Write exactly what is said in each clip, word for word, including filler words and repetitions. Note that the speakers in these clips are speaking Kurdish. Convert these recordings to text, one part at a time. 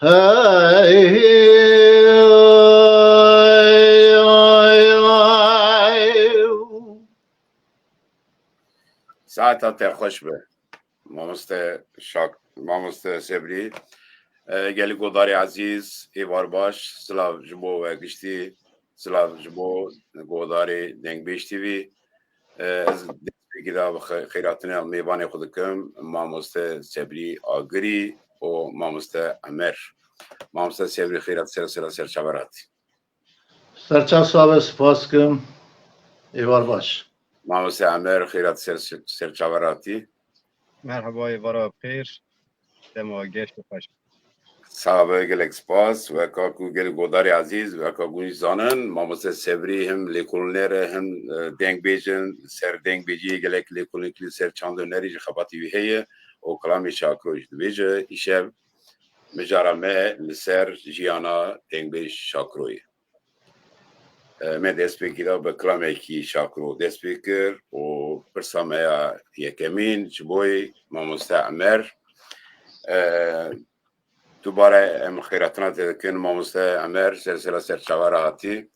hey, hey, hey. Saeta te xweş be. Mamoste Şak, Mamoste Sebrî, e, gelî godarê ezîz, êvar baş, silav ji bo we giştî, silav ji bo godarê Dengbêj T V. E, ez destpêkê de bi xe-, xêratina mêvanê xwe dikim, Mamoste Sebrî Agirî û Mamoste Emer. Mamoste Sebrî, xêrat ser, ser, ser çaver hatî. Serçav sabe, spas kim. Êvar baş. Mamoste Emer, xêrat ser, ser çaver hatî. Merhaba, êvara xêr. Dema geş û xweş. Sabe, gelek spas. Weka ku gelek godarê ezîz, weka ku zanin, Mamoste Sebrî him lêkolîner e, him, e, dengbêj in, ser dengbêjiyê gelek lêkolîn kiriye, ser çand û hunerî jî xebatî wî heye û kilamê Şakro jî dibêje. Îşev mijara me li ser jiyana dengbêj Şakroyê. E, me destpêkê de bi kilamekî Şakro dest pê kir û pirsa me ya yekemîn ji bo Mamoste Emer. E, Dubare em xêratina te dikin, mamoste Emer, ser sera ser çava re hatî.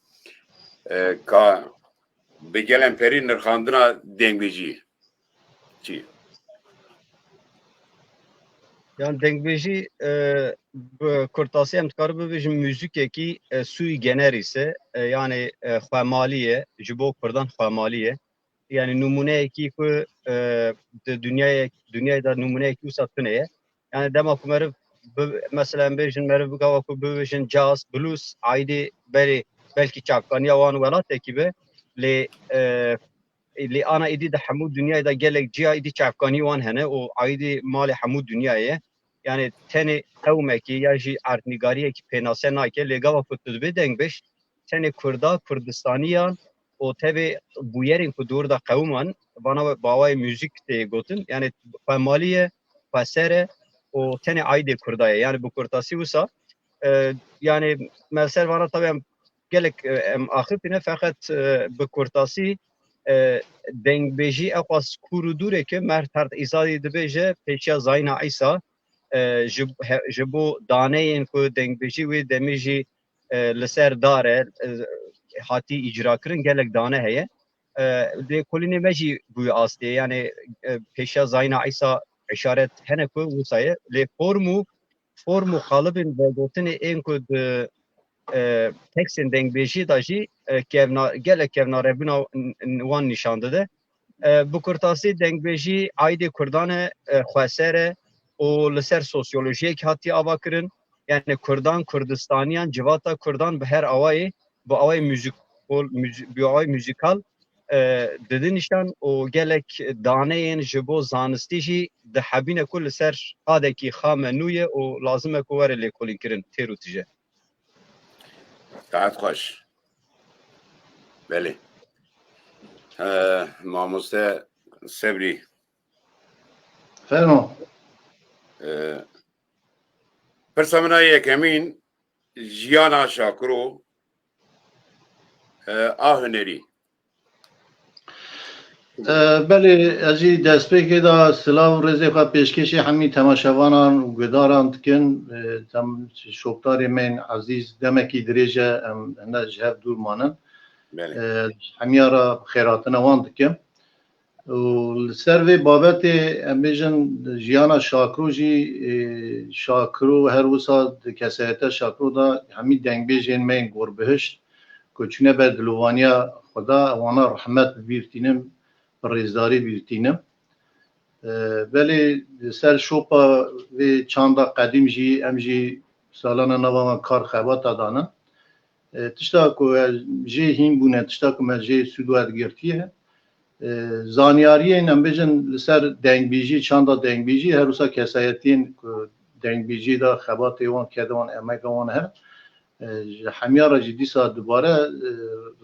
E, ka bi gelên perî nirxandina dengbêjî çi? Yan dengbêjî, e, bi kurtasî em dikarin bibêjin muzîkekî, e, sui generis e, e, yanî, e, xwemalî ye, ji bo kurdan xwemalî ye. Yanî nûmûneyekî ku, e, di dinyayê, dinyayê de nûmûneyekî wisa tune ye. Yanî dema ku meriv bi, mesela em bêjin meriv gava ku bibêjin caz, blues, aîdî berê belkî çavkaniya wan welatekî be, lê, e, lê ana êdî di hemû dinyayê de gelek ciya êdî çavkanî wan hene û aîdî malê hemû dinyayê ye. Yanî tenê qewmekî ya jî erdnîgariyekî pênase nake, lê gava ku tu dibê dengbêj, tenê Kurda, Kurdistaniyan û tevê bûyerên ku dor da qewman, vana we bi awayê muzîk tê gotin, yanî xwemalî ye, xweser e û tenê aîdê Kurda ye. Yanî bi kurtasî wisa, e, yanî me ser vana tabi em gelek, e, em axifîne, feqet, e, bi kurtasî, e, dengbêjî ew qas kûr û dûr e ke Mert Herd Îzadî dibêje pêşiya Zayna Îsa, e, ji, he, ji bo daneyên ku dengbêjî wê demê jî, e, li ser dar e, e, hatî îcra kirin, gelek dane heye. E, lê kolînê me jî bûye astê, yanî, e, pêşiya Zayna Îsa îşaret hene ku wisa ye, lê form û, form û qalibên vegotinê ên ku di, e, tekstên dengbêjiyê de jî, e, kevna-, gelek kevnarebûna n-, n-, wan nîşan dide. E, bi kurtasî dengbêjî aîdê Kurdan e, e, xweser e û li ser sosyolojiyekî hatiye avakirin. Yanî Kurdan, Kurdistaniyan, civata Kurdan bi her awayê, bi awayê muzîkol, muzî-, bi awayê muzîkal, e, didin nîşan û gelek daneyên ji bo zanistî jî dihebîne ku li ser qadekî xam e, nû ye û lazim e ku were lêkolînkirin, têr û tije. Saet xweş. Belê. He, mamoste Sebrî. Fermo. E, pirsa min a yekemîn, jiyana Şakiro, e, a hunerî. E, belê, ez jî destpêkê de silav û rêzê xwe pêşkêşî hemî temaşevanan û guhdaran dikim. E, tem-, şopdarê me yên ezîz demekî dirêj e, em hene ji hev dûr manin. Belê. E, hemiya re xêratina wan dikim. Û li ser vê babetê em bêjin jiyana Şakiro jî, e, Şakiro her wisa di kesayeta Şakiro de hemî dengbêjên me yên gorbihişt ku çûne ber dilovaniya Xweda, wana rehmet bi bîr tînim, bi rêzdarî bîr tînim. E, belê li ser şopa vê çanda qedîm jî em jî salana nava me kar xebata danin. E, tişta ku ez jê hîn bûne, tişta ku me jê sûd werdigirtiye. E, zanyariyên em bêjin li ser dengbêjî, çanda dengbêjî, her wisa kesayetiyên ku dengbêjî de xebatê wan, keda wan, emeka wan hene. E, ji hemiya re jî dîsa dubare, e,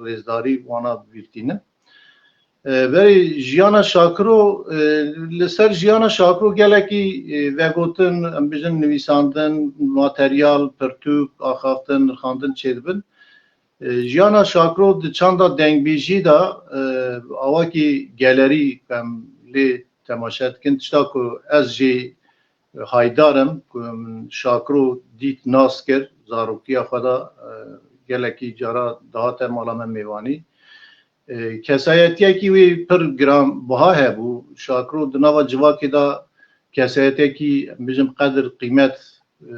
rêzdarî wana bîr tînim. E, berî jiyana Şakiro, e, li ser jiyana Şakiro gelekî, e, vegotin, em bêjin nivîsandin, materyal, pirtûk, axaftin, nirxandin çêdibin. E, jiyana Şakiro di çanda dengbêjî de, e, awakî gelerî em lê temaşe dikin. Tişta ku ez jî haydar im ku min Şakiro dît, nas kir, zarokiya xwe de, e, gelekî cara dihate mala me mêvanî. E, kesayetiyekî wî pir giranbiha hebû. Şakiro di nava civakê de kesayetiyekî, em bêjin, qedir qîmet, e,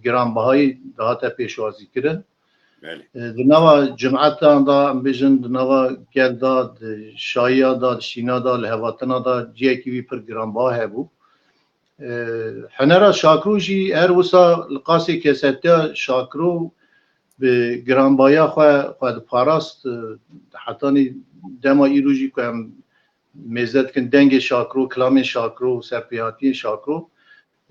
giranbihayî dihate pêşwazîkirin. Belê. E, di nava cim'etan de, em bêjin, di nava gel de, di şayiya de, di şîna de, li hevatina de ciyekî wî pir giranbiha hebû. E, hunera Şakiro jî her wisa li qasê kesetiya Şakiro bi giranbahiya xwe, xwe diparast, e, hetanî dema îro jî ku em mêze dikin dengê Şakiro, kilamên Şakiro, serpêhatiyên Şakiro,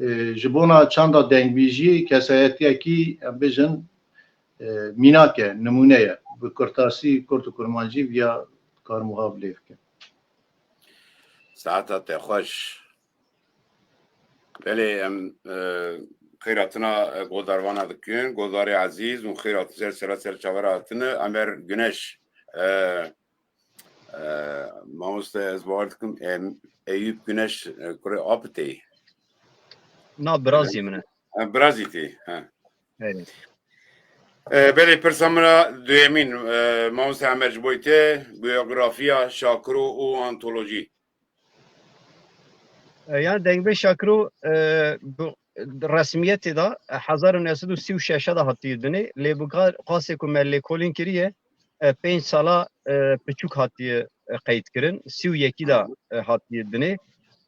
e, ji bona çanda dengbêjiyê kesayetiyekî, em bêjin, e, mînak e, nimûne ye. Bi kurtasî, kurt û kurmancî viya karim wiha bilêv bikim. Saeta te xweş. Belê, em, e, xêratina, e, godarvana dikin, godarê ezîz û xêratin ser sera ser çavera hatine, Emer Güneş. E, e, mamoste, ez bawer dikim, em, Eyüp Güneş, e, kurê Apitê. Na, birazî min e. Birazî tê. He. Belê, pirsa min a duyemîn, e, mamoste Emer, ji bo te, biyografiya Şakiro û antolojî. E, yani Dengbêj Şakiro, e, bi resmiyetê de, e, hezar û neh sed û sî û şeş de hatiye dinê, lê bi qasê ku me lêkolîn kiriye, e, pênc sala, e, piçûk hatiye, e, qeyd kirin, sî û yekî de, e, hatiye dinê.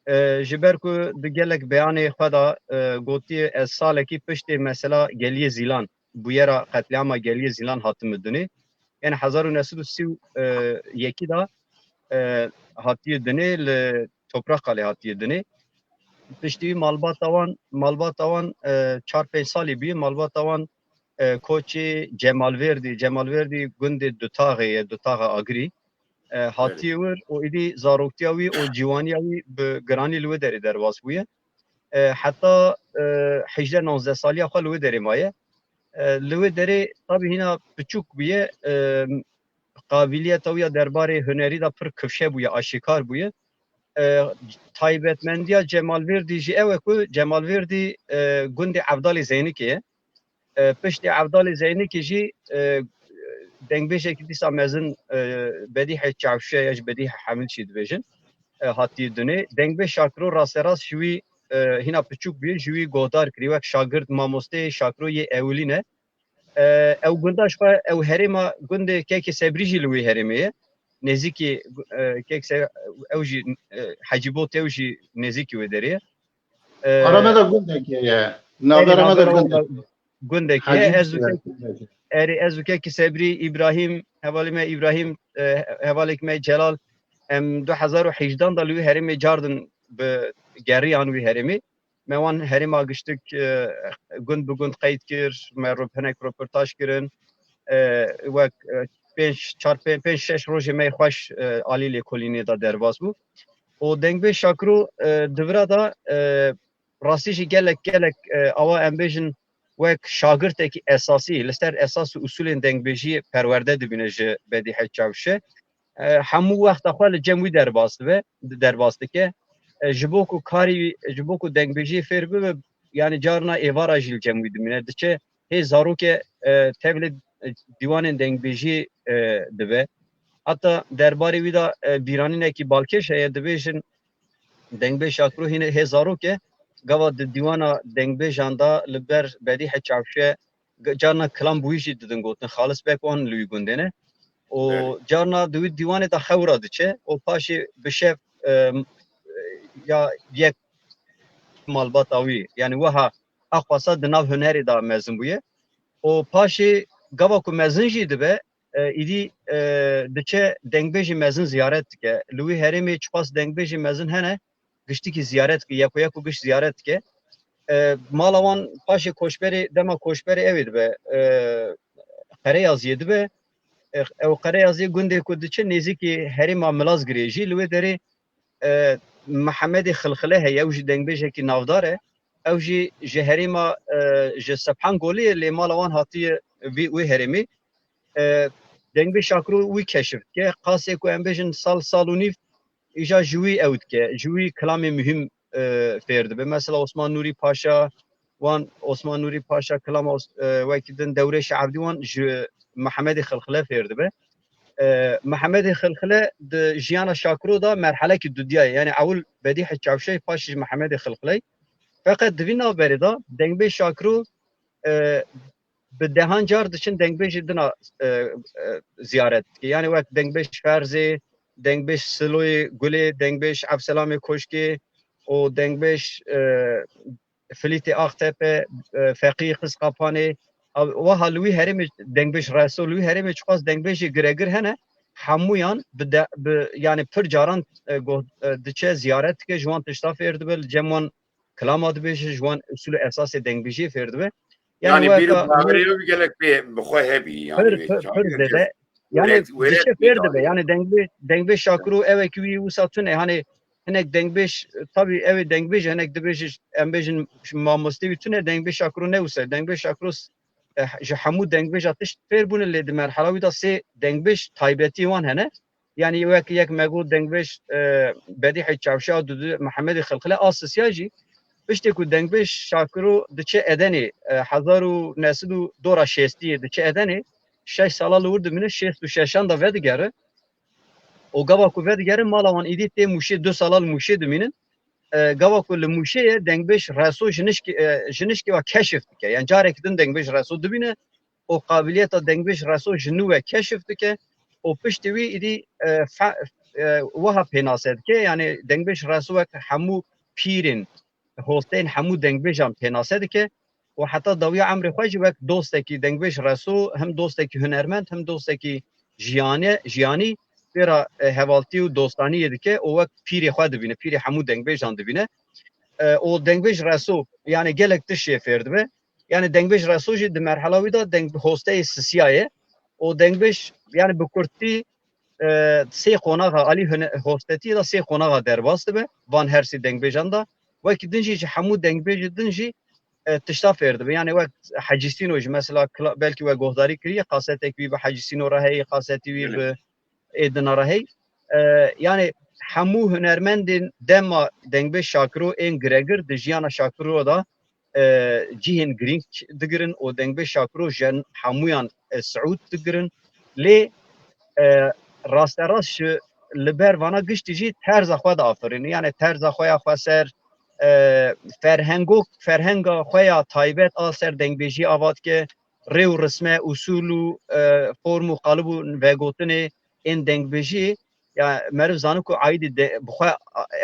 E, ji ber ku di gelek beyanê xwe de, e, gotiye, ez salekî piştê mesela Geliyê Zîlan, bûyera qetlîama Geliyê Zîlan hatime dinê. Yani hezar û neh sed û sî û yekî de, e, hatiye dinê, li Topraqalê hatiye dinê. Piştî wî malbata wan, malbata wan, e, çar pênc salî bûye, malbata wan, e, koçê Cemal Verdî, Cemal Verdî gundê Dutaxê ye, Dutaxa Agirî. E, hatiye wir û îdî zaroktiya wî û ciwaniya wî bi giranî li wê derê derbas bûye. E, heta, e, hejdeh nozdeh saliya xwe li wê derê maye. E, li wê derê tabî hîna piçûk bûye, e, qabiliyeta wî ya derbarê hunerî de pir kifşe bûye, aşîkar bûye. E, taybetmendiya Cemal Verdî jî ew e ku Cemal Verdî, e, gundê Evdalê Zeynikê ye. E, piştî Evdalê Zeynikê jî, e, dengbêjekî dîsa mezin, e, Bedîhê Çavşe ya jî Bedîhê Hemil jî dibêjin, e, hatiye dinê. Dengbêj Şakiro rasterast ji wî, e, hîna piçûk bûye, ji wî guhdar kirî, wek şagirt, mamosteyê Şakiro yê ewilî ne. E, ew gunda ji xwe, ew herêma gundê Kekê Sebrî jî li wê herêmê ye. Nêzîkî, e, Kek Se-, ew jî, e, Hecîbot ew jî nêzîkî wê derê ye. E, Arame de gundekê ye. Navbera me de gundekê. Gundekê ye. Ez û Kek-, erê, ez û Kekî Sebrî, Îbrahîm, hevalê me Îbrahîm, e, hevalek me Celal, em du hezar û hejdan de li wî herêmê cardin bi geriyan wî herêmê. Me wan herêma giştik, e, gund bi gund qeyd kir, me rop-, hinek roportaj kirin. E, wek, e, pênc, çar, pê-, pênc, şeş rojê me xweş, e, alî lêkolînê de derbas bû. Û Dengbêj Şakiro, e, di vira de, e, rastî jî gelek, gelek, e, awa em bêjin wek şagirtekî esasî, li ser esas û usulên dengbêjiyê perwerde dibîne ji Bedîhe Çavşe. E, hemû wexta xwe li cem wî derbas dibe, derbas dike. E, ji bo ku karî, ji bo ku dengbêjiyê fêr bibe, yani carna êvara jî li cem wî dimîne. Diçe hê zarokê, e, tevlê, e, dîwanên dengbêjiyê, e, dibe. Heta derbarê wî de, e, bîranînekî balkêş heye, dibêjin, Dengbêj Şakiro hîne hê zarok e, gava di dîwana dengbêjan de li ber Bedîhe Çavşe ge-, carna kilam bi wî jî didin gotin, Xalis Beg wan li wî gundê ne. Û Belê. Carna di wî dîwanê de xew ra diçe û paşê bi şev, e, ya yek malbata wî, yani wiha axwasa di nav hunerê de mezin bûye. Û paşê gava ku mezin jî dibe, e, îdî, e, diçe dengbêjê mezin ziyaret dike. Li wî herêmê çiqas dengbêjê mezin hene, giştikî ziyaret dike, yeko yeko gişt ziyaret dike. E, mala wan paşê koçberê, dema koçberê ew ê dibe, e, Qereyaziyê dibe. E, ew Qereyaziyê gundê ku diçe nêzîkî herêma Milazgirê jî li wê derê, e, Mihemedê Xilxile heye, ew jî dengbêjekî navdar e. Ew jî ji herêma, e, ji Sebhangolê ye, lê mala wan hatiye vî, wê herêmê. E, Dengbêj Şakiro wî keşif dike. Qasê ku em bêjin sal, sal û nîv, îja ji wî ew dike. Ji wî kilamê muhîm, e, fêr dibe. Mesela Osman Nûrî Paşa, wan Osman Nûrî Paşa kilama Os-, e, wekî din Dewrêşa Evdî wan ji Mihemedê Xilxile fêr dibe. E, Mihemedê Xilxile di jiyana Şakiro de merhelekî dudiya ye. Yani ewil Bedîhe Çavşe, paşê ji Mihemedê Xilxile. Feqet di vî navberê de dengbêj Şakiro, e, bi dehan car diçin dengbêjê dina, e, e, ziyaret dike. Yani wek dengbêj Ferzê, dengbêj Siloyê Gulê, dengbêj Evselamê Koşkê û dengbêj, e, Filîtê Axtepe, e, Feqî Qizqapanê, a, wiha li wî herêmê dengbêj Reso, li wî herêmê çiqas dengbêjê giregir hene, hemûyan bi de, bi, yani pir caran, e, go-, e, diçe ziyaret dike, ji wan tişta fêr dibe, li cem wan kilama dibêje, ji wan usul û esasê dengbêjiyê fêr dibe. Yani Yani weka bîr û bawerê wî gelek pê bi xwe hebî, yani Pir, wê pir, pir çaxê zêde. Yani wêrek, wêrek diçe fêr dibe. Yani dengbê-, dengbêj Şakiro ew e ki wî wisa tune. Hani hinek dengbêj, tabii ew ê dengbêj, hinek dibêje, em bêjin, mamostê wî tune, dengbêj Şakiro ne wisa. Dengbêj Şakiro, eh, ji hemû dengbêja tişt fêr bûne, lê di merhala wî de sê dengbêj taybetî wan hene. Yani wek yek me got dengbêj, e, Bedîhê Çavşa, dudu Mihemedê Xilxile, a sisiya jî Piştê ku dengbêj Şakiro diçe Edenê, e, hezar û neh sed û dora şêstiyê diçe Edenê, şeş sala li wir dimîne, şêst û şeşan de vedigere. Û gava ku vedigere, mala wan îdî tê Mûşê, du sala li Mûşê dimînin. E, gava ku li Mûşê ye, dengbêj Reso ji nişkê, e, ji nişkê wa keşif dike. Yani carekî din dengbêj Reso dibîne û qabiliyeta dengbêj Reso ji nû ve keşif dike û piştî wî îdî, e, fe-, e, wiha pênase dike. Yani dengbêj Reso wek hemû pîrên, hosteyên hemû dengbêjan pênase dike û heta dawiya emrê xwe jî wek dostekî dengbêj Reso, hem dostekî hunermend, hem dostekî jiyane, jiyanî, pê re, e, hevaltî û dostaniyê dike û wek pîrê xwe dibîne, pîrê hemû dengbêjan dibîne. E, û dengbêj Reso, yani gelek tişt jê fêr dibe. Yani dengbêj Reso jî di merhela wî de deng hosteyê sisiya ye. Û dengbêj, yani bi kurtî, e, sê qonaxa alî hune-, hostetiyê de sê qonaxa derbas dibe. Van her sê dengbêjan de. Wekî din jî ji hemû dengbêjê din jî, e, tişta fêr dibe. Yani wek Hecî Sîno jî mesela kla-, belkî we guhdarî kiriye, qasetek wî bi Hecî Sîno re heye, qasetî wî Belê. bi ê dina re hey. E, yani hemû hunermendên dema dengbêj Şakiro ên giregir di jiyana Şakiro de, e, cihên girîng digirin û dengbêj Şakiro ji hemûyan, e, siûd digirin. Lê, e, rasterast ji li ber vana giştî jî terza xwe diafirîne. Yani terza xwe ya xweser, e, ferhengo-, ferhenga xwe ya taybet a ser dengbêjî ava dike, rê û risme, usûl û, e, form û qalib û vegotinê ên dengbêjî, ya meriv zane ku aîdî de, bi xwe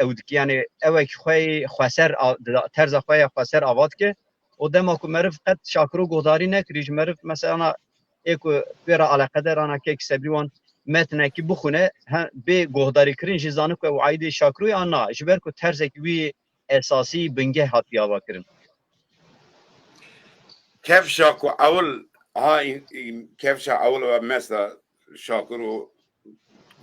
ew dike, yani ewek xwe yê xweser a, dida-, terza xwe ya xweser ava dike. Û dema ku meriv qet Şakiro guhdarî nekirî, ji meriv mesela ê ku pê re eleqeder ana kek sebrî wan metnekî bixwine, he, bê guhdarîkirin jî zane ku ew aîdê Şakiroyê an na, ji ber ku terzekî wî esasî bingeh hatiye avakirin. Kevşa ku ewil ha, kevşa ewil ve mesela Şakiro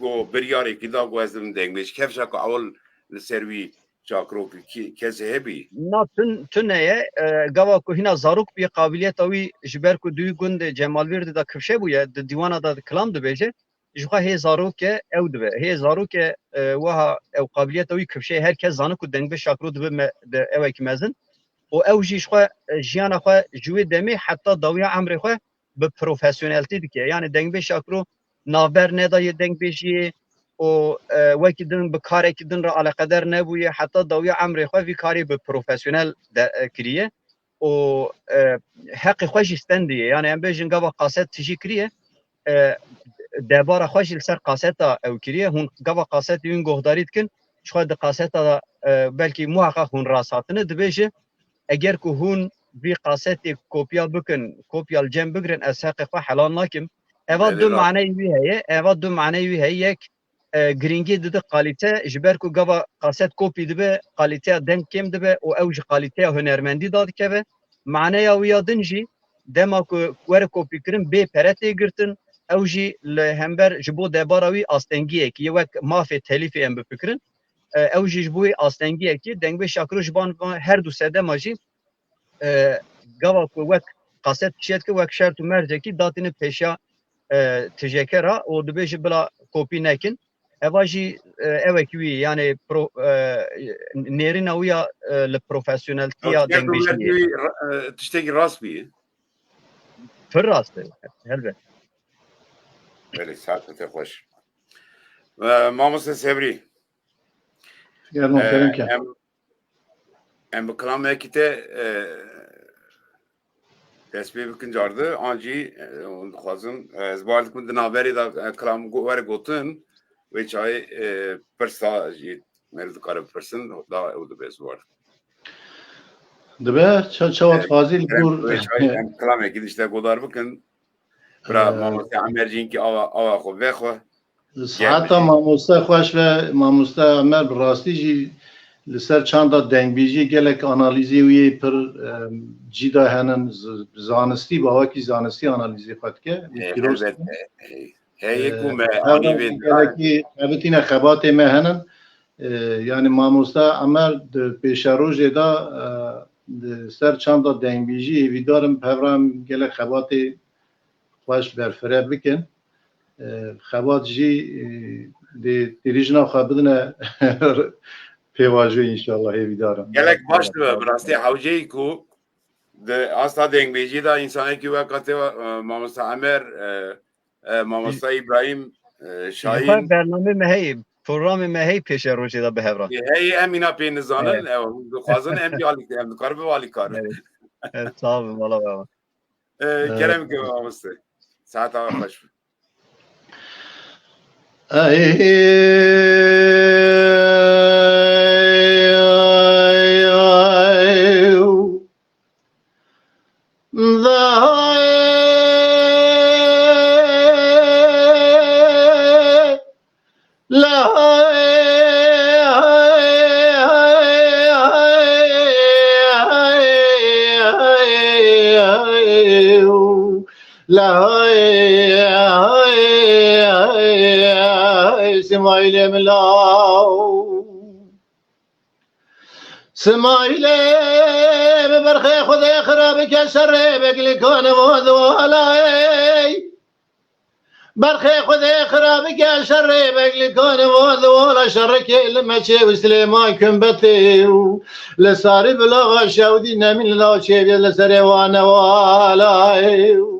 ku biryarekî da ku ez dibim dengbêj. Kevşa ku ewil li ser wî Şakiro ki, ki kesê hebî? Na tun-, tune ye. E, gava ku hîna zarok bî, qabiliyeta wî ji ber ku di wî gundê Cemalvêrdê de kifşe bûye, di dîwana de kilam dibêje. Ji xwe hê zarok e, ew dibe. Hê zarok e, e, wiha ew qabiliyeta wî kifşe ye. Her kes zane ku dengbêj Şakiro dibe me-, de ewekî mezin. Û ew jî ji xwe, e, jiyana xwe ji wê demê heta dawiya emrê xwe bi profesyoneltî dike. Yani dengbêj Şakiro navber nedaye dengbêjiyê û, e, wekî din bi karekî din re eleqeder nebûye. Heta dawiya emrê xwe vî karê bi profesyonel de, e, kiriye. Û, e, heqê xwe jî stendiye. Yani em bêjin gava qaset tijî kiriye, e, debara xwe jî li ser qaseta ew kiriye. Hûn gava qasetê wî guhdarî dikin, ji xwe di qaseta de, e, belkî muheqeq hûn rast hatine, dibêje, eger ku hûn vî qasetê kopya bikin, kopya li cem bigirin, ez heqê xwe helal nakim. Eva Belê du ra- maneyê wî heye, eva du maneyê wî heye. Yek, e, girîngî dide kalîte, ji ber ku gava qaset kopî dibe, kalîteya deng kêm dibe û ew ji kalîteya hunermendî dadikeve. Maneya wî ya din jî, dema ku were kopîkirin bê pere tê girtin, ew jî li hember ji bo debara wî astengiyekî ye, wek mafê telîfê em bifikirin. E, ew jî ji bo wî astengiyekî, dengbêj Şakiro ji ban van her du sedema jî, e, gava ku wek qaset kişiye dike, wek şert û mercekî datîne pêşiya, e, tijeke re û dibêje bila kopî nekin. Eva jî, e, ewekî wî, yani pro-, e, nêrîna wî ya, e, li profesyoneltiya Şert û dengbêjiyê. mercekî ra-, e, tiştekî rast bûye. Pir rast e, helbet. Belê, saetê te xweş. E, Mamoste Sebrî. Figerno, e, kerem ke. Em, em bi kilamekî te, e, dest pê bikin cardî, an jî, e, hûn dixwazin, e, ez bawer dikim di navberê de, e, kilam go-, were gotin, wê çayê, e, pirsa jî meriv dikare bipirsin, da ew dibe ez bawer dikim. Dibe, ça-, çawa dixwazî li gor. Em kilamekî din ji te godar bikin. Bira, e, Mamoste Emer jî hinkî awa, awa xwe vexwe. Saeta mamoste xweş ve, mamoste Emer bi rastî jî li ser çanda dengbêjiyê gelek analîzê wî yê pir, e, cî de henin, z-, zanistî, bi awakî zanistî analîzê xwe dike. Wî pîroz dikim. E, heye ku me anî vê gelekî xebitîne xebatê me henin. E, yani mamoste Emer di pêşerojê de, e, di ser çanda dengbêjî hêvîdar im bi hev re em gelek xebatê xweş berfireh bikin. E, xebat jî, e, dê têrîjina xwe bidine pêvajoyî înşallah hêvîdar im. Gelek baş dibe, bi rastî hewceyî ku di asta dengbêjî de însanekî weka te, e, mamosta Emer, e, e, mamosta Îbrahîm, e, Şahîn. Bernamê me heyî, programê me heyî pêşerojê de bi hev re. Heyî em îna pê nizanin, Evet. e, dixwazin em jî alî, em dikarin bi alîkar. Evet. Evet, sağ olun, valla bravo. E, kerem ke mamoste. Saeta we xweş be. Lay, lay, lay, Smaîlê min law. Smaîlê bi berxê Xwedê xira bike şerê beglikan vo diwalayê. Berxê Xwedê xira bike şerê beglikan vo diwala şerikê li meçê û Silêman Kumbetê û li sarî bilaxa şewdî nemîn li law çêvê li serê wane walayê.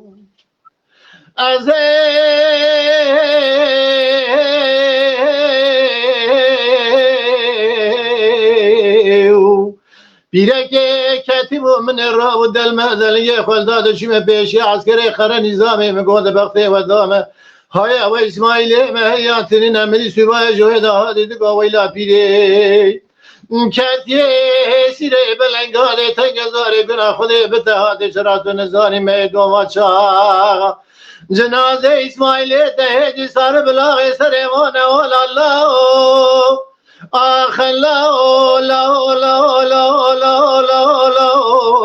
Ez ê Pîrekê ketî bû min ê rabû delme delingê xwe da diçûme pêşî eskerê xere nîzamê min got bextê we dame. Haya we Îsmaîlê me heya tinîne min î sûbayê ji wê de hatî dika weyla pîrê. Ketiyê sîrê belengalê tenge zarê guna Xwedê bite hatê çira tu nizanî me doma çaxa. Cinazê Îsmaîlê te hêdî sar bilaxê serê wane wala lao. Ax lao lao lao lao lao lao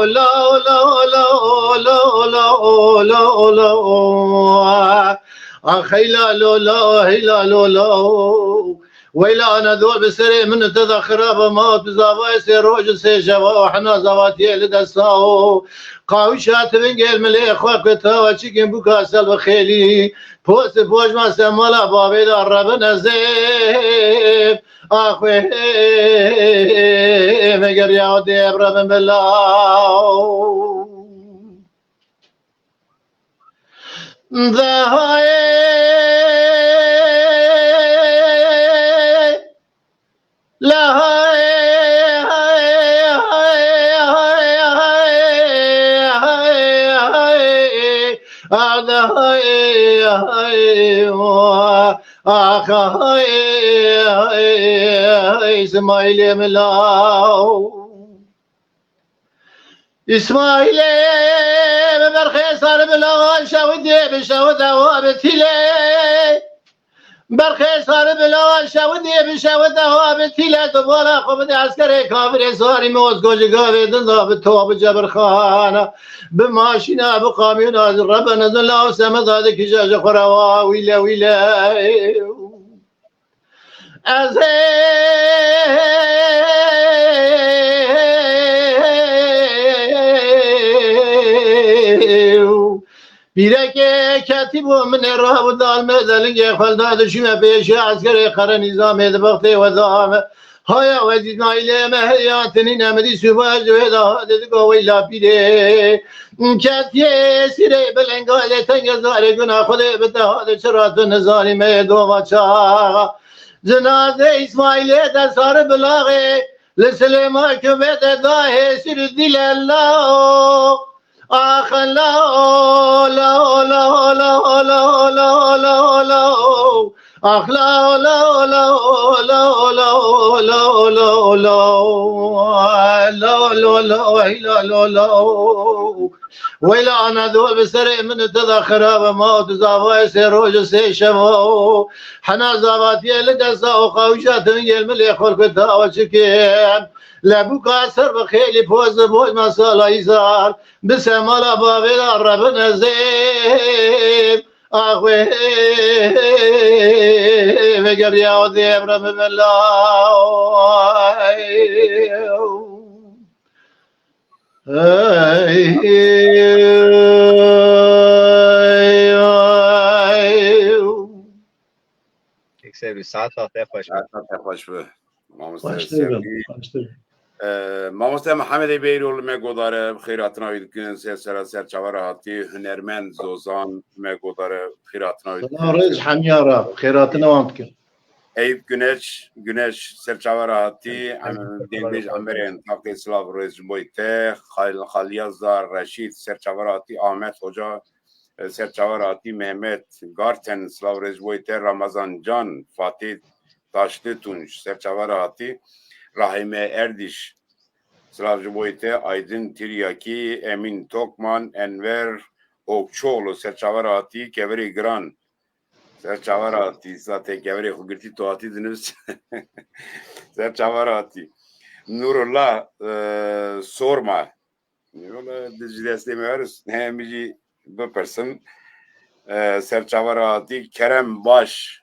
lao lao lao lao lao lao lao lao. Ax heyla lo lao heyla lo lao. Weyla ana dor bi serê min û te de xirab e, ma tu zavayê sê roj û sê şeva û hena zavatiyê li desta û qawîşa tivingêl milê xwe ku tawa çikin bûka sel bi xêlî. Post pojma semala bavê de rebin ezê. Axwê me geriya dê rebin bila. Dehayê Îsmaîlê min law. Îsmaîlê bi berxê sar bi lawan şewidê bi şewida wa bi tîlê. Berxê sar bi lawan şewidê bi şewida wa bi tîlê tu bala xwe bide eskerê kafirê sarî me ozgo ji gavê din da bi to bi cebirxana. Bi maşîna bi kamyona rebene din law semeda dikije ji xwe re wa wîle wîle. Ez ê Pîrekê ketî bû min ê raw dal me delingê xwe da diçûme pêşê eskerê xere nîzamê di bextê we da me. Haya we Îsmaîlê me heya tinîne min dî sûba ji wê da didika weyla pîrê. Ketiyê sîrê bilengalê tenge zarê guna Xwedê bi te hade çira tu nizanî me dova çaxa. Cinazê Îsmaîlê de sar bilaxê li Silêman Kumbetê da hêsîr dîle lao. Ax lao lao lao lao lao lao lao lao. Ax lao lao lao lao lao lao lao lao lao lao lao lao. Weyla ana dor bi serê min û te de xirab e, ma tu zavayê sê roj û sê şeva û hena zavatiyê li desta û qawîşa tingêl min lê xwe ku tawa çikin. Lebûka ser bi xêlî poz bi boj me sala îzar bi semala bavê de rebin ezê. Axwê vegeriya dê rebin law. Ey, ey, ey. Tek ser bir saat tahtaya xweş be. Saeta te xweş be. Mamoste Sebrî. E, Mamoste Mehemedê Beyrol me godare, bi xêr hatina wî dikin, ser, ser, ser çava re hatî, hunermend Zozan me godare, bi xêr hatina wî dikin. Selam rêz hemiya re, bi xêr hatina wan dikin. Eyüp Güneş, Güneş ser çava re hatî, em, dengbêj Emerên Taqê, silav rêz ji bo te, Xal-, Xalyazar Reşîd ser çava re hatî, Ahmet Hoca, e, ser çava re hatî, Mehmet Garten, silav rêz ji bo te, Ramazan Can, Fatih Taşlı Tunç ser çava re hatî, Rahime Erdiş, silav ji bo te, Aydın Tiryaki, Emin Tokman, Enver Okçuoğlu ser çava re hatî, Kevirê Giran ser çava re hatî, zaten kevirê xwe girtî tu hatî dinivîs. Ser çava re hatî. Nurullah, e, Sorma. Wala di ji destê me weris, ne em jî bipirsin. E, ser çava re hatî. Kerem Baş,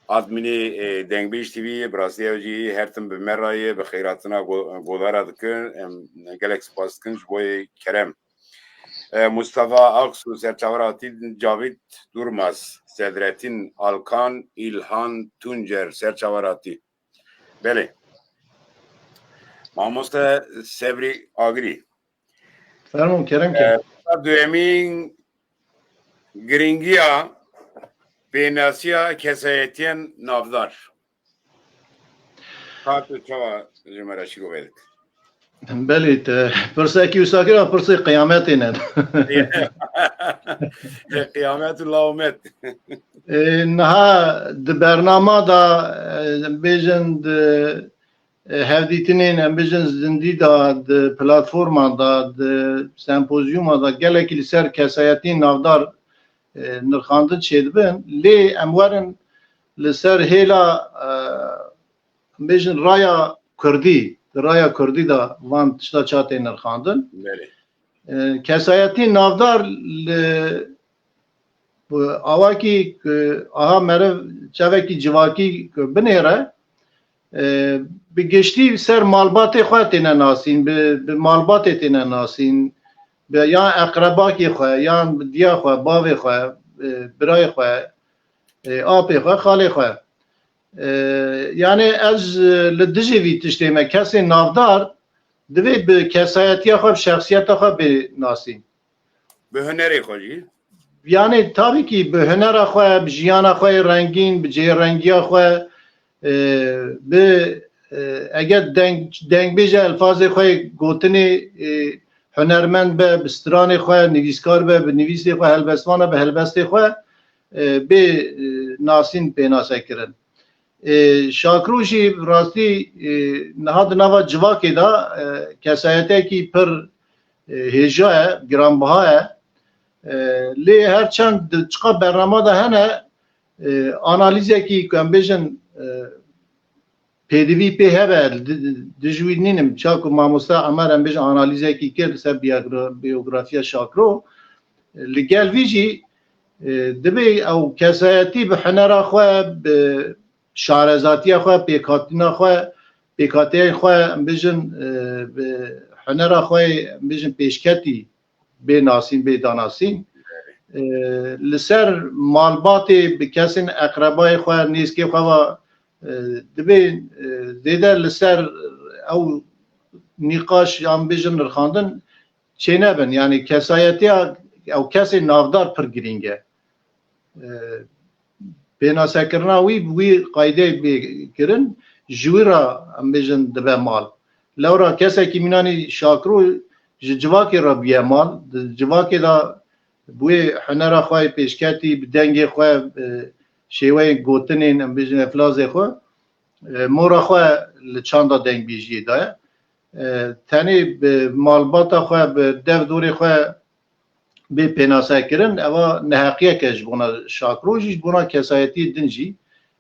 adminê, e, Dengbêj T V, bi rastî ew jî her tim bi me re ye, bi xêrhatina go-, godara dikin. Em gelek spas dikin ji bo yê Kerem. E, Mustafa Aksu ser çava re hatî, Cavit Durmaz, Sedrettin Alkan, İlhan Tuncer ser çava re hatî. Belê. Mamoste Sebrî Agirî. Fermo, kerem E, ke. Duyemîn giringiya pênasiya kesayetiyên navdar. Ka tu çawa ji me re şîrove dikî? Belê, te pirsekî wisa kira, pirsê qiyametê ne. Qiyamet û lamet. E, niha di bernama da, e, bêjin di, e, hevdîtinên, em bêjin zindî da, di platforma da, di sempozyuma da gelekî li ser kesayetiyên navdar, e, nirxandin çêdibin. Lê em werin li ser hêla, e, em bêjin raya kurdî, di raya kurdî de van tişta ça tê nirxandin. Belê. E, kesayetî navdar li, bi awakî ku aha meriv çavekî civakî ku binêre, e, bi giştî ser malbatê xwe têne nasîn, bi, bi malbatê têne nasîn, bi, yan eqrebakê xwe, yan diya xwe, bavê xwe, e, birayê xwe, e, apê xwe, xalê xwe. E, yanî ez, e, li dijî vî tiştê me, kesên navdar divê bi kesayetiya xwe, bi şexsiyeta xwe bê nasîn. Bi hunerê xwe jî? Yanî, tabî kî bi hunera xwe, bi jiyana xwe yê rengîn, bi cihêrengiya xwe, e, bi, e, eger deng-, dengbêje elfazê xwe yê gotinê, e, hunermend be, bi stranê xwe, nivîskar be, bi nivîsê xwe, helbestvan e, bi helbestê xwe, e, bê, e, nasîn, pênasekirin. E, Şakro jî rastî, e, niha di nava civakê de, e, kesayetiyekî pir, e, hêja ye, giranbiha ye. E, lê her çend di çiqa bernama de hene, e, analîzekî ku em bêjin, e, pêdivî pê hebe, di, di, dijî wî nînim, ça ku mamoste Emer em bêjin analîzekî kir li ser biyogra-, biyografiya Şakro, e, li gel vî jî, e, divê ew kesayetî bi hunera xwe, bi şarezatiya xwe, pêkhatina xwe, pêkhateyên xwe, em bêjin, e, bi hunera xwe, em bêjin pêşketî bê nasîn, bê danasîn. E, li ser malbatê bi kesên eqrebayê xwe, nêzkê xwe ve, e, divê, e, zêde li ser ew nîqaş yan bêjin nirxandin çênebin. Yanî kesayetiya ew kesê navdar pir girîng e. E, pênasekirina wî bi wî qaydeyê bê kirin, ji wî re, em bêjin, dibe mal. Lewra kesekî mînanî Şakro ji civakê re bûye mal, di civakê de bi wê hunera xwe yê pêşketî, bi dengê xwe, bi şêweyên gotinên, em bêjin, eflazê xwe, e, mora xwe li çanda dengbêjiyê daye. E, tenê bi malbata xwe, bi dev dorê xwe bê pênasekirin, eva neheqiyek e ji bona Şakro jî, ji bona kesayetiyê din jî,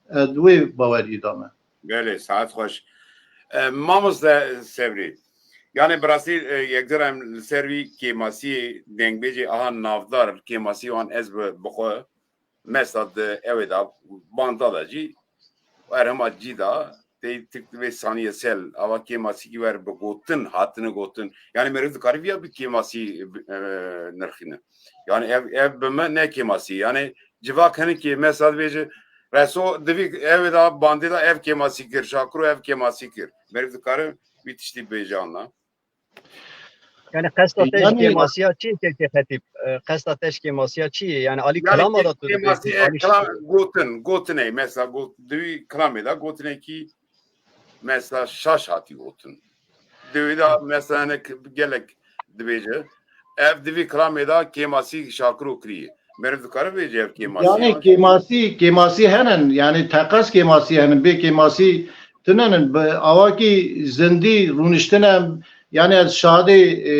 e, di wê baweriyê de me. Belê, saet xweş. E, mamoste Sebrî, yanî bi rastî, e, yekcar em li ser vî kêmasiyê dengbêjê aha navdar, kêmasî wan ez bi, bi xwe mesela di ewê de, banda de jî, wer hema cî de, tê tik vê saniyesel, ava kêmasîkî wer bi gotin, hatine gotin. Yanî meriv dikare viya bi kêmasî, e, nirxîne. Yanî ev, ev bi me ne kêmasî. Yanî civak hinikê mesela dibêje, Reso divî ev da bandê da ev kêmasî kir, Şakiro ev kêmasî kir. Meriv dikare wî tiştî bêje anna. Yani qesta te ji kêmasiya çi ye kekê Xetîb? E, qesta te ji kêmasiya çi ye? Yani alî kilama da tu dibêjî, alî gotin, gotiney, mesela got, divî kilamê da gotinekî mesela şaş hatî gotin. Divî da mesela hinek gelek dibêje. Ev divî kilamê da kêmasî Şakiro kiriye. Meriv dikare bêje ev kêmasî. Yani kêmasî, kêmasî henin. Yani teqez kêmasî henin. Bê kêmasî tunenin. Bi awakî zindî rûniştine. Yani ez şadê e,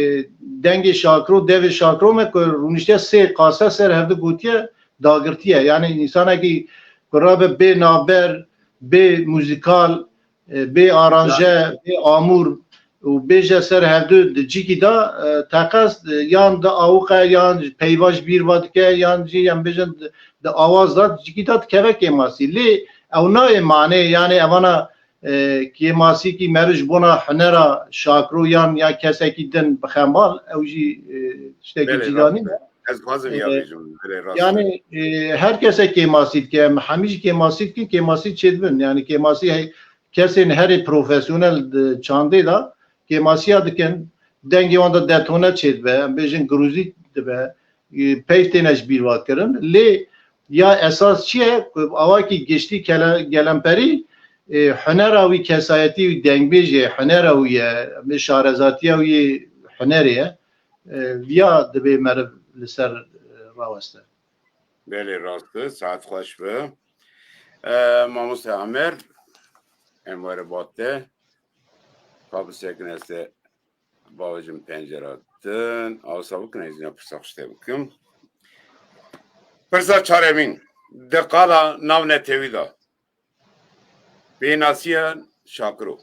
dengê Şakiro, devê Şakiro me ku rûniştiye sê qase ser hevdu gotiye dagirtiye. Yani insanekî ku rabe bê navber, bê muzîkal, e, bê aranje, bê amûr û bêje ser hevdu di cîkî de e, teqez e, yan di awiqe yan peyva ji bîr ve dike yan jî em bêjin di, di awaz de di cîkî de dikeve kêmasî. Lê ew nayê manê, yani evana e, kêmasîkî meriv ji bona hunera Şakiro yan ya kesekî din bixembal, ew jî e, tiştekî cîdanî ne. Ez dixwazim ya bêjim. Yani e, her kese kêmasî dike, em hemî jî kêmasî dikin, kêmasî çêdibin. Yani kêmasî hey, kesên herê profesyonel di çandê de kêmasiya dikin, dengê wan de detone çêdibe, em bêjin girûzî dibe, e, peyv têne ji bîr ve kirin. Lê ya esas çi ye? Ku awakî giştî kele-, gelemperî e, hunera wî, kesayetî wî, dengbêjê hunera wî ye, em ê şarezatiya wî yê hunerê ye. E, viya dibê meriv li ser e, raweste. Belê rast e, saet xweş be. E, Mamoste Amer, em were bat te. Ka bisekin ez te bavêjim pencera din. Awsa bikin ez yine pirsa xwe ji te bikim. Pirsa çaremîn. Di qala navnetewî de pênasiya Şakiro.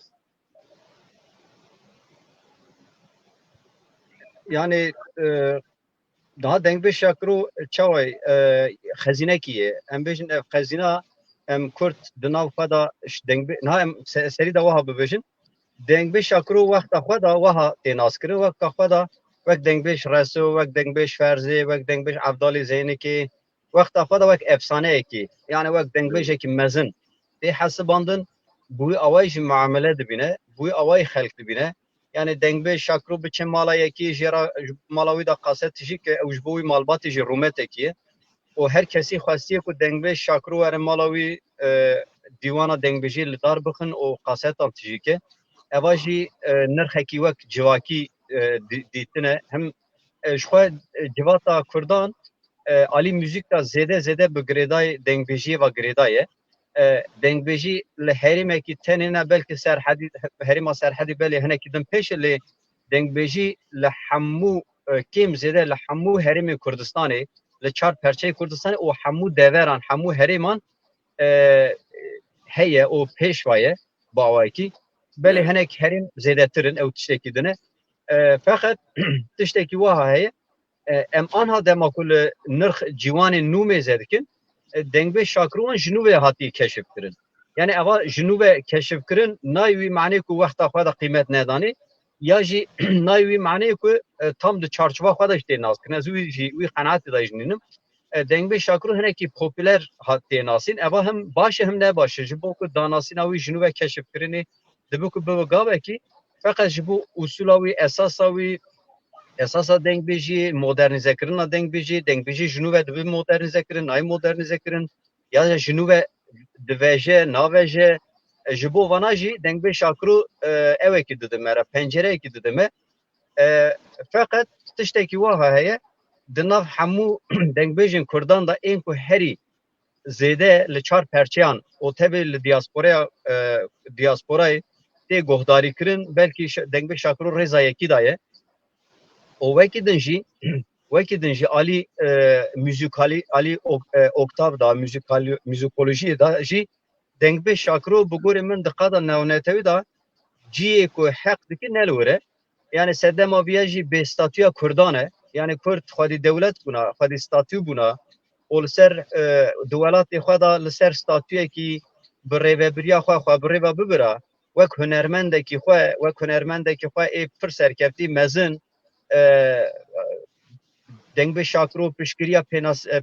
Yani e, daha dengbêj Şakiro çawa ye? E, xezînekî ye. Em bêjin ev xezîna em Kurd di nav xwe de ji dengbê-, niha em se-, serî de wiha bibêjin. Dengbêj Şakiro wexta xwe de wiha tê naskirin, wexta xwe de wek dengbêj Reso, wek dengbêj Ferzê, wek dengbêj Evdalê Zeynikê, wexta xwe de wek efsaneyekî, yani wek dengbêjekî mezin tê hesibandin, bi wî awayî jî muamele dibîne, bi wî awayî xelk dibîne. Yani dengbêj Şakiro biçe mala yekî, jê re mala wî de qase tijî ke ew ji bo wî malbatê jî rûmetekî ye. Û her kesî xwestiye ku dengbêj Şakiro were mala wî, e, dîwana dengbêjiyê li dar bixin û qasetan tijî ke. Eva jî e, nirxekî wek civakî e, dî-, dîtine. Him e, ji xwe e, civata Kurdan e, alî muzîk de zêde zêde bi girêdayê dengbêjiyê ve girêdaye. E, dengbêjî li herêmekî tenê ne, belkî Serhedî, herêma Serhedî belê hinekî din pêş e, lê dengbêjî li hemû e, kêm zêde li hemû herêmên Kurdistanê, li çar perçeyê Kurdistanê û hemû deveran, hemû herêman e, heye û pêş ve ye bi awayekî. Belê hinek herêm zêdetir in, ew tiştekî din e. E, feqet tiştekî wiha heye, e, em anha dema ku li nirx ciwanên nû mêze dikin, e, dengbêj Şakiro wan ji nû ve hatiye keşifkirin. Yani eva ji nû ve keşifkirin nayê wî manê ku wexta xwe de qîmet nedanê, ya jî nayê wî manê ku e, tam di çarçova xwe de jî tê naskirin. Ez wî jî, wî qenaetê de jî nînim. E, dengbêj Şakiro hinekî popüler hat tê nasîn. Eva him baş e, him ne baş e. Ji bo ku danasîna wî ji nû ve keşifkirinê dibe ku bibe gavekî, feqet ji bo usula wî, esasa wî, esasa dengbêjiyê, modernîzekirina dengbêjiyê, dengbêjî ji nû ve dibe modernîzekirin, nayê modernîzekirin, ya ji nû ve diveje, naveje. E, ji bo vana jî dengbêj Şakiro, e, ewekî dide me re, pencereyekî dide me. E, feqet tiştekî wiha heye, di nav hemû dengbêjên Kurdan de ên ku herî zêde li çar perçeyan û tevî li diasporaya, e, diasporayê tê guhdarîkirin, belkî ş-, dengbêj Şakiro rêza yekî daye. Û wekî din jî, wekî din jî alî, e, muzîkalî, alî ok-, e, oktav da, muzîkalî-, muzîkolojiyê da jî dengbêj Şakiro bi gorê min di qada navnetewî de cihê ku heq dike ne li wir e. Yani sedema viya jî bêstatuya Kurdan e. Yani Kurd xwedî dewlet bûna, xwedî statû bûna û li ser, e, di welatê xwe de li ser statûyekî bi rêvebiriya xwe xwe bi rê ve bibira, wek hunermendekî xwe, wek hunermendekî xwe ê pir serkeftî mezin, e, dengbêj Şakiro piştgiriya pênas-, e,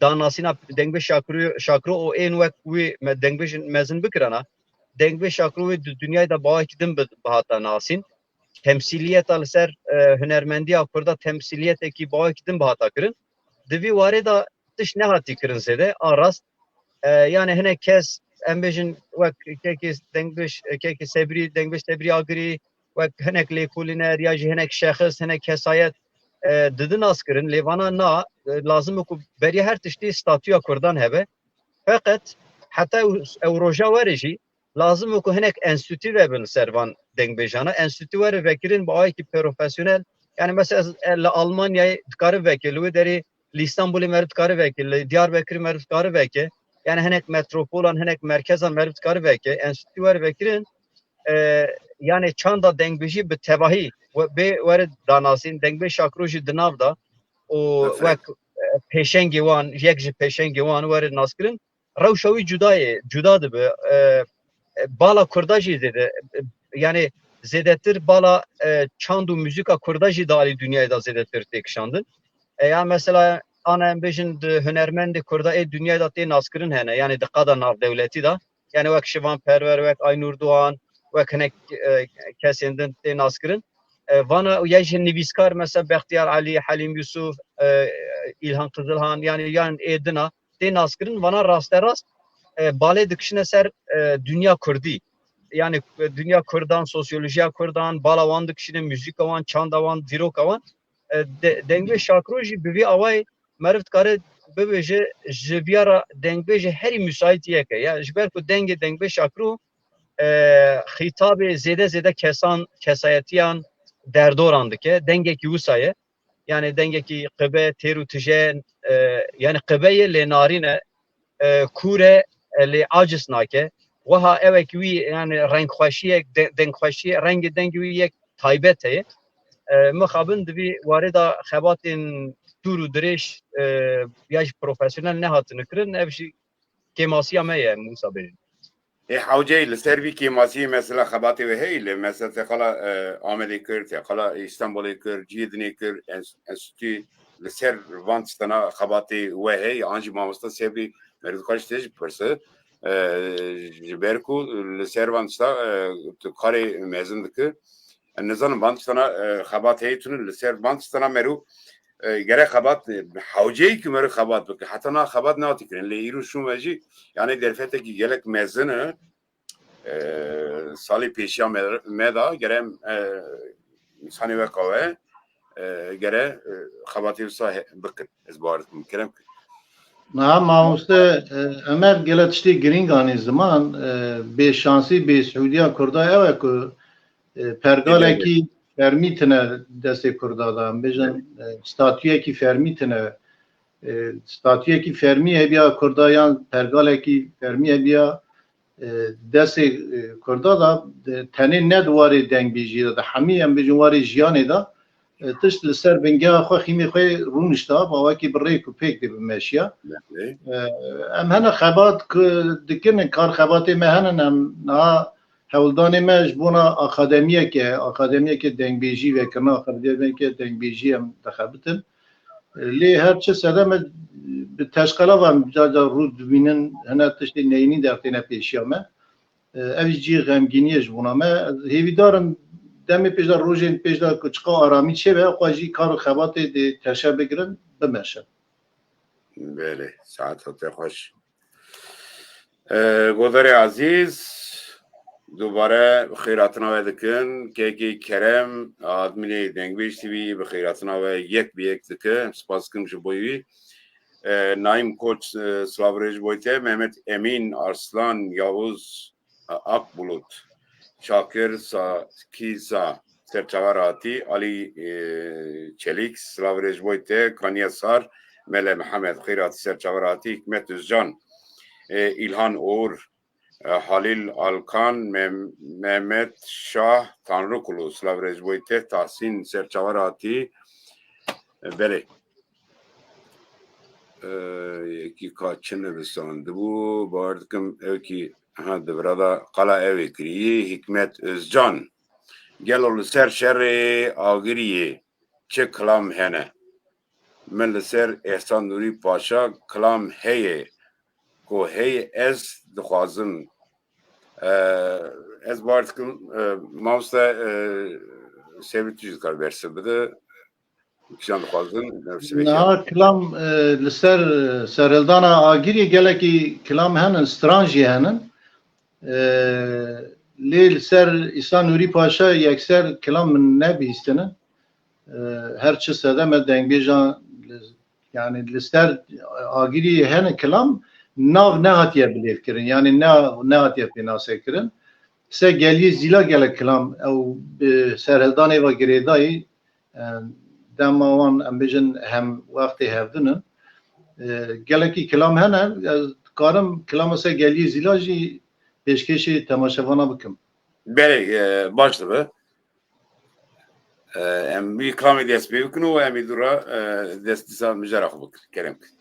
danasîna dengbêj Şakiro, Şakiro û ên wek wî me, dengbêjin mezin bikirana, dengbêj Şakiro wê di dinyayê de bi awayekî din bi, bihata nasîn. Temsîliyeta li ser, e, hunermendiya Kurda temsîliyetekî bi awayekî din bihata kirin. Di vî warê de tişt nehatî kirin zêde, a rast. E, yani hinek kes, em bêjin, wek kekê dengbêj, kekê Sebrî, dengbêj Sebrî Agirî, wek hinek lêkolîner ya jî hinek şexis, hinek kesayet, e, didin naskirin. Lê vana na, e, lazim e ku beriya her tiştî statûya Kurdan hebe. Feqet heta ew, ew roja were jî lazim e ku hinek enstîtû vebin li ser van dengbêjana. Enstîtû were vekirin bi awayekî profesyonel. Yani mesela ez, e, li Almanyayê dikarim veke, li wê derê li Îstanbulê meriv dikare veke, li Diyarbekirê meriv dikare veke. Yani hinek metropolan, hinek merkezan meriv dikare veke. Enstîtû were vekirin, e, yani çanda dengbêjî bi tevahî we-, bê were danasîn, dengbêj Şakiro jî di nav de û Aferin. wek, e, pêşengê wan, yek ji pêşengê wan were naskirin. Rewşa wî cuda ye, cuda dibe. E, e, bala Kurda jî zêde, e, yani zêdetir bala, e, çand û muzîka Kurda jî di alî dinyayê de zêdetir tê kişandin. E, ya mesela ana em bêjin di hunermendê Kurda ê dinyayê de tê naskirin hene, yani di qada navdewletî de. Yani wek Şivan Perwer, wek Aynur Doğan, wek hinek, e, kesên din tê naskirin. E, vana ya jî nivîskar mesela Bextiyar Elî, Helîm Yusuf, e, Îlhan Qizilhan, yani yan ê dina tê naskirin, vana rasterast, e, balê dikişine ser, e, dinya Kurdî. Yani, e, dinya Kurdan, sosyolojiya Kurdan, bala wan dikişine, muzîka wan, çanda wan, dîroka wan. E, de-, dengbêj Şakiro jî bi vî awayî meriv dikare bibêje ji viya re dengbêjê herî müsait yek e. Ya, ji ber ku dengê dengbêj Şakiro, e, xîtabê zêde zêde kesan, kesayetiyan, derdoran dike. Dengekî wisa ye. Yani dengekî qibe, têr û tije, e, yani qibe ye lê narîn e, e, kûr e, e, lê aciz nake. Wiha ewek wî yani rengxweşiyek, de-, dengxweşiyê, rengê dengê wî yek taybet heye. E, mixabin di vî warê de xebatên dûr û dirêj, e, ya jî profesyonel nehatine kirin, ev jî kêmasiya me ye, Musa bêjin. Ê hewceyî li ser vî kêmasiyê mesela xebatê we heye, li mesela te qala, e, Amedê kir, te qala Îstanbulê kir, cihê dinê kir, ens-, enstîtû li ser van tiştana xebatê we heye, an jî mamosta Sebrî meriv dixwest ji te jî bipirse, e, ji ber ku li ser van tişta, e, tu karê mezin dikir. Em nizanim van tiştana, e, xebat heye tune li ser van tiştana meriv, e, gerek xebat, e, hewceyî ku meriv xebat bike. Heta na xebat nehatî kirin. Lê îro şûn ve jî, yani derfetekî gelek mezin e, e, salê pêşiya me, me da, gere em, e, însanê weka we, e, gere, e, xebatê wisa he-, bikin. Ez bawer dikim. Kerem kir. Niha mamoste, e, Emer gele tiştê girîng anî ziman, e, bêşansî, bêsûdiya Kurda ew e ku, e, pergalekî fermî tine destê Kurda de. Em bêjin, e, statuyekî fermî tine. E, statuyekî fermî hebiya Kurda yan pergalekî fermî hebiya, e, destê, e, Kurda de, de tenê ne di warê dengbêjiyê de, di hemî em bêjin warê jiyanê de, e, tişt li ser bingeha xwe, xîmê xwe rûnişta, bi awakî bi rêk û pêk dê bimeşiya. Belê. E, em hene xebat ku dikin, kar xebatê me hene, em niha hewldanê me ji bona akademiyeke, akademiyeke dengbêjî vekirina, akademiyeke dengbêjî em dixebitin. Lê her çi sedeme bi teşqela ve em car car rû dibînin, hene tiştê neyînî dertêne pêşiya me. Ev jî cihê xemgîniyê ji bona me. Ez hêvîdar im demê pêş de, rojên pêş de ku çiqa aramî çêbe, xwe jî kar û xebatê dê teşe bigirin, bimeşin. Belê, saeta te xweş. E, Godarê Ezîz, dubare bi xêr hatina we dikin. Kekê Kerem, adminê Dengbêj T V, bi xêr hatina we yek bi yek dike. Em spas dikin ji bo wî. E, Naîm Koç, e, silav rêj bo te. Mehmet Emîn Arslan, Yavuz, e, Akbulut, Çakir Sa-, Kîza, ser çava re hatî. Alî, e, Çelîk, silav rêj bo te. Kaniya Sar, Mele Mihemed, xêr hatî, ser çava re hatî. Hikmet Özcan, e, Îlhan Oğur, e, Halil Alkan, Mem-, Mehmet Şah Tanrıkulu, silav rêj bo te. Tahsîn, ser çava re hatî. E, belê. E, yekî ka çi nivîsandibû, bawer dikim ew kî, ha, di vira de qala ew ê kirî, Hikmet Özcan. Gelo li ser şerê Agiriyê çi kilam hene? Min li ser Ehsan Nûrî Paşa kilam heye ku heye ez dixwazim. E, ez bawer dikim, e, mamoste, e, Sevî tu jî dikar bersiv bide. Kîjan dixwazin, bersiv bike. Niha kilam, e, li ser, e, serhildana Agiriyê gelekî kilam henin, stran jî henin. E, lê li ser Îsa Nûrî Paşa yekser kilam min nebihîstine. E, her çi sedeme dengbêjan li, yani li ser Agirî hene kilam nav nehatiye bilêvkirin. Yani ne, nehatiye pênasekirin. Se Geliyê Zîla gelek kilam ew bi serhildanê ve girêdayî, e, dema wan em bêjin hem wextê hevdin in. E, gelekî kilam hene, ez dikarim kilama se Geliyê Zîla jî pêşkêşî temaşevana bikim. Belê, e, baş dibe. E, em wî kilamê dest pê bikin û em ê dû re, e, dest dîsa mijara xwe bikin. Kerem bikin.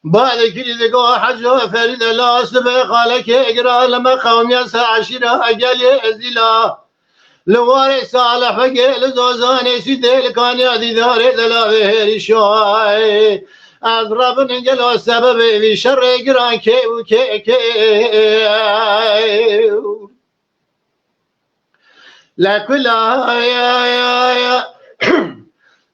Badekirî digo Heco Ferîde la sibê xalekê gira li me qewmiya se eşîra Geliyê Zîla. Li warê Salih Begê li Zozanê Sîdê li kaniya dîdarê de lavê hêrî şoy. Ez rebin gelo sebebê vî şerê giran kê û kê kê. Lê kula ya ya ya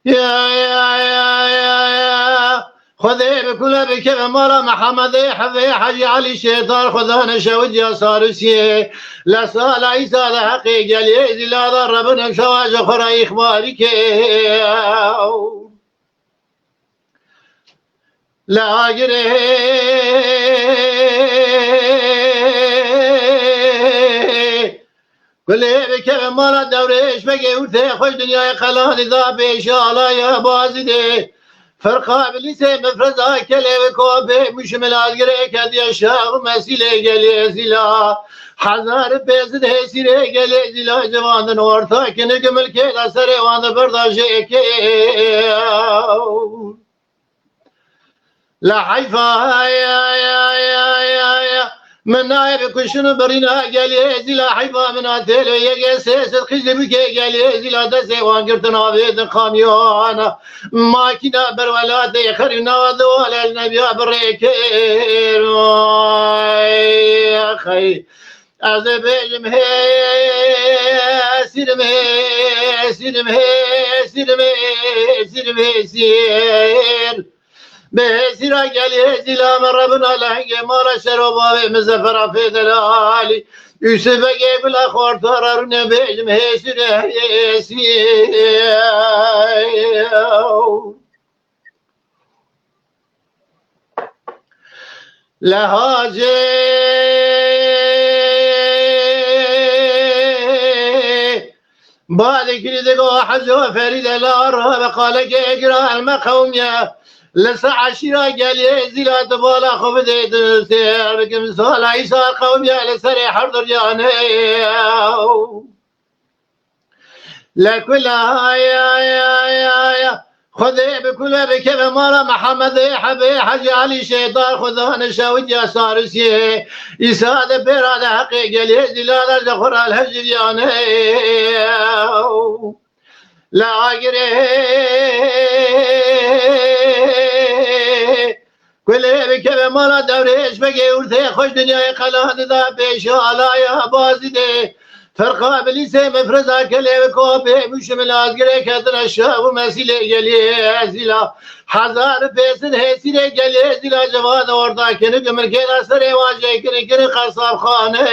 ya ya ya ya ya ya. Xwedê bi kula bikeve mala Mihemedê Hevê Hecî Elî Şêtar Xweda neşewit ya Sarusiyê. Lê sala îsa de heqê Geliyê Zîla de rebin şewa ji xwe re îxbarî ke. Li Agirê Gulê bikeve mala dewrêş vegê û tê xweş dinyayê qelanî da pêşa alaya bazî dê. Ferqa bilîsê mifreza kelê ve kopê muşim Agirê kediye şax û mesîlê Geliyê Zîla. Hezar pêzid hêsîrê Geliyê Zîla civandin orta kinik milkê de serê wan de berda jê kê. La heyfa ya ya ya ya ya. Min nayê bikuşin û birîna Geliyê Zîla heyfa min a têlê yekê sê sed qîzê bike Geliyê Zîla destê wan girtin avêtin kamyona. Makîna berwelatê xerî nava diwal ecnebiya birêkir. Ay, xey. Ez ê bêjim hêsîrim, hêsîrim, hêsîrim, hêsîrim, hêsîr. Bi hêsîra Geliyê Zîla me rebina lehengê mala şero bavê min Zefera Fêdelalî. Yûsif Begê bila xorta re rûnê bêjim hêsîr, hêsîr. Lê hacê badekirî digo Heco Ferîde la re ve qalekê giran me qewmiye. Li ser eşîra Geliyê Zîla di bala xwe bidê di sêr bikim sala îsa qewmiye li serê her duryanê. Lê kula ya ya ya ya. Xwedê bi kula bikeve mala Mihemedê Hebê Hecî Elî Şêdar Xweda neşewit ya Sarusiyê. Îsa de pêra de heqê Geliyê Zîla de ji xwe re lehejiriyane. Lê Agirê Kulê bikeve mala dewrêş vegê ûrtê xweş dinyayê qelan dida pêşa alaya bazî dê. Ferqa bilîsê mifreza kelê ve kopê muşim Agirê ketine şav û mesîlê Geliyê Zîla. Hezar pêsin hêsîrê Geliyê Zîla cevada orta kinik milkê de serê wan jê kinik kinik qesabxane.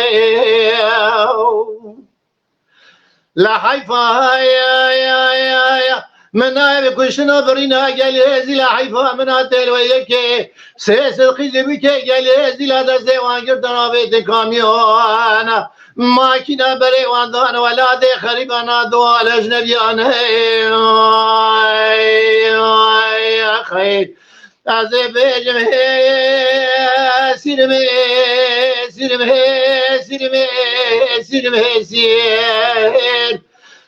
La heyfa ya ya ya ya. Min nayê bi kuştina birîna gelê hêzîla heyfa min a têl wê yekê. Sê sidqî dibike gelê hêzîla destê wan girtin avêtin kamyona. Makîna berê wan dan welatê xerîbana dua lejnebiyane. Ay, ay, ay, xeyr. Ez ê bêjim hê sîrim, hê sîrim, hê sîrim, hê sîrim, hê sîr.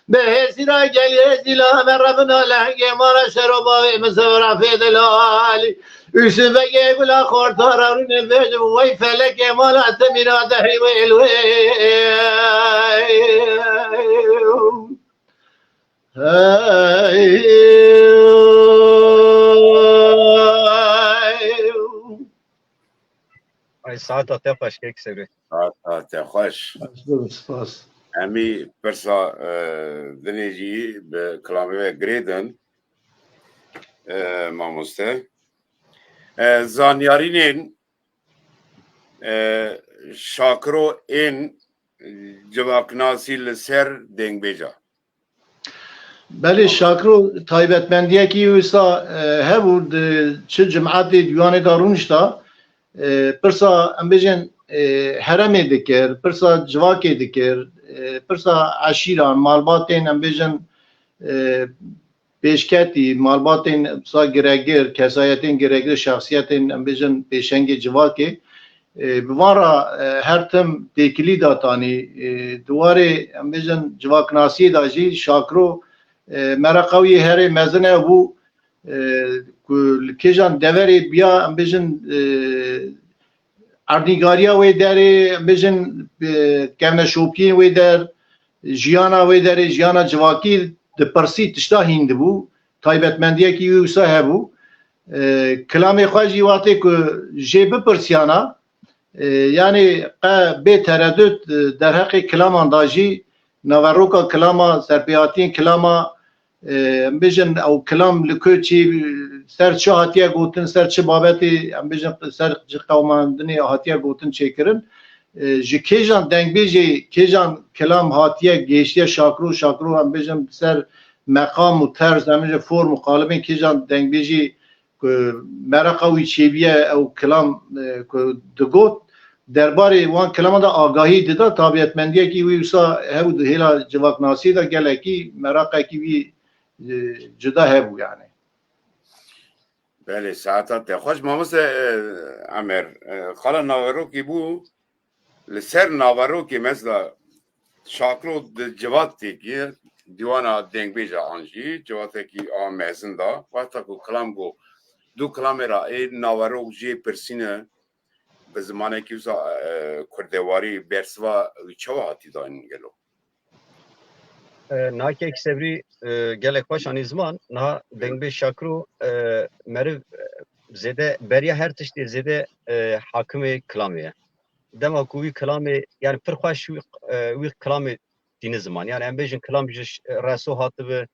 Bi hêsîra gelê zîla me rebina lehengê mala şero bavê min sevra fêdilalî. Ûsibegê gula xortara rûnê bêjim wey felekê mala te mîna dehî wê lwê. Hey. Ay, saeta te xweş, kek Sebrî. Saeta te xweş. Spas. Em î pirsa, e, dinê jî bi kilamê we girêdin, e, mamoste. E, zanyarînên, e, şakiro ên civaknasî li ser dengbêja. Belê, şakiro taybetmendiyekî wisa, e, hebû di çi cimetê dîwanê de rûnişta, e, pirsa, em bêjin, e, heremê dikir, pirsa civakê dikir, e, pirsa eşîran, malbatên, em bêjin, e, pêşketî, malbatên wisa giregir, kesayetên giregir, şexsiyetên, em bêjin, pêşengê civakê, e, bi van re, e, her tim têkilî datanî, e, di warê, em bêjin, civaknasiyê de jî şakiro, e, mereqa wî herê mezin e bû, e, ku li kêjan deverê biya, em bêjin, e, erdnîgariya wê derê, em bêjin, e, kevneşopiyên wê der, jiyana wê derê, jiyana civakî dipirsî, tişta hîn dibû, taybetmendiyekî wî wisa hebû. E, kilamê xwe jî watê ku jê bipirsiyana, e, yanî qe bê teredut, e, derheqê kilaman da jî naveroka kilama, serpêhatiyên kilama, e, em bêjin ew kilam li ku çi, ser çi hatiye gotin, ser çi babetê, em bêjin ser çi qewimandinê hatiye gotin çêkirin. E, ji kêjan dengbêjê, kêjan kilam hatiye gêştiye şakiro, şakiro em bêjin ser meqam û terz, em bêjin form û qalibên kêjan dengbêjî ku mereqa wî çêbiye ew kilam, e, ku digot, derbarê wan kilaman de agahî dida, tabietmendiyekî wî wisa hebû di hêla civaknasiyê de gelekî meraqekî wî, e, cuda hebû yani. Belê, saeta te xweş mamoste, e, Emer. E, xala naverokî bû, li ser naverokê mesela şakiro di civatekî, dîwana dengbêja an jî civatekî a mezin da, wexta ku kilam got, du kilamê re ê naverok jê pirsîne, bi zimanekî wisa, e, kurdewarî bersiva wî çawa hatî danîn gelo? E, niha kek Sebrî, e, gelek xweş anî ziman. Niha dengbêj şakiro, e, meriv, e, zêde beriya her tiştê zêde, e, hakimê kilamê ye. Dema ku wî kilamê, yani pir xweş wî, e, wî kilamê tîne ziman. Yani em bêjin kilam ji ş-, reso hatibi,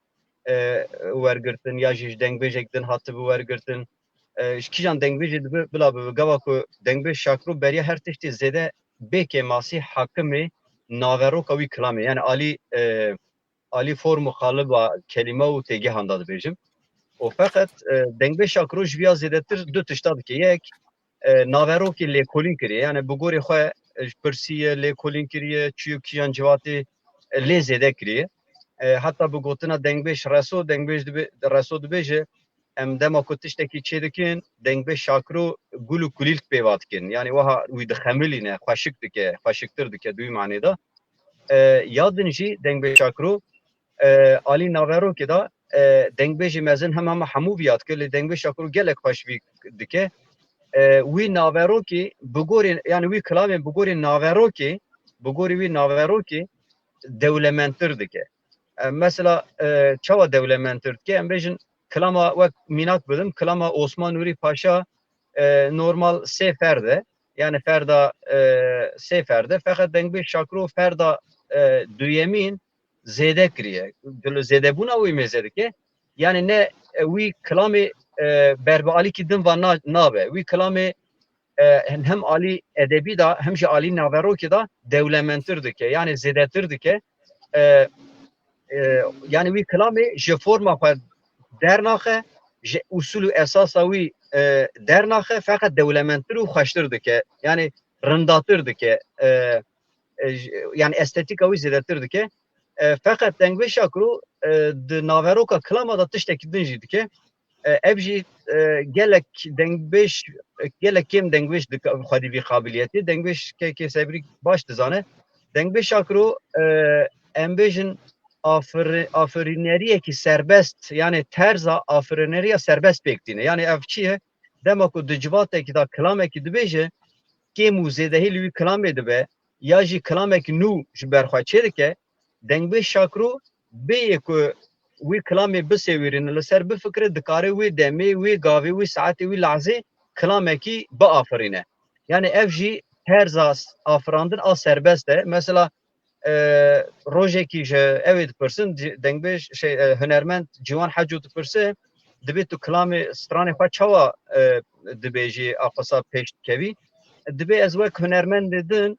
e, wergirtin ya jî ji dengbêjek din hatibi wergirtin. E, ji kîjan dengbêjê dibe bila bibe. Gava ku dengbêj şakiro beriya her tiştê zêde bê kêmasî hakimê naveroka wî kilamê. Yani alî, e, alî form û qaliba kelîme û têgehan de dibêjim. Û feqet, e, dengbêj şakiro ji viya zêdetir du tişta dike. Yek, e, naverokê lêkolîn kiriye. Yani bi gorê xwe, e, ji pirsî ye, lêkolîn kiriye, çûye kîjan civatê, e, lê zêde kiriye. E, heta bi gotina dengbêj reso, dengbêj dibe, reso dibêje, em dema ku tiştekî çê dikin, dengbêj şakiro gul û kulîlk pêva dikin. Yani wiha wî dixemilîne, xweşik dike, xweşiktir dike di wî manê de. E, ya din jî dengbêj şakiro, e, alî naverokê de, e, dengbêjê mezin hema hema hemû viya dike, lê dengbêj şakiro gelek xweş vî dike. E, wî naverokê bi gorê, yani wî kilamê bi gorê naverokê, bi gorê wî naverokê dewlemendtir dike. E, mesela, e, çawa dewlemendtir dike? Em bêjin kilama, wek mînak bidim, kilama Osman Nûrî Paşa, e, normal sê ferd e. Yani ferda, e, sê ferd e. Feqet dengbêj şakiro ferda, e, duyemîn zêde kiriye. Dilo zêdebûna wî mêze dike. Yani ne, e, wî kilamê, e, ber bi alîkî din va na-, nabe. Wî kilamê, e, hem, hem alî edebî de hem jî alî naverokê de dewlemendtir dike. Yani zêdetir dike. E, e, yani wî kilamê ji forma xwe dernaxe, ji usul û esasa wî e, dernaxe, feqet dewlemendtir û xweştir dike. Yani rindatir dike. E, e, j- yani estetîka wî zêdetir dike. E, feqet dengbêj Şakiro e, di naveroka kilama de tiştekî din jî dike. E, ev jî e, gelek dengbêj, gelek kêm dengbêj dika-, xwedî vî qabiliyetê. Dengbêj kekê Sebrî baş dizane. Dengbêj Şakiro e, em bêjin afiri-, afirîneriyekî serbest, yani terza afirîneriya serbest pêk tîne. Yani ev çi ye? Dema ku di civatekî de kilamekî dibêje, kêm û zêdehî li wî kilamê dibe, ya jî kilamekî nû ji ber xwe çêdike, dengbêj Şakiro bêyê ku wî kilamê bisêwirîne, li ser bifikire, dikare wê demê, wê gavê, wê saetê, wî lehzê kilamekî biafirîne. Yani ev jî terza afirandin a serbest e. Mesela e, rojekî ji ew ê dipirsin, ci- dengbêj, şey, e, hunermend Ciwan Heco dipirse, dibê tu kilamê stranê xwe çawa e, dibêjî, a qisa pêş dikevî? Dibê ez wek hunermendê din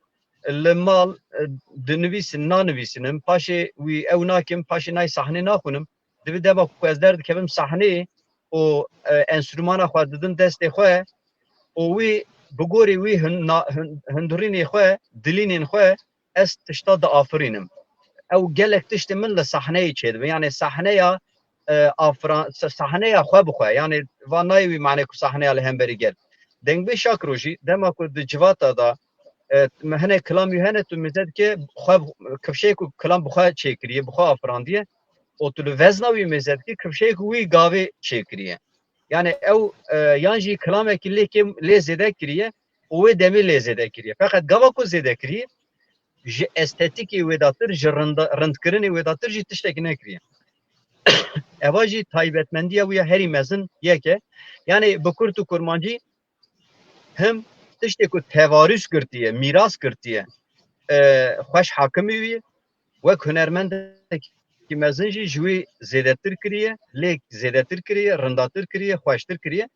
li mal e, dinivîsin, nanivîsinim, paşê wî ew nakim, paşê nayê sahnê naxwînim. Dibê dema ku ez derdikevim sahneyê û e, enstrûmana xwe didin destê xwe û wî bi gorî wî hin-, na-, hin-, hundirînê xwe, dilînên xwe, ez tişta diafirînim. Ew gelek tiştê min li sahneyê çêdibe. Yani sahneya e, afra-, sa-, sahneya xwe bi xwe. Yani va nayê wî mane ku sahneya li hemberî gel. Dengbêj Şakiro jî dema ku di civata de e, me hinek kilam wî hene, tu mêze dike xwe bi-, kifşeyê ku kilam bi xwe çêkiriye, bi xwe afirandiye û tu li vezna wî mêze dike kifşeyê ku wî gavê çêkiriye. Yani ew e, yan jî kilamekî lê kêm, lê zêde kiriye û wê demê lê zêde kiriye. Feqet gava ku zêde kiriye, ji estetîkê wê datir, ji rinda-, rindkirinê wê datir jî tiştekî nekiriye. Eva jî taybetmendiya wî ya herî mezin yek e. Yani bi kurt û kurmancî him tiştê ku tevarûs girtiye, mîras girtiye, e, xweş hakimî wî, wek hunermendekî mezin jî ji wî zêdetir kiriye, lê zêdetir kiriye, rindatir kiriye, xweştir kiriye.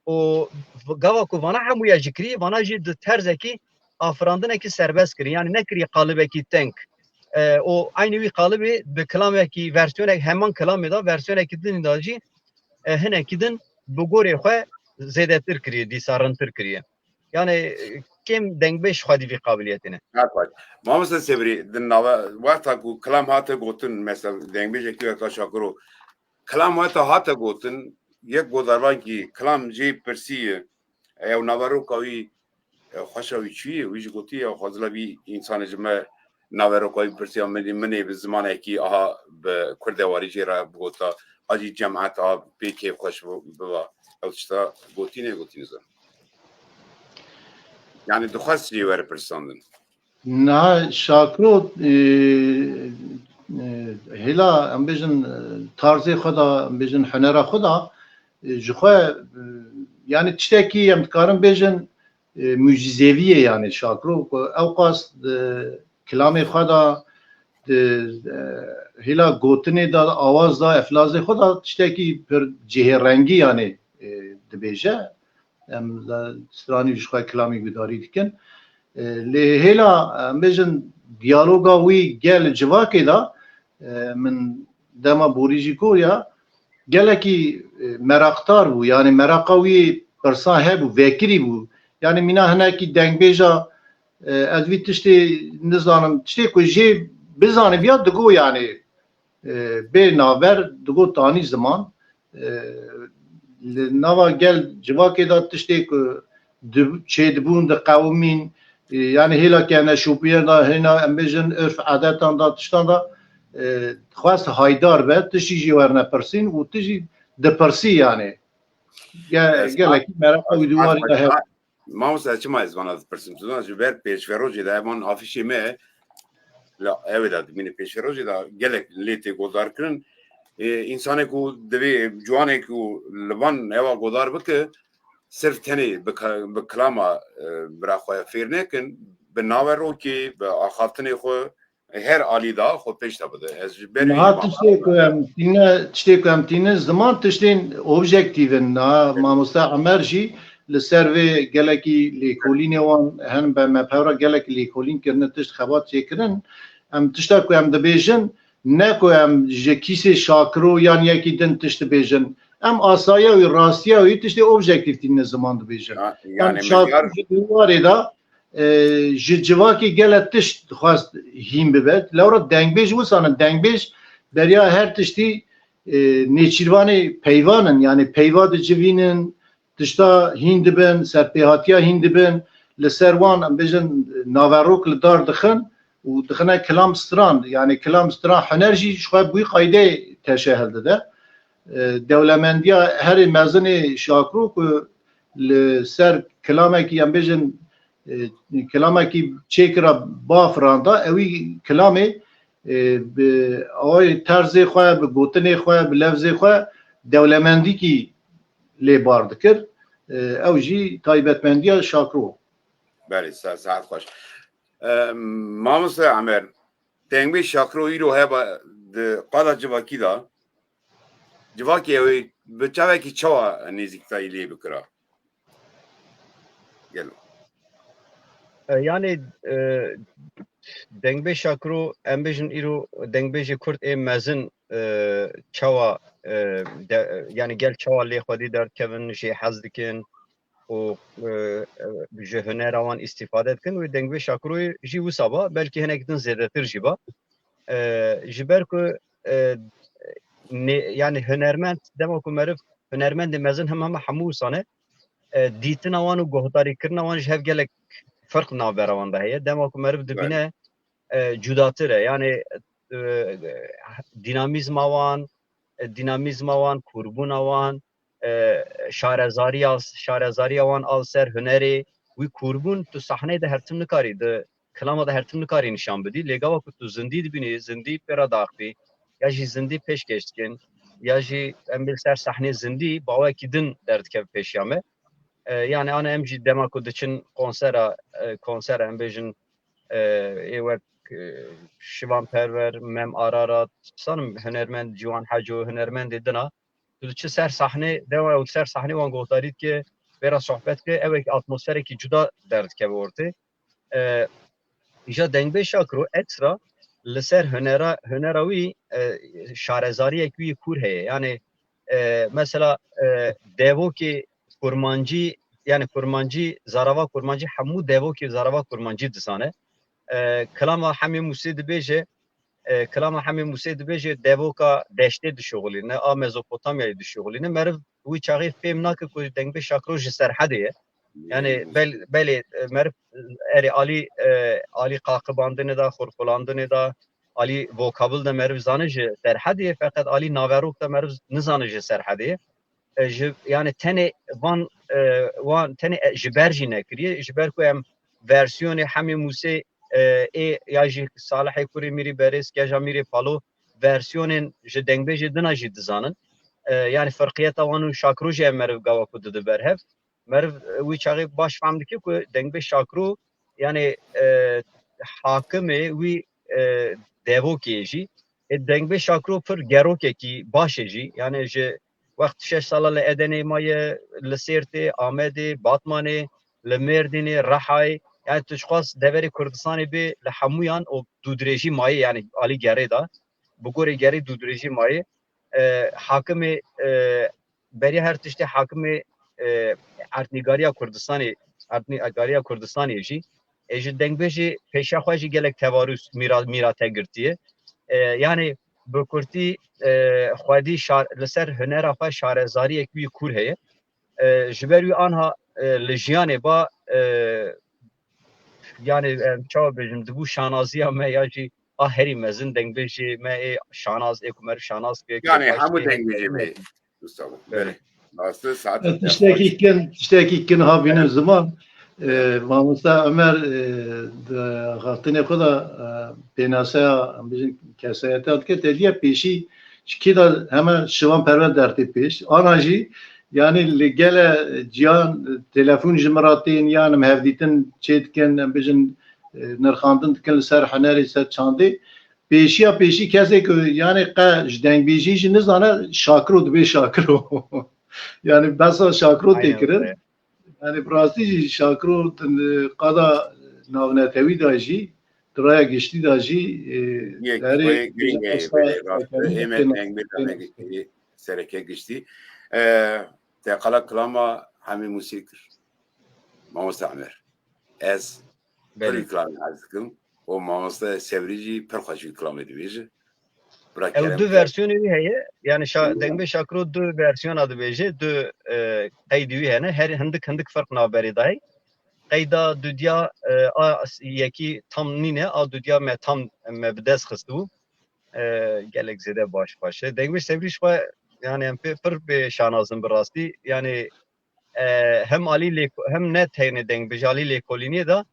Û v-, gava ku vana hemûya jî kirî, vana jî di terzekî afirandinekî serbest kirî. Yani nekirî qalibekî teng. E, û eynî wî qalibê bi kilamekî, versiyonek heman kilamê de, versiyonekî din de jî e, hinekî din bi gorê xwe zêdetir kirî, dîsa rintir kirî. Yani e, kêm dengbêj xwedî vî qabiliyetê ne. Her xweş. Mamoste Sebrî, di nava wexta ku kilam hate gotin, mesela dengbêjekî weka Şakiro, kilam weta hate gotin, yek godarvankî kilam jê pirsiye, ew naveroka wî, e, xweşa wî çûyî, wî jî gotiye, xwezila vî însanê ji me naveroka wî pirsiya min, min ê bi zimanekî aha bi kurdewarî jê re bigota, a jî cemaet a pê kêfxweş biba. Ew tişta gotî negotî nizam. Yani dixwest jê were pirsandin. Niha Şakiro, e, e, hêla, em bêjin, e, tarzê xwe de, em bêjin, hunera xwe de, e, ji xwe, e, yani tiştekî em dikarin bêjin, e, mucîzevî ye, yani Şakiro, ku ewqas di kilamê xwe de, di, e, hêla gotinê de, awaz de, eflazê xwe de tiştekî pir cihêrengî, yani, e, dibêje. Em li stranî ji xwe kilamî gudarî dikin. E, lê hêla, em bêjin, diyaloga wî gel civakê de, e, min dema borî jî goya, gelekî, e, meraqdar bû. Yani meraqa wî pirsa hebû, vekirî bû. Yani mîna hinekî dengbêja, e, ez vî tiştê nizanim, tiştê ku jê bizanibiya digo yani, e, bê navber digo tanî ziman. E, li nava gel civakê de tiştê ku di-, çêdibûn, diqewimîn, e, yani hêla kene şopiyê de hêna em bêjin örf adetan de tiştan de, e, xwest haydar be, tiştî jî werne pirsîn û tu jî dipirsî yani. Ge-, gelekî mereqa wî di warî de hebe. Mamoste, çima ez vana dipirsim? Tu zana ji ber pêşverojê de, evan afîşê me, la ew ê de dimîne pêşverojê de gelek lê tê guhdar kirin. Ê, însanê ku divê ciwanê ku li van ewa guhdar bike, sirf tenê bi ka-, bi kilama, e, bira xwe fêr nekin, bi naverokê, bi axaftinê xwe, her alî de xwe pêş de bide. Ez ji ber Niha tiştê ku em tîne, tiştê ku em tîne ziman tiştên objektîv in. Niha mamoste Emer jî li ser vê gelekî lêkolînê wan hen be me pevra gelekî lêkolîn kirine, tişt xebat çêkirin. Em tişta ku em dibêjin, Ne ku em ji kîsê Şakiro yan yekî din tişt dibêjin. Em asaya wî, rastiya wî, tiştê objektîf tînin ziman dibêjin. Ya, em yani Şakiro ji warê de, e, ji civakê gelek tişt dixwest hîn bibe. Lewra dengbêj wisa ne. Dengbêj beriya her tiştî, e, nêçîrvanê peyvan in. Yani peyva dicivînin, tişta hîn dibin, serpêhatiya hîn dibin, li ser wan, em bêjin, naverok li dar dixin û dixine kilam stran. Yani kilam stran huner jî ji xwe bi wî qaydeyê teşe hildide. E, dewlemendiya herê mezin ê Şakiro ku li ser kilamekî, em bêjin, e, kilamekî çêkira bafiranda, ewî kilamê, e, bi awayê terzê xwe, bi gotinê xwe, bi lefzê xwe dewlemendîkî lê bar dikir. E, ew jî taybetmendiya Şakiro. Belê, se-, saet xweş. E, Mamoste Emer, dengbêj Şakiro îro heba di qada civakî de, civakê ew ê bi çavekî çawa nêzîkitayî lê bikira? Gelo. E, yani, e, dengbêj Şakiro, em bêjin îro dengbêjê Kurd ê mezin, e, çawa, e, de, yani gel çawa lê xwedî derdikevin, jê hez dikin û, e, e, ji hunera wan îstîfade dikin. Wê dengbêj Şakiroyê jî wisa ba, belkî hinek din zêdetir jî ba. E, ji ber ku, e, nê-, yani hunermend, dema ku meriv hunermendê mezin hema hema hemû wisa ne, e, dîtina wan û guhdarîkirina wan ji hev gelek ferq navbera wan de heye. Dema ku meriv dibîne, e, cudatir e. Yani, e, dînamîzma wan, e, dînamîzma wan, kûrbûna wan, e, şarezariya, şarezariya wan a li ser hunerê, wî kûrbûn tu sahneyê de her tim nikarî, di kilama de her tim nikarî nîşan bidî. Lê gava ku tu zindî dibînî, zindî pê re daxivî, ya jî zindî pêşkêş dikin, ya jî em bê li ser sahnê zindî bi awayekî din derdikeve pêşiya me. E, yani ana em jî dema ku diçin konsera, e, konsera em bêjin, e, ê wek, e, Şivan Perwer, Mem Ararat, sanim hunermend Ciwan Heco, hunermendê dina, tu diçi ser sahnê, dema ew ser sahnê wan guhdarî dike, pê re sohbet dike, ew wek atmosferekî cuda derdikeve ortê. E, îja dengbêj Şakiro ekstra li ser hunera, hunera wî, e, şarezariyek wî kûr heye. Yani, e, mesela, e, devokê kurmancî, yani kurmancî, zarava kurmancî, hemû devokê zarava kurmancî dizane. E, kilama Hemê Mûsê dibêje, e, kilama Hemê Mûsê dibêje, devoka deştê dişuxulîne, a Mezopotamyayê dişuxulîne. Meriv wî çaxê fêm nake ku dengbêj Şakiro ji Serhedê ye. Yani bel-, belê, e, meriv, e, erê alî, e, alî qaqibandinê de, xurxulandinê de, alî vokabil de meriv zane ji Serhedê ye, feqet alî naverok de meriv nizane ji Serhedê ye. E, ji, yani tenê van, e, wan tenê, e, ji ber jî nekiriye. Ji ber ku em versiyonê Hemê Mûsê, e, ê ya jî Salihê Kurê Mîrî Berêz, Keja Mîrê Palo, versiyonên ji dengbêjê dina jî dizanin. E, yani ferqiyeta wan û Şakiro jî em meriv gava ku dide ber hev. Meriv, e, wî çaxê baş fehm dike ku dengbêj Şakiro, yani, e, hakimê wî, e, devokê jî. Ê dengbêj Şakiro pir gerokekî baş e jî. Yani ji wext şeş sala li Edenê maye, li Sêrtê, Amedê, Batmanê, li Mêrdînê, Rihayê. Yani tu ji xwest deverê Kurdistanê bê, li hemûyan û dûdirêjî maye, yani alî gerê de. Bi gorê gerê dûdirêjî maye. E, hakimê, e, beriya her tiştê hakimê, e, erdnîgariya Kurdistanê, erdnîgariya Kurdistanê jî, e, ji dengbêjê pêşiya xwe jî gelek tevarûs mîra-, mîrate girtiye. E, yani bi kurtî, e, xwedî şar-, li ser hunera xwe şarezariyek wî kûr heye. E, ji ber wî anha, e, li jiyanê ba, e, yani em çawa bêjim, dibû şanaziya me ya jî a herî mezin dengbêjê me ê şanaz, ê ku meriv şanaz bike, Yani hemû dengbêjê me. Mustafa. Belê. Rastî saet. E, tiştekî kin, tiştekî kin ha bînin ziman. E, Mamosta Ömer, e, di axaftinê xwe de, e, pênaseya, em bêjin, kesayeta dike, te diye pêşî ji kî de heme Şivan Perwer dertê pêş. Ana jî, yani li gele ciyan, e, telefon ji min re tên, yan em hevdîtin çê dikin, em bêjin, e, nirxandin dikin li ser hunerê, ser çandê. Pêşiya pêşî kesê ku yani qe ji dengbêjî jî nizane, Şakiro dibê Şakiro. Yani behsa Şakiro tê kirin. Yani bi rastî jî Şakiro di qada navnetewî de jî di raya giştî de jî, e, Yek, herê wê girîng e, esta wê rastî, ême deng bê dame giştî, sereke giştî. E, teqala kilama Hemî Musî kir. Mamoste Emer. Ez pir Belê. Kilamê ez dikim. Û mamoste Sevrî jî pir xweş wî kilamê dibêje. Bira Ew Kerem du kir. Versiyonê wî heye. Yani şa, Hı. Dengbê Şakiro du versiyona dibêje, du, e, qeydî wî hene. Her hindik hindik ferq navberê dayê. Qeyda dudiya, e, a s-, yekî tam nîne, a dudiya me tam me bi dest xistibû. E, gelek zêde baş baş e. Dengbêj Sevrî ji xwe, yani em pê pir bê şanazin bi rastî. Yani, e, hem alî lê-, hem ne tenê dengbêj alî lêkolîniyê de,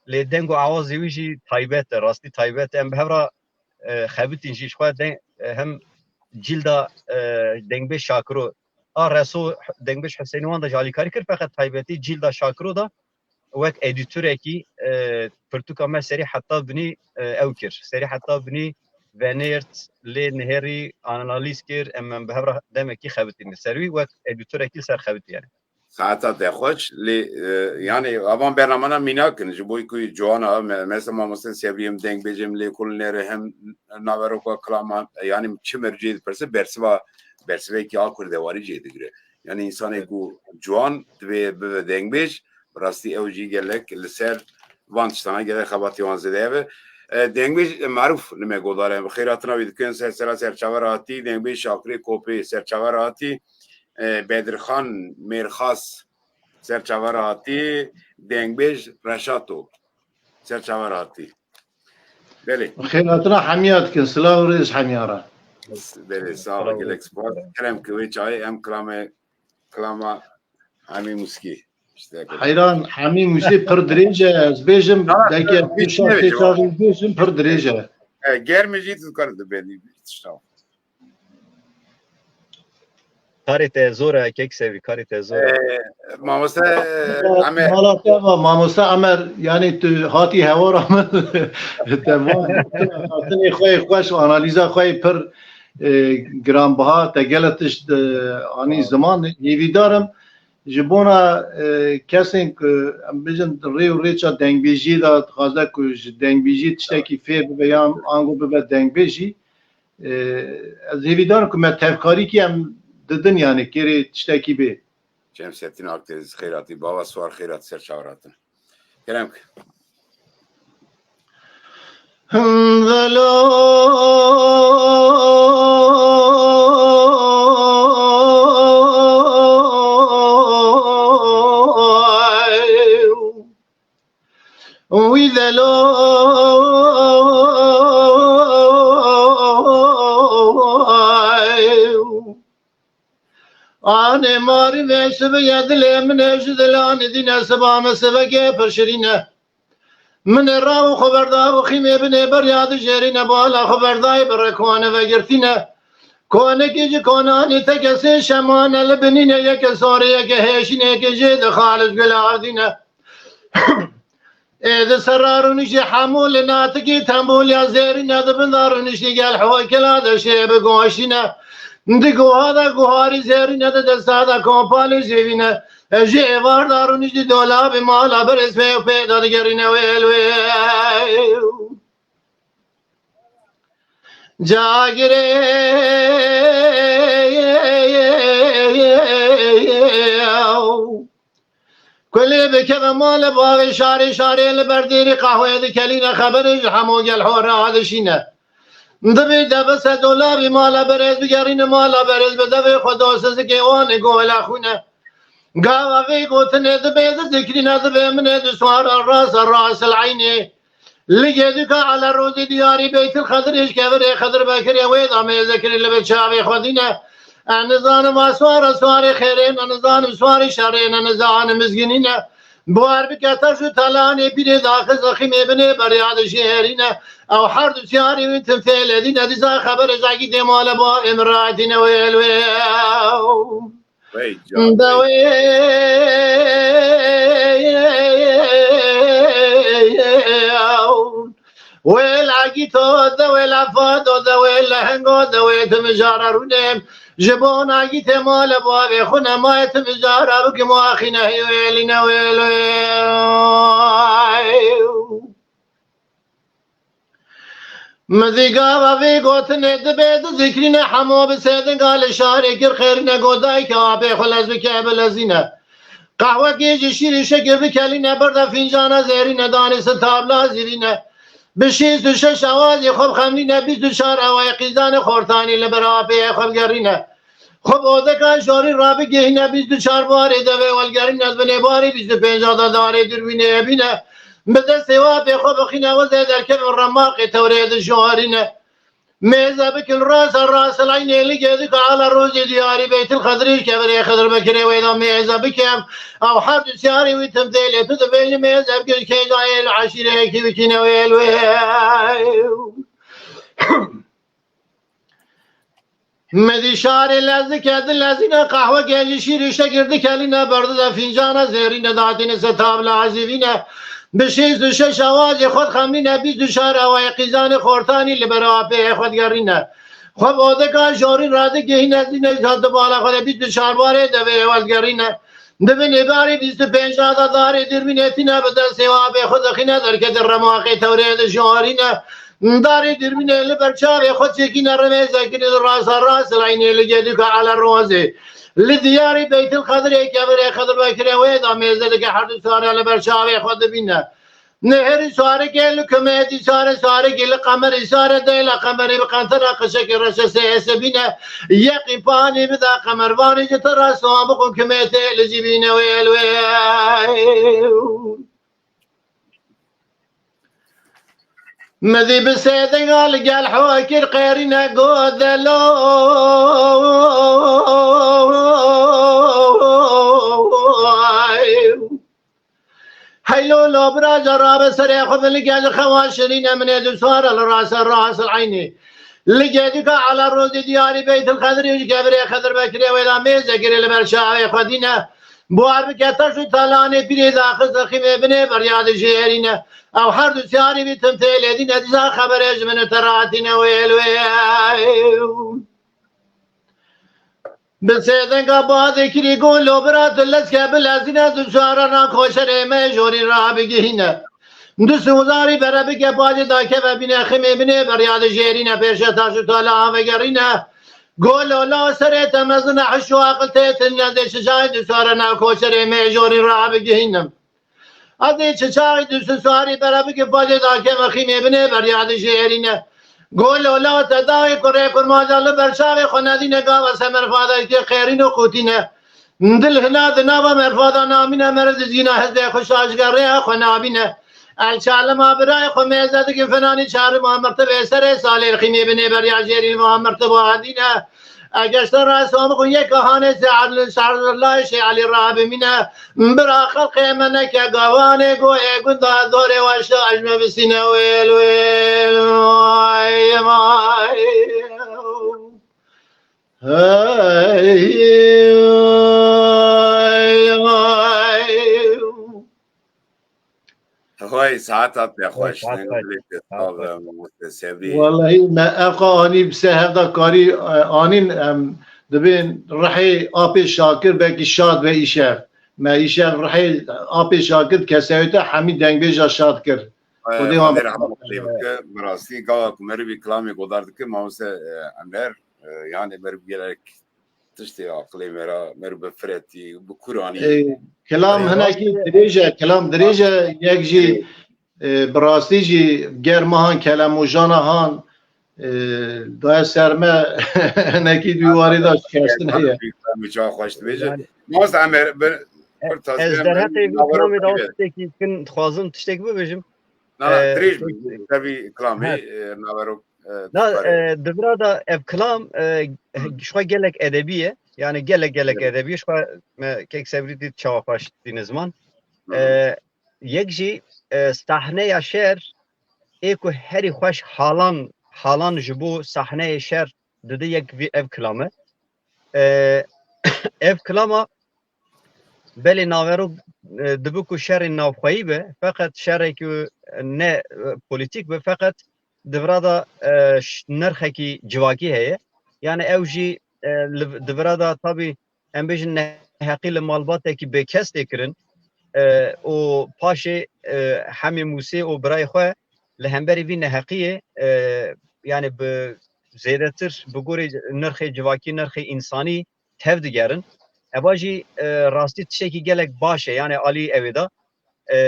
lê deng û awazê wî jî taybet e, rastî taybet e. Em bi hev re, e, xebitîn jî ji xwe deng, e, hem cîlda, e, dengbêj Şakiro, a reso dengbêj Huseyinî wan de jî alîkarî kir, feqet taybetî cîlda Şakiro de wek edîtorekî, e, pirtûka me serî heta binî, e, ew kir. Serî heta binî venêrt, lê nihêrî analîz kir, em, em bi hev re demekî xebitîne ser wî, wek edîtorekî ser xebitî yani. Saeta te xweş, lê, e, yani avan bernamana mînakin, ji bo ku ciwana, me-, mesela mamoste Sevrî hem dengbêj hem lêkolîner e hem naveroka kilama, yani çi mercê dipirse, bersiva, bersivekî a kurdewarî jê digire. Yani insanê ku ciwan divê bibe dengbêj, bi rastî ew jî gelek li ser van tiştana gelek xebatê wan zêde hebe. E, dengbêj Marûf li me godare, bi xêr hatina wî dikin, ser sera serçave re hatî, dengbêj Şakirê Kopê serçave re hatî, e, Bedirxan Mêrxas serçave re hatî, dengbêj Reşato serçave re hatî. Belê. Xêr hatina hemiya dikin, silav û rêz hemiya re. Belê, sağ ol, gelek spas. Kerem ki wê çayê em kilame, kilama Hemî Muskî. Heyran, Hemî Muskî pir dirêj e, ez bêjim, Ha, belkî ez tu şav tê çavî bêjim, pir dirêj e. E, germê jî tu kar dibênî, tişta. Karê te zor e, kek Sevrî, karê te zor e. E, mamoste, Emer. Mala te va, mamoste Emer, yani tu hatî hewara min, te van, xatinê xwe yê xweş û analîza xwe yê pir, e, giranbiha, te gelek tişt, e, anî ziman, hêvîdar im, ji bona, e, kesên ku em bêjin rê û rêça dengbêjiyê de dixwaze ku ji dengbêjiyê tiştekî fêr bibe yan ango bibe dengbêjî, e, ez hêvîdar im ku me tevkarîkî em didin, yani kêrê tiştekî bê. Şemsettin Akdeniz, xêr hatî, bava Swar, xêr hat ser çawa hatin. Kerem ki. Velo wî delo anê marî vê sivê ye dilê min e ji dilanê dîne siba min sivekê pir şirîn e. Min ê raw û xwe berda û xîmê binê berya dijêrîne, bala xwe berdayê bi rekwane vegirtîne. Konekî ji konanê te kesê şemane li binîne, yeke sorê yeke hêşînê ke jê di xalis gula ardîne. Ê di serra rûniştî hemû li natikî tembûliya zêrîne, di bin de rûniştî gel hokila de şê bi goşîne. Di guha de guharî zêrîne, di desta de kompalî zêvîne. Ji êvar de rûniştî dolabî mala berê pê û pê de digerîne wêl wê. Cagirê kulê bikeve male bavê şarê, şarê li ber dêrî qehweyê dikelîne, xeberê ji hemo gel hora dişîne. Dibê devise dolabî mala berêz, bigerîne mala berêz, bi devê xwe dostizikê wan ê gola xwîne. Gava vê gotinê dibê dizikrîne, dibê min ê di swara rasa rasil eynê. Ligê dika ala rozê diyarî Beytil Xedirê ji kevirê Xedir Bekirê wê da mêze kirî li bi çavê xwe dîne. Ez nizanim va swara swarê xêrê ne, nizanim swarê şerê ne, nizanim mizginî ne. Buhar bike taş û talanê pîrê daxist xîmê binê berya dijêrîne. Ew her du siyarê wî tim fêlê dîne, dîsa xeberê zagî dê male bavê min ratîne wêl wê. Wey can, Dawê wêl agîto, dawê lafado, dawê lehengo, dawê tim jara rûnêm. Ji bo nagîtê male bavê xwe ne, mayê tim jara bikim axîne hê wêlîne wêl wê. Min dî gava vê gotinê dibê di zikrîne hemo bi sêdinga li şarê kir xêrîne got dayke apê xwe lez bike bilezîne. Qehwekê ji şîrî şekir bikelîne birde fîncana zêrîne danê si tabla zîrîne. Bi şêst û şeş awazê xwe bixemlîne bîst û çar awayê qîzanê xortanî li ber apê xwe bigerîne. Xwe bi odeka jorî rabigihîne bîst û çar barê devê welgerîne di binê barê bîst û pênc da darê dûrbînê hebîne. Bi destê wapê xwe bixîne wezê derkevin remaqê tewrê di jorîne. Mêze bikin rasa rasil eynê ligê dike ala rozê diyarî beytil xedirî kevirê xedir bekirê wê da mêze bikem. Ew her du siyarî wî tim têlê tu dibêjî mêze bikin kêjayê li eşîreyekî bikîne wê li wê. Medî şarê lezike di lezîne qehwekê ji şîrî şekir dikelîne berdide fîncana zêrîne datîne se tabla ezîvîne. Bi şêst û şeş awazê xwe dixemlîne bîst û çar awayê qîzanê xortanî li ber apê xwe digerîne. Xwe bi odeka jorî radigihîne zîne di bala xwe de bîst û çar barê devê xwe digerîne. Di bin êbarê bîst û pênc da darê dûrbînê tîne bi destê wapê xwe dixîne derketê remaqê tewrê dijorîne. Darê dûrbînê li ber çavê xwe çêkîne rimêze kirî rasa rast reynê li gedûka ele rozê. Li diyarî beytil xedirê kevirê xedir bekirê wê da mêze dike her du sare li ber çavê xwe dibîne. Nehêrî sarikê li kumetî sare sarikê li qemerî sare deyla qemerî bi qentera qişekê reşe sê esebîne. Yeqî panî bida qemer vanî ji te re soa bixwe kumetê li cîbîne wê el wê. Medî bi sêdinga li gel hokir qêrîne godelo. Heylo lo bira ca rabe serê xwe bin li gel xewa şirîne min ê du sare li rase rasil eynî. Li gedika ala rozê diyarî beytil xedirî ji kevirê xedir bekirê wê da mêze girê li ber çavê xwe dîne. Buhar bike taş û talanê pîrê daxist xîmê binê berya dijêrîne. Ew her du siyarî bî tim têlê dîne dîsa xeberê ji min û te re hatîne wê li wê. Bi sêdenga badê kirî golo bira tu lezke bilezîne du siyara na koşerê me jorî rabigihîne. Du suzarî bere bike pacê dakeve bîne ximê binê berya dijêrîne pêşe taş û tala vegerîne. Golo la serê te mezin e hiş û aqil tê tine dê çi cayê di sare na koçerê me jorî rabigihînim. Ez ê çi çaxî di su sarî bere bike pacê da keme xîmê binê berya dijêrîne. Golo la te dayê kurê kurmaca li ber çavê xwe nedîne gava semer fadekê qêrîn û qûtîne. Dil hina di nava merfa da namîne mere dizgîna hizbê xwe şaşgerê xwe nabîne. El çalima birayê xwe mêze dikin finanî çarima mirtibê serê salê xîmê binê berya jêrî va mirtiba hadîne. Egeşte rast amixu yek hanê se şarlayê şê Elî rabimîne. Bira xelqê me neke gavanê go ê gunda dorê weşa ejme bisîne wêl wêl. Vay vay. Hey, hey. Hay, saeta te xweş. Saet ne, xweş. Dilê te sax be, mamoste Sebrî. Wallahî me eqa anî bi se hevda karî, e, anîn, em, dibên rihê apê Şakir belkî şad be îşev. Me îşev rihê apê Şakir kesewte hemî dengbêja şad kir. Xwedê wan rehmet lê bike. Bi rastî gava ku merivî kilamê godar dike, mamoste, e, Emer, e, yani meriv gelek tiştê aqilê me ra, meriv bi firetî, bi kuranî. E, kilam hinekî dirêj e, kilam dirêj e, yek jî, e, bi rastî jî ger me han kelemojana han, e, daye ser me hinekî dû warê da şikestin heye. Min çawa xweş dibêje. Mamoste Emer, bir, e, bir ez derheqê vî kilamê de tiştekî kin dixwazim tiştek bibêjim. Na, na, e, dirêj bû, tevî kilamê, e, naverok, e, na, e, di vira da ev kilam, e, ji xwe gelek edebî ye. Yani gelek, gelek edebî ye. Ji xwe me kek Sebrî dît çawa xweş dîne ziman. E, yek jî, e, sahneya şer ê ku herî xweş halan, halan ji bo sahneyê şer dide yek vî ev kilame. E, ev kilama belê naverok, e, dibe ku şerê navxweyî be, feqet şerê ku ne, e, polîtîk be, feqet di vira de, e, ş-, nirxekî civakî heye. Yani ew jî, e, li v-, di vira de tabî em bêjin neheqî li malbatekî bêkes tê kirin, e, û paşê, e, Hemî Mûsê û birayê xwe li hemberî vî neheqiyê, e, yani bi zêdetir bi gorê nirxê civakî, nirxê însanî tev digerin. Eva jî, e, rastî tiştekî gelek baş e, yani alî ew ê de. E,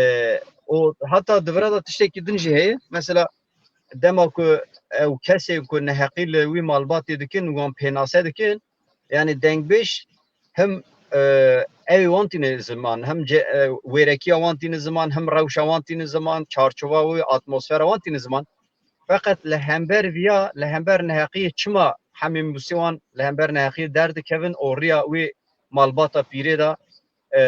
û heta di vira de tiştekî din jî heye. Mesela dema ku ew kesê ku neheqî li wî malbatê dikin, wan pênase dikin, yani dengbêj him, e, ew ê wan tîne ziman, him ce-, e, wêrekiya wan tîne ziman, him rewşa wan tîne ziman, çarçova wî, atmosfera wan tîne ziman. Feqet li hember viya, li hember neheqiyê çima hemî mûsê wan li hember neheqiyê derdikevin û riya wê malbata pîrê de, e,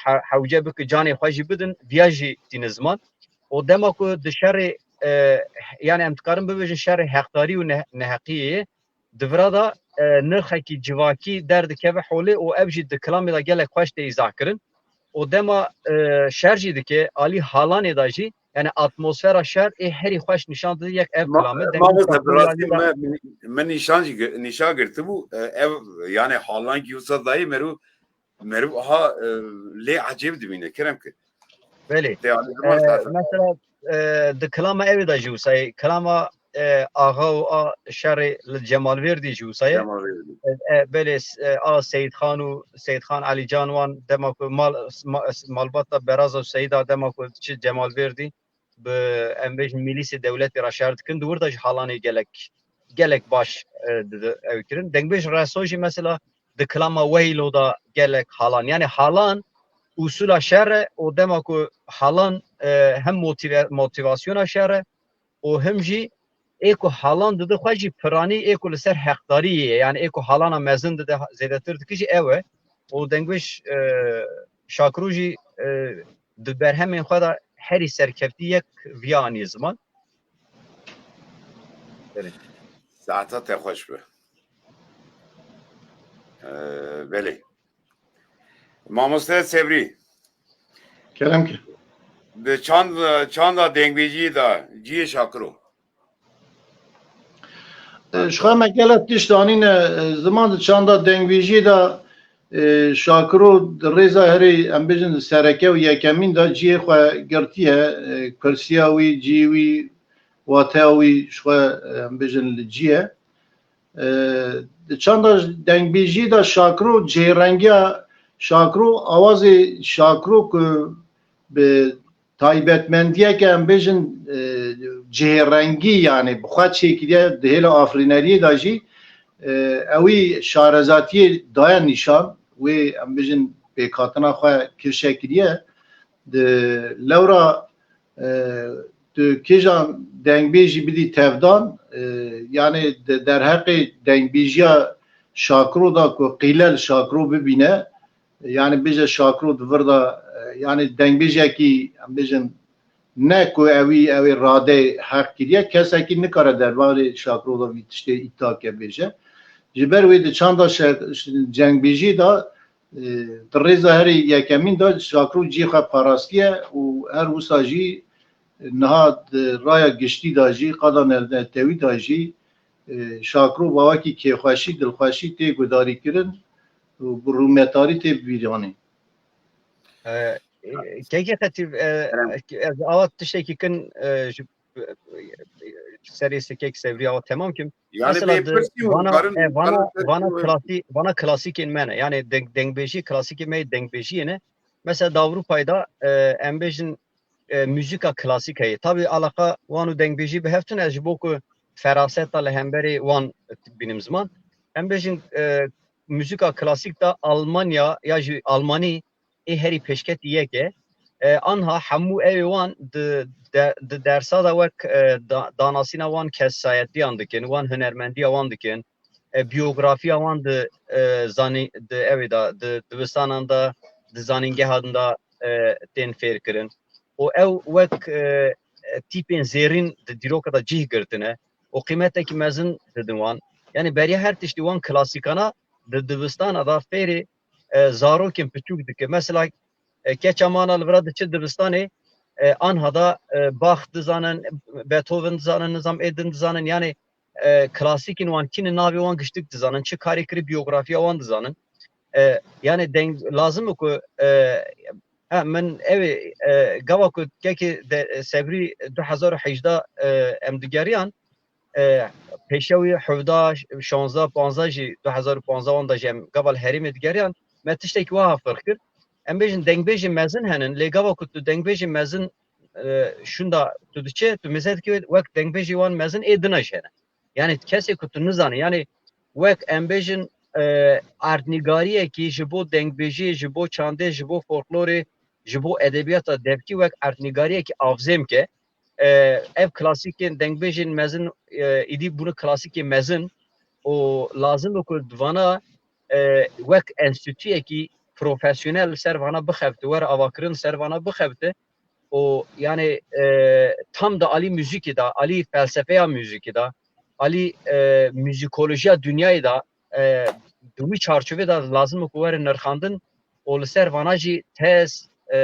he-, hewce bike canê xwe jî bidin, viya jî tîne ziman. Û dema ku di şerê, e, yani em dikarin bibêjin şerê heqdarî û ne-, neheqiyê ye, di vira de, e, nirxekî civakî derdikeve holê û ev jî di kilamê de gelek xweş tê îzahkirin. Û dema, e, şer jî dike, alî halanê de jî, yani atmosfera şer ê herî xweş nîşan dide yek ev Ma-, kilame. Deng mamoste, bi rastî me, min, min nîşan jî gi-, nîşan girtibû, e, ev, yani halan ki wisa dayê meriv, meriv aha, e, lê ecêb dibîne, kerem ki. Belê. Te alî E, ziman mesela, e, di kilama ew de jî wisa ye. Kilama, e, axa û a şerê li Cemal Verdî jî wisa ye. Cemal Verdî. E, e, belê, s-, e, a Seyîd Xan û Seyîd Xan Elîcan wan dema ku mal-, ma-, malbata Beraza û Seyîda dema ku diçi Cemal Verdî bi, em bêjin, mîlîsê dewletê re şer dikin, di wir de jî halanê gelek, gelek baş, e, dide ew kirin. Dengbêj Reso jî mesela di kilama Weylo de gelek halan. Yani halan usula şer e û dema ku halan, e, hem motive-, motivasyona şer e û him jî ê ku halan dide xwe jî piranî ê ku li ser heqdarî ye. Yani ê ku halana mezin dide zêdetir dike jî ew e. Û dengbêj, e, Şakiro jî, e, di berhemên xwe de herî serkeftî yek viya anî ziman. Belê. Saeta te xweş be. Ee, belê. Mamoste Sebrî. Kerem ki. Di çand-, çanda dengbêjiyê de cihê Şakiro. E, ji xwe me gelek tişt anîne, e, ziman di çanda dengbêjiyê de, e, Şakiro di rêza herî, em bêjin, sereke û yekemîn de cihê xwe girtiye, e, kursiya wî, cihê wî, wateya wî ji xwe, e, em bêjin, li cî ye. E, di çanda dengbêjiyê de Şakiro, cihêrengiya Şakiro, awazê Şakiro ku bi taybetmendiyeke, em bêjin, e, cihêrengî, yani bi xwe çêkiriye di hêla afirîneriyê de jî, e, ewî şarezatiyê daye nîşan, wê, em bêjin, pêkhatina xwe kirşe kiriye. Di lewra, e, tu kêjan dengbêjî bidî tevdan, e, yani di derheqê dengbêjiya Şakiro de ku qîle li Şakiro bibîne, yani bêje Şakiro di vir de, e, yani dengbêjekî, em bêjin, ne ku ewî, ewê radeyê heq kiriye, kesekî nikare derbarê Şakiro de vî tiştê îddia ke bêje. Ji ber wê di çanda şe-, cengbêjiyê de, e, di rêza herî yekemîn de Şakiro cihê xwe parastiye û her wisa jî niha di raya giştî de jî, qada nernetewî de jî, e, Şakiro bi awakî kêxweşî, dilxweşî tê gudarîkirin û bi rûmetarî tê bîranîn. E, e, Kekê Xetîb, e, Kerem. Ez awa tiştekî kin, e, ji, e, serê Kek Sebrî awa temam kim. Yani mesela bê di pirsî û vana, karin, e, vana, karin vana pirsî û klasî-, vana klasîkên me ne. Yani deng-, dengbêjî klasîkê me yê dengbêjiyê ne. Mesela di Ewropayê de, e, em bêjin, e, muzîka klasîk heye. Tabî alaqa wan û dengbêjî bi hev tune, ez ji bo ku feraseta li hemberê wan bînim ziman. Em bêjin, e, muzîka klasîk de Almanya ya jî Almanî ê herî pêşketî yek e. E, anha hemû ew ê wan di, de, di dersa de wek, e, da-, danasîna wan kesayetiyan dikin, wan hunermendiya wan dikin, e, biyografiya wan di, e, zanî-, di ew ê de, di dibistanan de, di zanîngehan de, e, tên fêrkirin. Û ew wek, e, e, tîpên zêrîn di dîroka de cih girtine û qîmetekî mezin didin wan. Yani beriya her tiştî wan klasîkana di dibistana de fêrê, e, zarokên piçûk dike. Mesela, e, keça mana li vira diçe dibistanê, e, anha da, e, Bach dizanin, Beethoven dizanin, nizam ê din dizanin. Yani, e, klasîkên wan kî ne, navê wan giştik dizanin, çi karê kiri, biyografiya wan dizanin. E, yani deng lazim e ku, e, ha, min ew ê, e, gava ku kekê de, e, Sebrî du hezar û hejdeh, e, em digeriyan, e, pêşiya wî hevdeh, şanzdeh, panzdeh jî, du hezar û panzdeh wan de jî em gava li herêmê digeriyan, me tiştekî wiha ferq kir. Em bêjin dengbêjên mezin henin, lê gava ku tu dengbêjên mezin, e, şûnda tu diçe, tu mêze dikê wek dengbêjê wan mezin ê dina jî hene. Yani kesê ku tu nizane, yani wek em bêjin, e, erdnîgariyekî ji bo dengbêjiyê, ji bo çandê, ji bo folklorê, ji bo edebiyata devkî wek erdnîgariyekî avzêm ke, e, ev klasîkên dengbêjên mezin, e, îdî bûne klasîkê mezin û lazim e ku di vana, e, wek enstîtuyekî profesyonel li ser vana bixebite, were avakirin li ser vana bixebite û yani, e, tam da alî muzîkê de, alî felsefeya muzîkê de, alî, e, muzîkolojiya dinyayê de, e, di wî çarçovê de lazim e ku were nirxandin û li ser vana jî tez, e,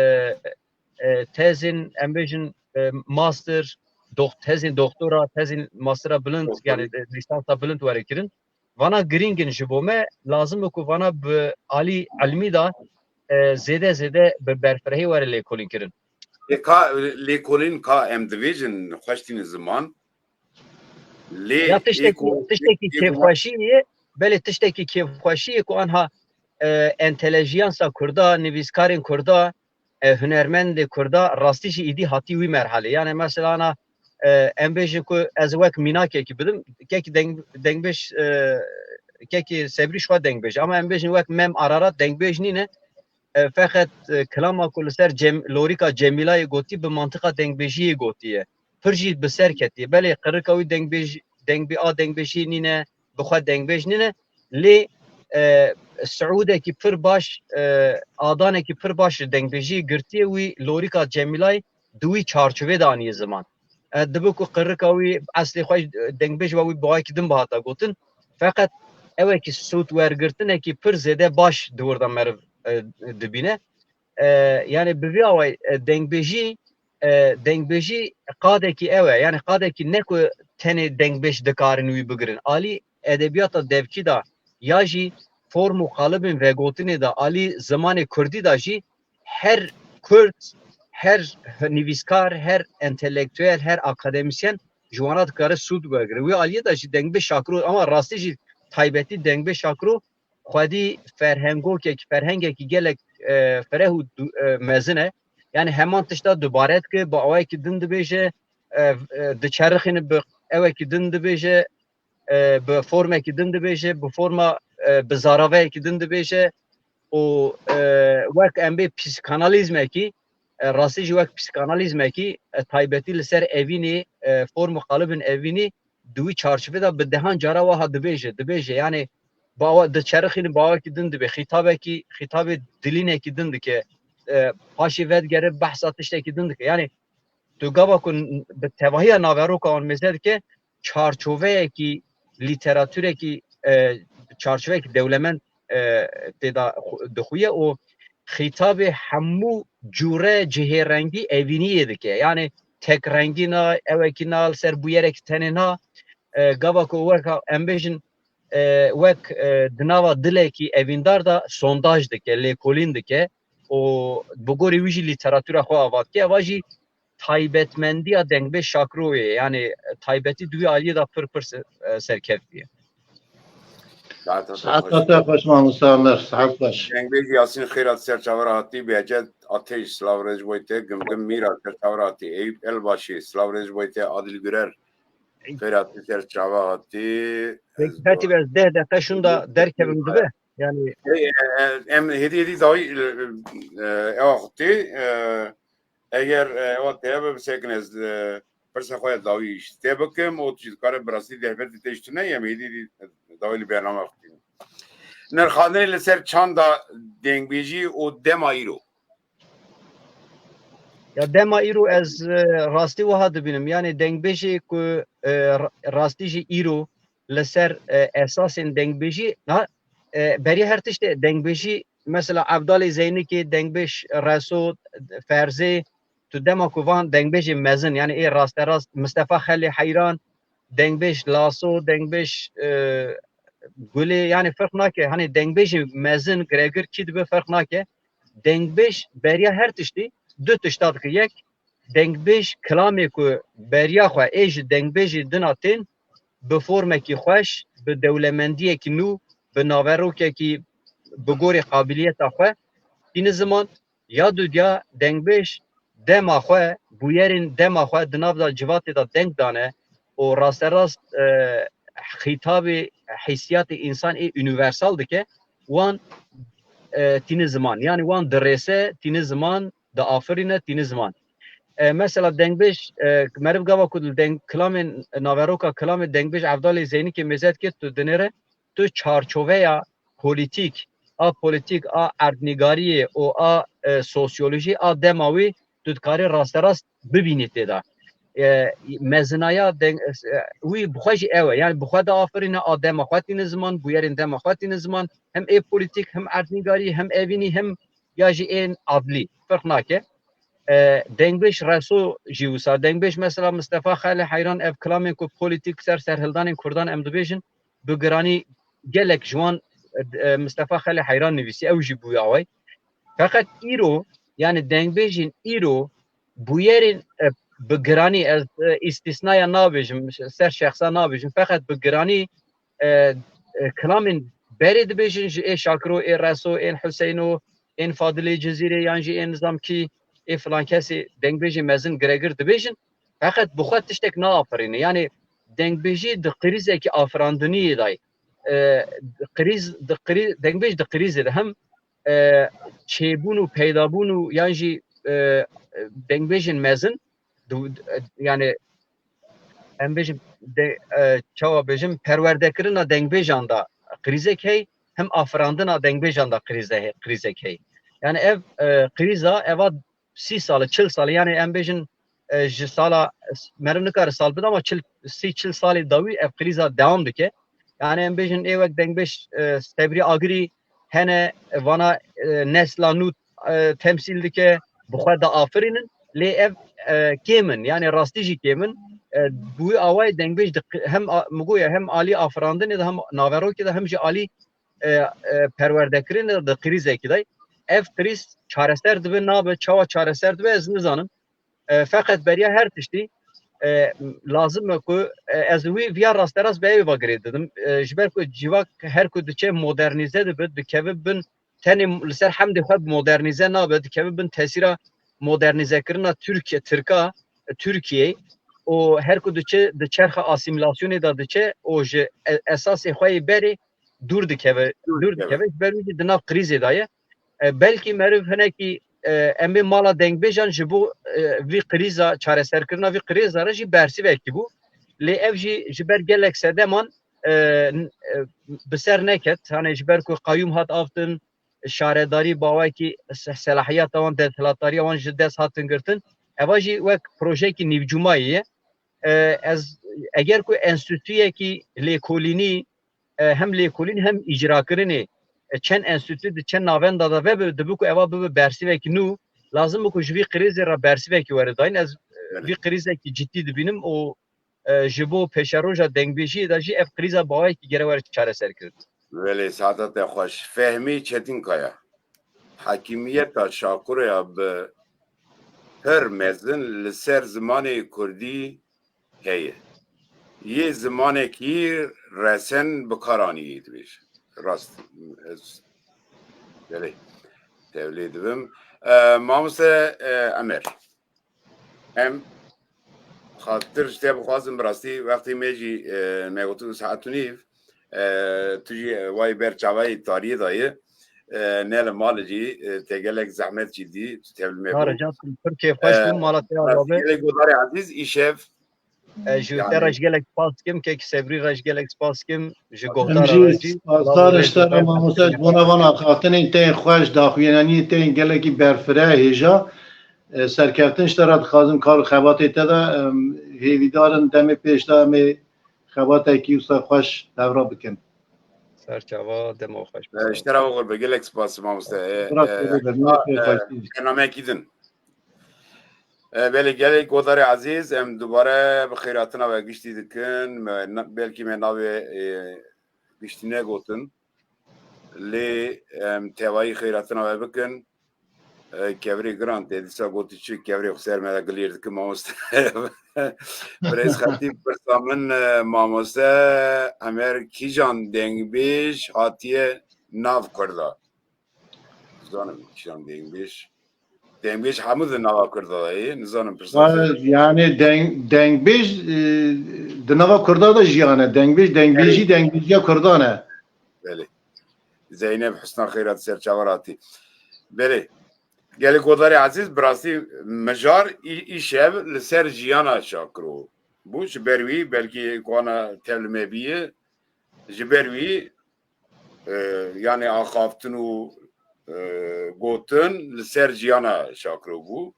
e, tezên, em bêjin, e, master, dox-, tezên doktora, tezên mastera bilind, yani, e, lîsansa bilind were kirin. Vana girîng in ji bo me, lazim e ku vana bi alî ilmî de, e, zêde zêde bi berfirehî were lêkolînkirin. Lê ka, lêkolîn ka em dibêjin xweş tînin ziman. Lê Ya tiştekî, êko-, tiştekî êko- kêfxweşî ye, belê tiştekî kêfxweşî ye ku anha, e, entelejiyansa Kurda, nivîskarên Kurda, e, hunermendê Kurda rastî jî îdî hatî wî merhalê. Yani mesela ana, e, em bêjin ku ez wek mînakekî bidim, kekî deng-, dengbêj, e, kekî Sebrî ji xwe dengbêj. Ama em bêjin wek Mem Ararat dengbêj nîne. E, feqet, e, kilama ku li ser Cem-, lorîka Cemîlayê gotî bi mantiqa dengbêjiyê gotiye. Pir jî bi ser ketiye. Belê qirika wî dengbêj-, dengbê-, a dengbêjiyê nîne, bi xwe dengbêj nîne. Lê, e, siûdekî pir baş, e, adanekî pir baş ji dengbêjiyê girtiye, wî lorîka Cemîlayê di wî çarçovê de aniye ziman. E, dibe ku qirika wî eslê xwe, e, dengbêj ve wî bi wayekî din bihata gotin. Feqet ewekî sûd wergirtinekî pir zêde baş di wir de meriv, e, dibîne. E, yani bi vî awayî, e, dengbêjî, e, dengbêjî qadekî ew e. Yani qadekî ne ku tenê dengbêj dikarin wî bigirin. Alî edebiyata devkî de ya jî form û qalibên vegotinê de alî zimanê kurdî de jî her kurd, her nivîskar, her entelektuel, her akademisyen ji wana dikare sûd wegire. Wî aliyê de jî dengbêj Şakiro, ama rastî jî taybetî dengbêj Şakiro xwedî ferhengokek, ferhengekî gelek, e, fereh û du-, e, mezin e. Yani heman tişta dubare dike, bi awayekî din dibêje, e, e, diçerixîne bi ewekî din dibêje, e, bi formekî din dibêje, bi forma, e, bi zaraveyekî din dibêje û, e, wek em bê psîkanalîzmekî, e, rastî jî wek psîkanalîzmekî, e, taybetî li ser evînê, e, form û qalibên evînê di wî çarçovê de bi dehan cara wiha dibêje, dibêje, yani bawa diçerixîne bawekî din dibe, xîtabekî, xîtabê dilînekî din dike, e, paşê vedigere behsa tiştekî din dike. Yani tu gava ku n-, bi tevahiya naveroka wan mêze dike, çarçoveyekî lîteraturekî, e, çarçoveyekî dewlemend, e, têda xu-, dixuye û xîtabê hemû cûre cihêrengî evîniyê dike. Yani tekrengî na, ewekî na, li ser bûyerekî tenê na, e, gava ku weka em bêjin, e, wek, e, di nava dilekî evîndar de sondaj dike, lêkolîn dike û bi gorî wî jî lîteratura xwe ava dike. Eva jî taybetmendiya dengbêj Şakroyê, yani taybetî di wî aliyê de pir pir se-, e, serkevtî ye. Saeta te Saeta xweş. Te xweş mamosta Ömer, saet xweş. Dengbêj Yasîn Xêrat ser çaver hatî, Behcet Ateş, silav rêz ji bo te, Gimgim Mîra ser çaver hatî, Eyüp Elbaşî, silav rêz ji bo te, Adil Gürer, Xêrat ser çaver hatî. Peki, Ez Betî, ez deh deqe şûnda derkevim dibe. Yani Ê, e, em hêdî hêdî dawî, e, e, ewa xutî, e, eger, e, ewa te hebe bisekin ez, e, pirsa xwe ya dawî ji te bikim û tu jî dikare bi rastî dehbetî te ji tune ye, em hêdî hêdî dawî li bername xutî. Nirxandinê li ser çanda dengbêjî û dema îro. Ya dema îro ez, e, rastî wiha dibînim. Yani dengbêjê ku, e, ra-, rastî jî îro li ser, e, esasên dengbêjî, ha, e, beriya her tiştê dengbêjî, mesela Evdalê Zeynikê, dengbêj Reso, Ferzê, tu dema ku van dengbêjê mezin, yani ê rasterast, Mistefa Xelê Heyran, dengbêj Laso, dengbêj, e, Gulê, yani ferq nake, hani dengbêjê mezin, giregir kî dibe ferq nake. Dengbêj beriya her tiştî du tişta dike. Yek, dengbêj kilamê ku beriya xwe ê ji dengbêjê dina tên, bi formekî xweş, bi dewlemendiyekî nû, bi naverokekî bi gorî qabiliyeta xwe tîne ziman. Ya dudiya dengbêj dema xwe, bûyerên dema xwe di nav da civatê de deng dane û rasterast, e, xîtabê hîsiyatê însan ê unîversal dike, wan, e, tîne ziman. Yanî wan dirêse, tîne ziman, diafirîne, tîne ziman. E, mesela dengbêj, e, meriv gava ku li deng, kilamên, naveroka kilamê dengbêj Evdalê Zeynikê mêze dike, tu dinêre, tu çarçoveya polîtîk, a polîtîk, a erdnîgariyê û a, e, sosyolojî a dema wî tu dikarî rasterast bibînî tê de. E, mezinaya deng-, e, wî bi xwe jî ew e. Yanî bi xwe diafirîne, a dema xwe tîne ziman, bûyerên dema xwe tîne ziman, hem ê polîtîk, hem erdnîgarî, hem evînî, hem ya jî ên adlî. Ferq nake. E, dengbêj reso jî wisa. Dengbêj mesela Mistefa Xelê Heyran ev kilamên ku polîtîk ser serhildanên Kurdan em dibêjin, bi giranî gelek ji wan, e, Mistefa Xelê Heyran nivîsî, ew jî bûye away. Feqet îro, yanî dengbêjên îro bûyerên, e, bi giranî, ez, e, îstîsnaya nabêjim, ser şexsa nabêjim, feqet bi giranî, e, e, kilamên berê dibêjin, ji ê Şakiro, ê Reso, ên Huseyno, ên Fadilê Cizîrê yan jî ên nizam kî, ê filan kesê dengbêjê mezin giregir dibêjin, feqet bi xwe tiştek naafirîne. Yanî dengbêjî di krîzekî afirandiniyê de ye. E, krîz, di krî-, dengbêj di krîzê de hem, e, çêbûn û peydabûn û yan jî, e, dengbêjên mezin, du-, yanî em bêjin de, e, çawa bêjim, perwerdekirina dengbêjan da krîzek hey, hem afirandina dengbêjan da krîze he-, krîzek hey. Yanî ev, e, krîza eva sî sal e, çil sal e, yanî em bêjin, e, ji sala, meriv nikare sal bide ama çil, sî çil salê dawî ev krîza dewam dike. Yanî em bêjin ê wek dengbêj, e, Sebrî Agirî hene, e, vana, e, nesla nû, e, temsîl dike, bi xwe diafirînin. Lê ev, e, kêm in, yanî rastî jî kêm in. E, bi wî awayê dengbêj di qi-, hem a-, min goya hem alî afirandinê de hem naverokê de hem jî alî, e, e, perwerdekirinê de di krîzekî de. Ev krîz çareser dibe nabe, çawa çareser dibe ez nizanim. E, feqet beriya her tiştî, e, lazim e ku, e, ez wî viya rasterast bi ewê ve girê didim. E, ji ber ku civak her ku diçe modernîze dibe, dikeve bin, tenê li ser hemdê xwe modernîze nabe, dikeve bin tesîra modernîzekirina Tirkiye, Tirka, Tirkiyeyê û her ku diçe, di çerxa asîmîlasyonê de diçe û ji e-, esasê xwe yê berê dûr dikeve, dûr dûr dikeve. Dikeve. Ji ber wî jî di nav krîzê de ye. E, belkî meriv hinekî, e, em ê mala dengbêjan ji bo, e, vî krîza, çareserkirina vî krîza re jî bersivekî bû. Lê ev jî ji ber gelek sedeman, e, n-, e, bi ser neket. Hani ji ber ku qayûm hat avtin, şaredarî bawekî se-, selahiyeta wan, desthilatdariya wan ji dest hatin girtin. Eva jî wek projeyekî nîvcumayî ye. E, ez, eger ku enstîtuyekî lêkolînî, e, hem lêkolîn hem îcrakirinê, e, çend enstîtû di çend navenda de vebe, dibe ku eva bibe bersivekî nû, lazim bû ku ji vî krîzê re bersivekî were dayîn. Ez, e, Belê. vî krîzekî cidî dibînim û, e, ji bo pêşeroja dengbêjiyê de jî ev krîza bawekî gere were çareserkirin. Belê, saeta te xweş. Fehmî Çetinkaya. Hakimiyeta Şakuroya bi pir mezin li ser zimanê kurdî heye. Yê zimanekî resen bi kar anî dibêje. Rast. Ez belê tevlê dibim. E, mamoste, e, Emer. Em xatir ji te bixwazin, bi rastî wextê me jî, e, me gotin saet û nîv, e, tu jî, e, wayî ber çavayî tariyê dayî, e, ne li mal jî, e, te gelek zehmet jî dî, tu tevlî me bû. Rica dikim, pir kêfxweş bûm, mala te ava be. Gelek godarê ezîz, îşev. Ez ji te re jî gelek spas dikim, kek Sebrî re jî gelek spas dikim, ji gohdara re jî. Spasdar ji te re mamoste ji bona van axaftinên tên xweş, daxuyaniyên tên gelekî berfireh, hêja. E, serkeftin ji te re dixwazim kar û xebatê te de, em, hêvîdar in demê pêş de em ê xebatekî wisa xweş lewra bikin. Serçava dema xweş. E, ji te re oxir be, gelek spas mamoste. E, Bira e, xêrê be, e, bernameyekî din. E, belê gelek godarê ezîz, em dubare bi xêratina we giştî dikin. Me na-, belkî me navê, e, giştî negotin. Lê em tevayî xêratina we bikin. E, kevirê giran tê, dîsa gotî çi, kevirê xwe ser me de gilîr dikim, mamoste. Birêz Xetîb pirsa min, e, mamoste Emer kîjan dengbêj hatiye nav Kurda? Nizanim kîjan dengbêj. Dengbêj hemû di nava Kurda de ye, nizanim pirsa. Wa-, yani deng-, dengbêj, e, di nava Kurda de jiyane. Dengbêj, dengbêjî, dengbêjiya Kurdan e. Belê. Zeynep Husna xeyrat ser çavar hatî. Belê. Gelê Godarê Ezîz, bi rastî mijar î-, îşev li ser jiyana Şakiro bû. Ji ber wî belkî ku ana tev li me bîye, ji ber wî, e, yanê axaftin û, e, gotin li ser jiyana Şakiro bû.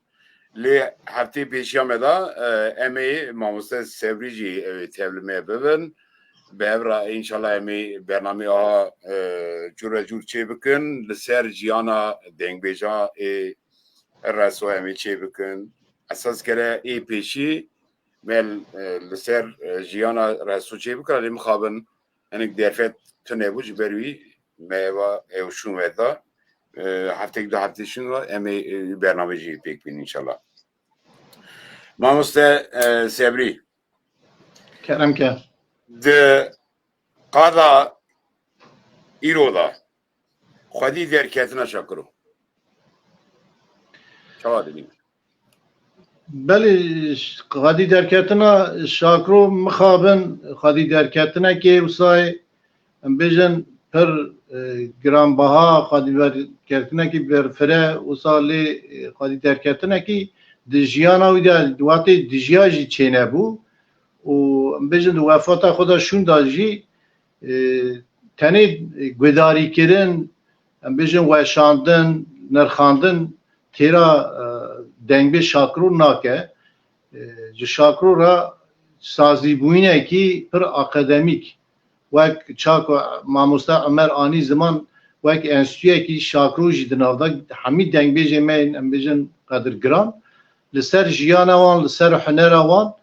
Lê heftê pêşiya me de, e, em ê mamoste Sebrî jî ew ê tev li me bibin. Bi hev re înşallah em ê bernameyê aha, e, cûre cûr çê bikin. Li ser jiyana dengbêja ê Reso em ê çê bikin. Esas kere ê pêşî me, e, li ser, e, jiyana Reso çê bikin. Lê mixabin hinek derfet tune bû, ji ber wî me eva ew şûn ve da. E, heftek du heftê şûn ve em ê, e, bernameyê jî pêk bînin înşallah. Mamoste, e, Sebrî. Kerem ke. Di qada îro de xwedî derketina Şakiro çawa dibîne? Belê, xwedî derketina Şakiro mixabin, xwedî derketinekê wisa ye, em bêjin pir, e, giranbaha, xwedî derketinekî berfireh wisa lê, e, xwedî derketinekî di jiyana wî de, di wextê dijiya jî çênebû û em bêjin di wefata xwe de şûnda jî, e, tenê guhdarîkirin, em bêjin weşandin, nirxandin têra, e, dengbêj Şakiro nake. E, ji Şakiro re sazîbûyînekî pir akademîk, wek ça ku mamoste Emer anî ziman, wek enstîtuyekî Şakiro jî di nav de, hemî dengbêjê me yên, em bêjin, qedirgiran, li ser jiyana wan, li ser hunera wan,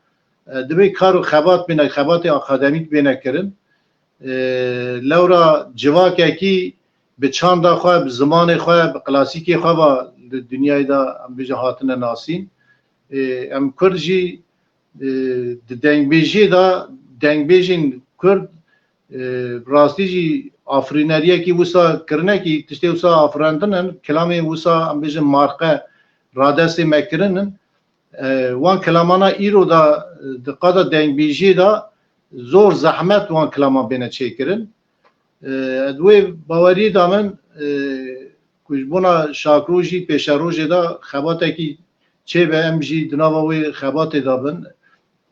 e, divê kar û xebat bêne, xebatê akademîk bêne kirin. E, lewra civakekî bi çanda xwe, bi zimanê xwe, bi klasîkê xwe ve di dinyayê de, em bêjin, hatine nasîn. E, em Kurd jî, e, di dengbêjiyê de, dengbêjên Kurd, e, bi rastî jî afirîneriyekî wisa kirinekî, tiştê wisa afirandin in, kilamên wisa, em bêjin, marqe radestê me kirin in. E, wan kilamana îro de, e, di qada dengbêjiyê de zor zehmet wan kilaman bêne çêkirin. E, ez wê baweriyê de min, e, ku ji bona Şakiro jî pêşerojê de xebatekî çêbe, em jî di nava wê xebatê de bin.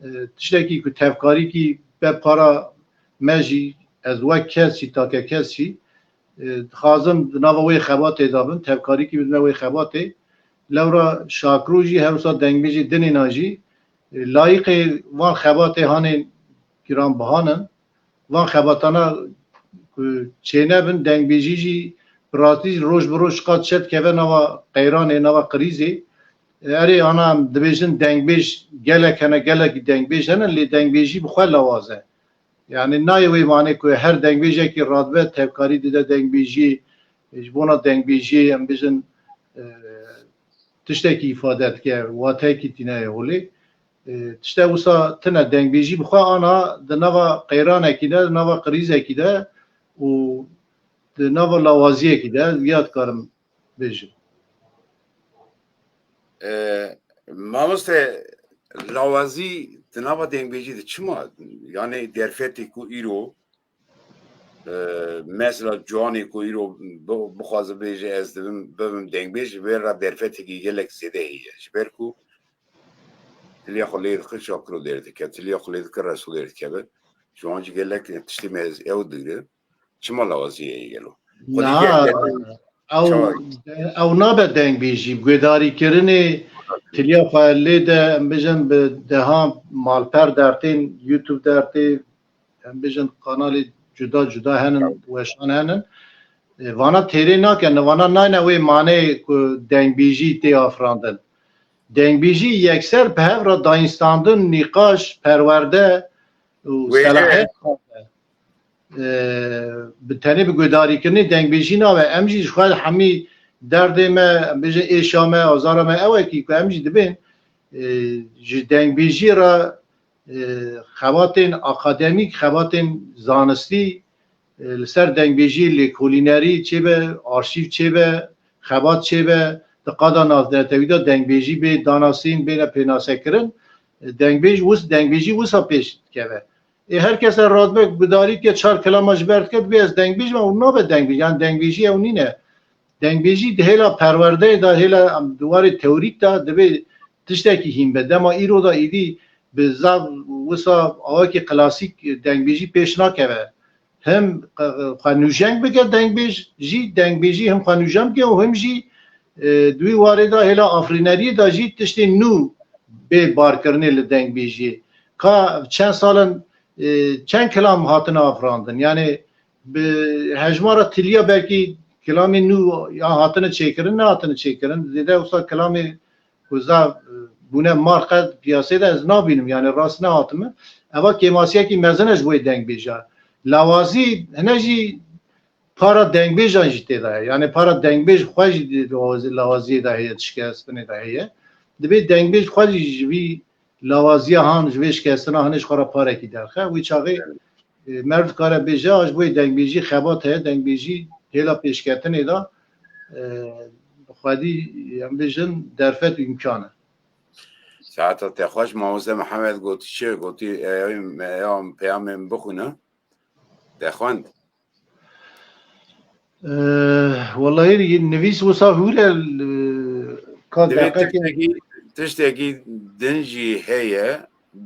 E, tiştekî ku tevkarîkî be para me jî, ez wek kes jî, take kes jî, e, dixwazim di nava wê xebatê de bin, tevkarîkî bidime wê xebatê. Lewra Şakiro jî, her wisa dengbêjê dinê na jî, e, layîqê van xebatê hanê giranbihan in. Van xebatana ku çênebin, dengbêjî jî bi rastî jî roj bi roj qat çe dikeve nava qeyranê, nava krîzê. E, erê, ana em dibêjin dengbêj gelek hene, gelekî dengbêj hene, lê dengbêjî bi xwe lawaz e. Yani nayê wê manê ku her dengbêjekî radibe tevkarî dide dengbêjiyê, ji bona dengbêjiyê em bêjin, e, tiştekî îfade dike, wateyekî tîne ye holê. E, tişte wisa tine, dengbêjî bi xwe ana di nava qeyranekî de, di nava krîzekî de û di nava lawaziyekî de, ez wiya dikarim bêjim. E, mamoste, lawazî di nava dengbêjî de çima? Yani derfetê ku îro, e, mesela ciwanê ku îro bi-, bixwaze bêje ez dibim, bibim dengbêj, vê re derfetekî gelek zêde heye. Ji ber ku tiliya xwe lê dike, Şakiro dêr dike, tiliya xwe lê dike, Reso dêr dikeve. Ji wan jî gelek tiştê me ez ew digre. Çima lawazî ye gelo? Xwedî Na, gel, gel. ew, Çawa? ew nabe dengbêjî, guhdarîkirinê tiliya xwe lê de, em bêjin, bi deha malper dertên YouTube dertê, em bêjin, kanalê cuda cuda henin, weşan henin. E, vana têrê nake, vana nayne wê maneyê ku dengbêjî tê afirandin. Dengbêjî yekser bi hev re dayînstandin, nîqaş, perwerde û Wê selahiyet e, bi tenê bi guhdarîkirinê dengbêjî nabe. Em jî ji xwe hemî derdê me, em bêjin êşa me, azara me ew e kî ku em jî dibên, e, ji dengbêjiyê re, e, xebatên akademîk, xebatên zanistî, e, li ser dengbêjiyê lêkolînerî çêbe, arşîv çêbe, xebat çêbe, di qada navnetewî de dengbêjî bê danasîn, bêne pênasekirin, e, dengbêj wis-, dengbêjî wisa pêş dikeve. Ê her kes re radibe gudarî dike, çar kilama ji ber dike, dibê ez dengbêj me û nabe dengbêj. Yanî dengbêjî ew nîne. Dengbêjî di hêla perwerdeyê de, hêla, em, di warê teorîk de dibê tiştekî hîn be. Dema îro de îdî bi zaf wisa awakî klasîk dengbêjî pêş nakeve. Him xwe nûjeng bike dengbêj jî, dengbêjî him xwe nûjen bike û him jî, e, di wî warê de hêla afirîneriyê de jî tiştên nû bê barkirinê li dengbêjiyê. Ka çend sal in, e, çend kilam hatine afirandin? Yanî bi hejmara tiliya belkî kilamên nû ya hatine çêkirin, nehatine çêkirin. Zêde wisa kilamê ku zaf, e, bûne marqe piyasê de ez nabînim, yanî rast nehatime. Eva kêmasiyekî mezin e ji bo yê dengbêja. Lawazî hine jî para dengbêjan jî tê de heye. Yanî para dengbêj xwe jî di lawazî-, lawaziyê de heye, di şikestinê de heye. Dibê dengbêj xwe jî ji vî lawaziya han, ji vê şikestina hanê ji xwe re parekî derxe. Wî çaxê, e, merv dikare bêje, a ji bo yê dengbêjî xebat heye, dengbêjî hêla pêşketinê de, e, bi xwedî, em bêjin, derfet û îmkan e. Saeta te xweş, mamoste Mihemed gotî çi? Gotî, e, ya peyamên bixwîne. Te xwend? Eh, wellahî nivîs wisa hûr e, eh, ka Divê deqekê tiştekî, tiştekî din jî heye,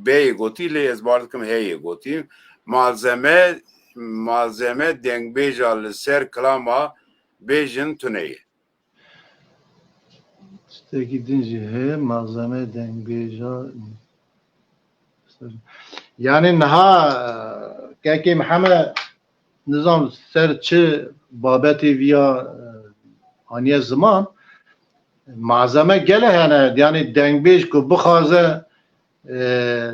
bêyê gotî, lê ez bar dikim heye gotî. Malzeme, malzeme dengbêja li ser kilama bêjin tune ye. Tiştekî din jî heye, malzeme dengbêja. Yanî niha, kekê Mihemed, nizam ser çi babetê viya, e, aniye ziman, malzeme gele hene, yanî dengbêj ku bixwaze, e,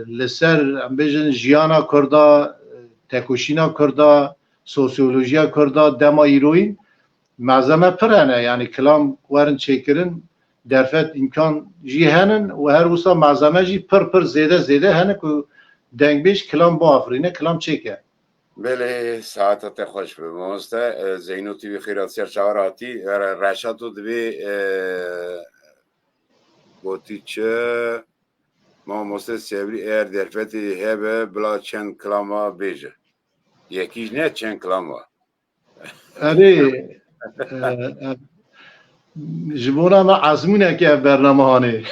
li ser, em bêjin, jiyana Kurda, e, tekoşîna Kurda, sosyolojiya Kurda, dema îroyîn, malzeme pir hene, yanî kilam werin çêkirin, derfet îmkan jî henin û her wisa malzeme jî pir pir zêde zêde hene ku dengbêj kilam biafirîne, kilam çêke. Belê, saeta te xweş be, mamoste. E, Zeyno T V xêra ser çawa hatî. E, Re-, Reşato divê, e, gotî çi? Mamoste Sebrî, eğer derfetê hebe, bila çend kilama bêje. Yekî jî ne, çend kilama. Erê, e, e, ji bona me ezmûneke ev bername hanê.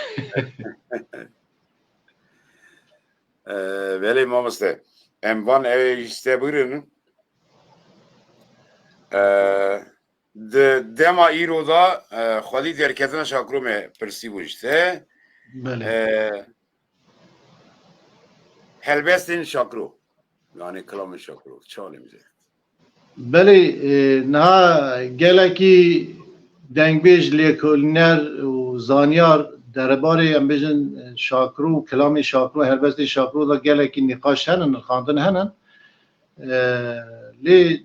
E, belê mamoste. Em van ew jî stebirin. E, di dema îro de, e, xwedî derketina Şakro me pirsî bû ji te. Belê. E, helbestên Şakro. Yanî kilamên Şakro. Çi alê bize? Belê, e, niha gelekî dengbêj, lêkolîner û zanyar derebarê, em bêjin, e, Şakro û kilamê Şakro, helbestê Şakro de gelekî nîqaş henin, xandin henin. E, lê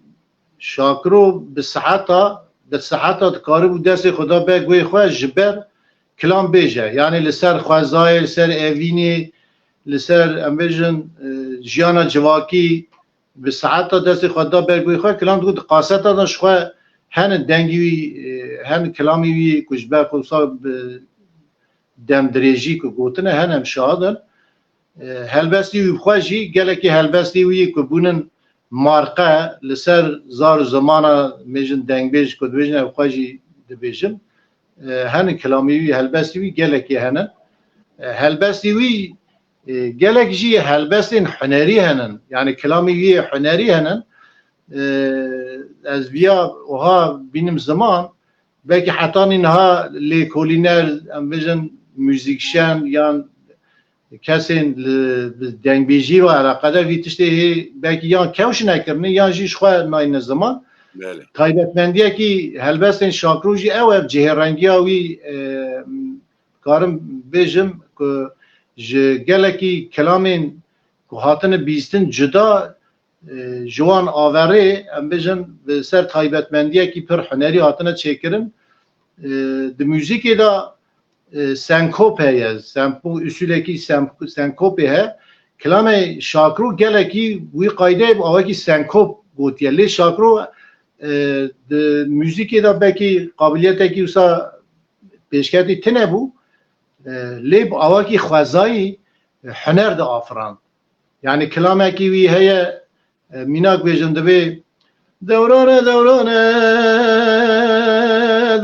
Şakro bi seheta, bi seheta dikaribû destê xwe da ber guhê xwe ji ber kilam bêje. Yanî li ser xwezayê, li ser evînê, li ser, em bêjin, e, jiyana civakî, bi saeta destê xwe da ber guhê xwe, kilam digot, di kaseta de ji xwe henin dengî wî, e, henin kilamî wî ku ji ber xwe wisa bi demdirêjî ku gotine, henin em şahid in. E, helbestî wî bi xwe jî, gelekî helbestî wî ku bûnin marqe li ser zar û zimana mêjin dengbêj ku dibêjin, ew xwe jî dibêjin. E, henin kilamî wî, helbestî wî gelekî henin. E, helbestî wî, e, gelek jî helbestên hunerî henin. Yanî kilamî wî hunerî henin. E, ez viya wiha bînim ziman, belkî hetanî niha lêkolîner, em bêjin muzîkşen yan kesên li, bi dengbêjî ve eleqedar vî tiştê hê belkî yan kewş nekirine yan jî ji xwe nayne ziman. Belê. Taybetmendiyekî helbestên Şakro jî ew e, cihêrengiya wî, e, karim bêjim ku ji gelekî kilamên ku hatine bîstin cuda, e, ji wan averê, em bêjin, bi ser taybetmendiyekî pir hunerî hatine çêkirin. e, di muzîkê de, e, senkop heye, sempo-, usulekî sem-, senkopê heye. Kilamê Şakro gelekî wî qaydeyê bi awakî senkop gotiye. Lê Şakro, e, di muzîkê de belkî qabiliyetekî wisa pêşketî tune bû, e, lê bi awakî xwezayî, e, huner diafirand. Yani kilamekî wî heye, e, mînak bêjin dibê: Dewrane, dewrane,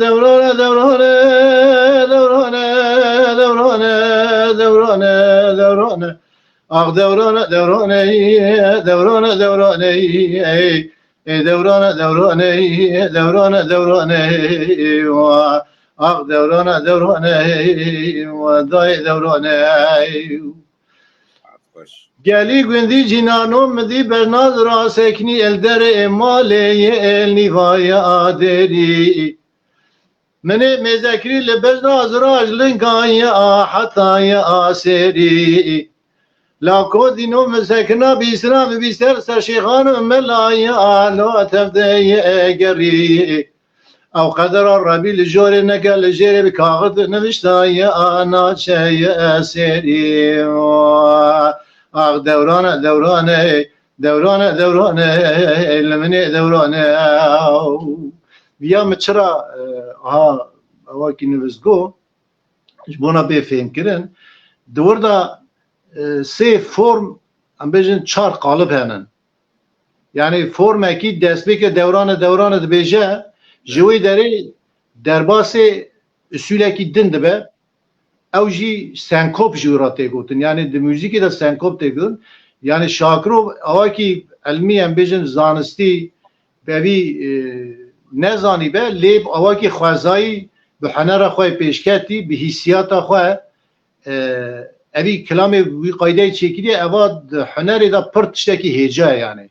dewrane, dewrane, dewrane, dewrane, dewrane, dewrane. Ax dewrane, dewrane, dewrane, dewrane, ey, ey dewrane, dewrane, dewrane, dewrane, wa. Ax dewrane, dewrane, wa, dayê dewrane. Gelî gundî cînano midî bernaz ra seknî el derê malê yê el nîvaya aderî. Minê mêzekirî li bernaz ra ji lingaya hetaya aserî. La kodîno min sekina bîsra min bîster ser şêxan û melaya lo tevdeye gerî. Ew qedera Rebî li jorê neke li jêrê bi kaxit niviştaye a naçeye serî. Ax dewrane, dewrane, dewrane, dewrane, li minê dewrane. Viya min çira, e, aha, ewa kî nivistgo, ji bona bê fêmkirin, di wir de, e, sê form, em bêjin çar qalib henin. Yani formekî destpêke dewrane dewrane dibêje, ji wê derê derbasê usulekî din dibe. Ew jî senkop ji wî re tê gotin. Yani di muzîkê de senkop tê gotin. Yani Şakiro awakî ilmî, em bêjin zanistî, bevî, e, nezanîbe, lê awakî xwezayî bi hunera xwe pêşketî, bi hîsiyata xwe, e, evî kilamê wî qaydeyê çêkiriye, eva di hunerê de pir tiştekî hêca ye yani.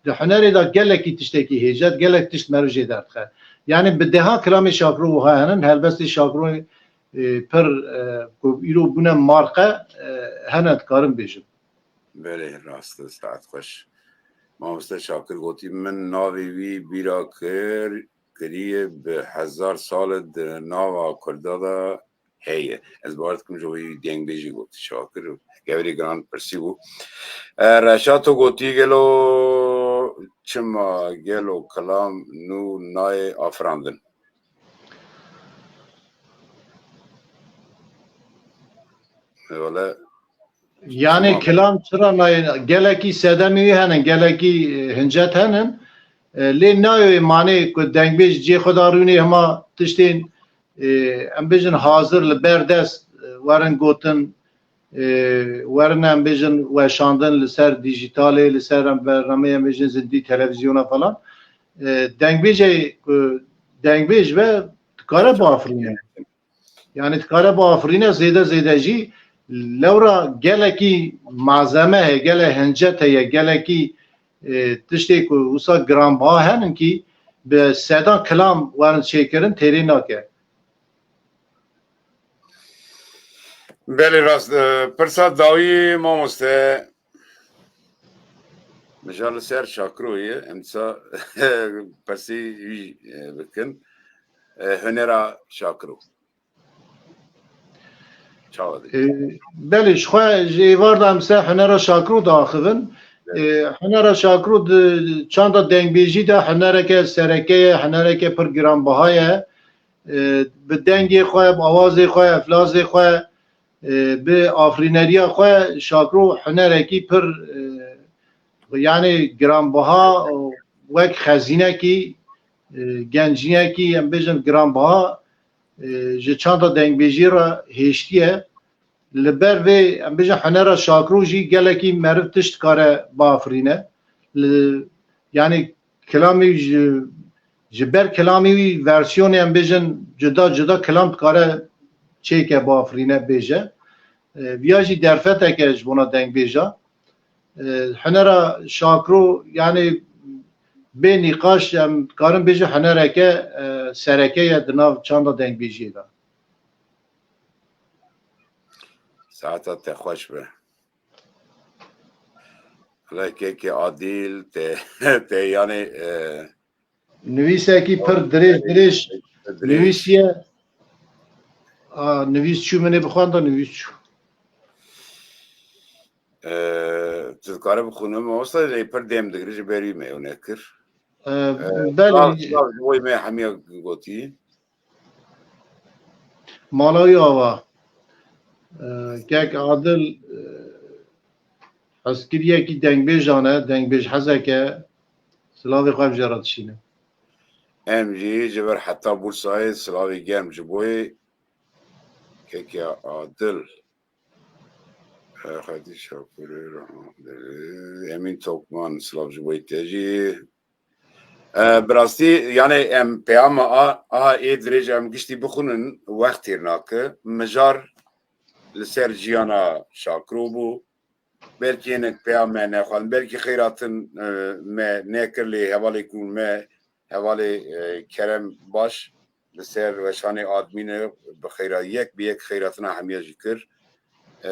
Di hunerê de gelekî tiştekî hêja, gelek tişt meriv jê derdixe. Yani bi deha kilamê Şakiro wiha henin, helbestê Şakiro, e, pir, e, ku îro bûne marqe, e, hene dikarim bêjim. Belê, rast e, saet xweş. Mamoste Şakir gotî, min navê wî bîra kir, kiriye bi hezar sal e di nava Kurda de heye. Ez bawer dikim ji wî dengbêjî gotî Şakir. Geverî giran pirsî bû. E, Reşato gotî, gelo çima gelo kilam nû nayê afirandin? E, wele Yani kilam çira nayê? Gelekî sedemê wî henin, gelekî, e, hincet henin. E, lê nayê manê ku dengbêj cê xwe da rûnê hema tiştên, e, em bêjin hazir li ber dest, e, werin gotin, e, werin em bêjin weşandin li ser dîjîtalê, li ser em bernameyê em bêjin zindî televîzyona falan. E, dengbêjê ku dengbêj be dikare biafirîne. Yani dikare biafirîne zêde zêde jî lewra gelekî malzeme heye, gelek hincet heye, gelekî, e, tiştê ku wisa giranbiha henin kî bi sedan kilam werin çêkirin têrê nake. Belê rast. E, pirsa dawî mamoste. Mija li ser Şakiro ye. Em dîsa pirsî wî, e, bikin. E, hunera Şakiro. Çawa dî? E, belê, ji xwe ji êvar de em ser hunera Şakiro diaxivin. Evet. E, hunera Şakiro di çanda dengbêjî de hunereke sereke ye, hunereke pir giranbiha ye. E, bi dengê xwe, bi awazê xwe, eflazê xwe, e, bi afirîneriya xwe Şakiro hunerekî pir, e, yanî giranbiha, wek xezînekî, e, gencînekî, em bêjin giranbiha, e, ji çanda dengbêjî re hêştiye. Li ber vê, em bêjin hunera Şakiro jî gelekî meriv tişt dikare biafirîne. Li, yanî kilamî ji, ji ber kilamî wî versiyonê, em bêjin, cuda cuda kilam dikare çêke, biafirîne, bêje. E, viya jî derfeteke ji bona dengbêja. E, hunera Şakiro, yanî bê nîqaş em dikarin bêjin hunereke, e, sereke ye di nav çanda dengbêjiyê de. Saeta te xweş be. Lê kekê Adîl te, te yanî, e, nivîsekî pir dirêj dirêj, Dirêj. Nivîsiye. A, nivîs çû, min ê bixwenda, nivîs çû. Ee, tu dikare bixwîne, mamosta, lê pir dêm digire, ji ber wî me ew nekir. Ee, Ee, belê. Silav, silav ji bo me hemiya gotî. Mala wî ava. Ee, kek Adil, ee, hezkiriyekî dengbêjan e, dengbêj hezek e, silavê xwe em jê re dişînin. Em jî ji vir heta Bursayê silavê germ ji bo yê kekê Adil. Xwedî Şakirî, Emîn Tokman, silav ji bo te jî. E, bi rastî, yani em peyama a, a ê dirêj em giştî bixwînin, wext têr nake. Mijar li ser jiyana Şakiro bû. Belkî hinek peyam me nexwendin, belkî xeyratin, e, me nekir, lê hevalê ku me, hevalê, e, Kerem Baş, li ser weşanê admînê bi xeyra yek bi yek xeyratina hemiya jî kir. E,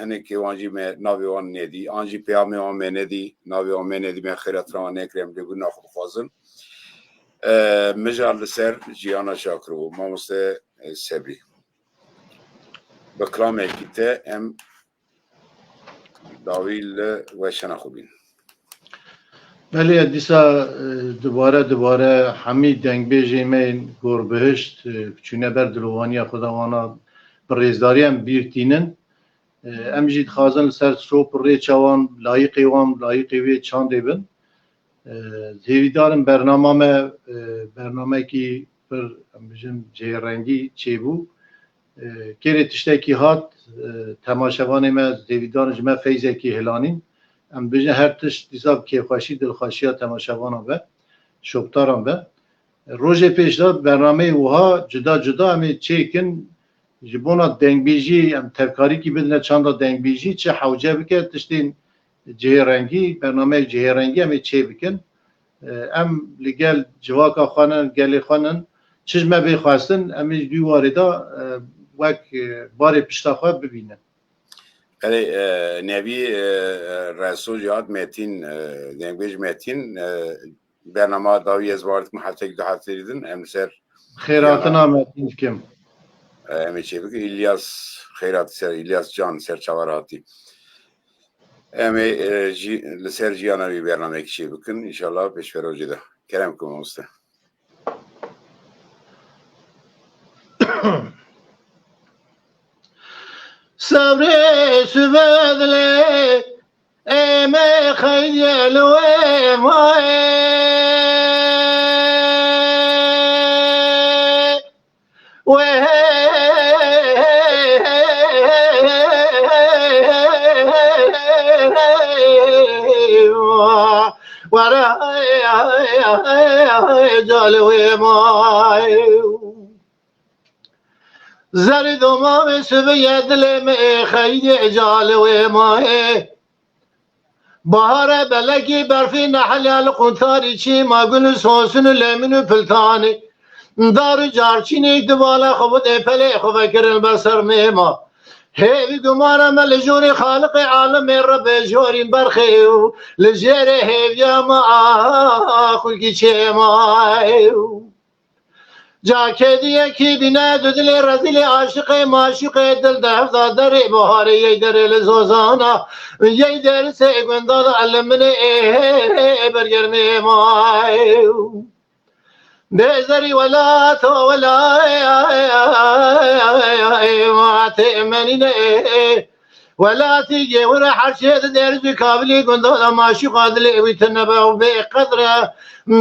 hinekê wan jî me navê wan nedî, an jî peyamê wan me nedî, navê wan me nedî, me xeyratina wan nekir, em lêbûna xwe bixwazin. E, mijar li ser jiyana Şakiro, mamoste, e, Sebrî. Bi kilamekî te em dawî li weşana xwe bîn. Belê, dîsa, e, dubare, dubare hemî dengbêjê me yên gorbihişt, e, çûne ber dilovaniya xwe de, wana bi rêzdarî em bîr tînin. E, em jî dixwazin li ser sop û rêça wan, layîqê wan, layîqê wê çandê bin. E, hêvîdar im bernama me, e, bernamekî pir, em bijin, cihêrengî çêbû. E, kêrê tiştekî hat, e, temaşevanê me, hêvîdar im ji me feyzekî hilanîn. Em bijin her tişt dîsa bi kêfxweşî, dilxweşiya temaşevanan be, şoptaran be. Rojê pêş de bernameyê wiha cuda cuda em ê çêkin. Ji bona dengbêjî em tevkarîkî bidine çanda dengbêjî, çi hewce bike tiştên cihêrengî, bernameyê cihêrengî em ê çê bikin. E, em li gel civaka xwe ne, gelê xwe nin, çi ji me bê xwestin, em ê ji dû warê de, e, wek, e, barê pişta xwe bibînin. Erê, e, Nevî, e, e, Reso jî hat, Metîn, e, dengbêj Metîn, e, bernama dawî ez bawer dikim heftek du hefteyê din em li ser Xêratina Metîn dikim. E, em ê çê bikin. Îlyas Xeyrat ser, Îlyas Can ser çawa re hatî. Em ê, e, jî, li ser jiyana wî bernameyekî çê bikin. Înşallah pêşverojê de. Kerem ku mamoste. Sebrê sibê dilê, ê me xeydiye li wê mayê. Wê were ca li wê mayê. Zerî domamê sibiye dilê me, xeydê ca li wê mayê. Bahare belekî berfî nehliya li quntarî çîma gul û sosin û lêmin û piltanê. Dar û carçînê di bala xwe bidê pelê xwe vekirin ber ser mêma. Hêvî gumana me li jorê Xaliqê alemê Rebê jorîn berxê û li jêrê hêviya me a xulkî çêma. Ca kediyekî bîne du dilê rezîlê aşiqê maşuqê dil di hevda derê baharê yey derê li zozana yey derisê gunda da li min ê bergermê ma. Bêzerî welat o welatê menîne. Welatî gêwir e herçê di derz û kavilî gunda de maşuqa dilê wî tune be û bê qedr e,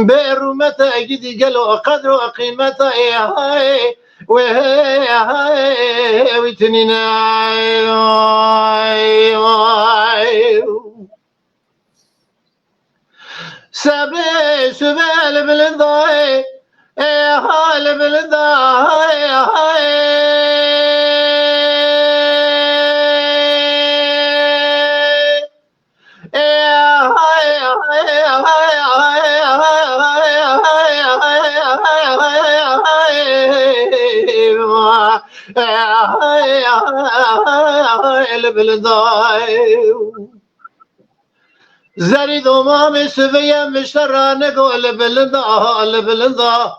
bê rûmet e, gidî gelo qedr û qîmet e, ê hay, wê hey, hay, wî tinîne, ay, ay. Sebê sibê li bilind e, ê ha li bilind e, ê ha, ê ha, li bilind e. Zerî domamê sivê ye miştera nego li bilind a, li bilind a.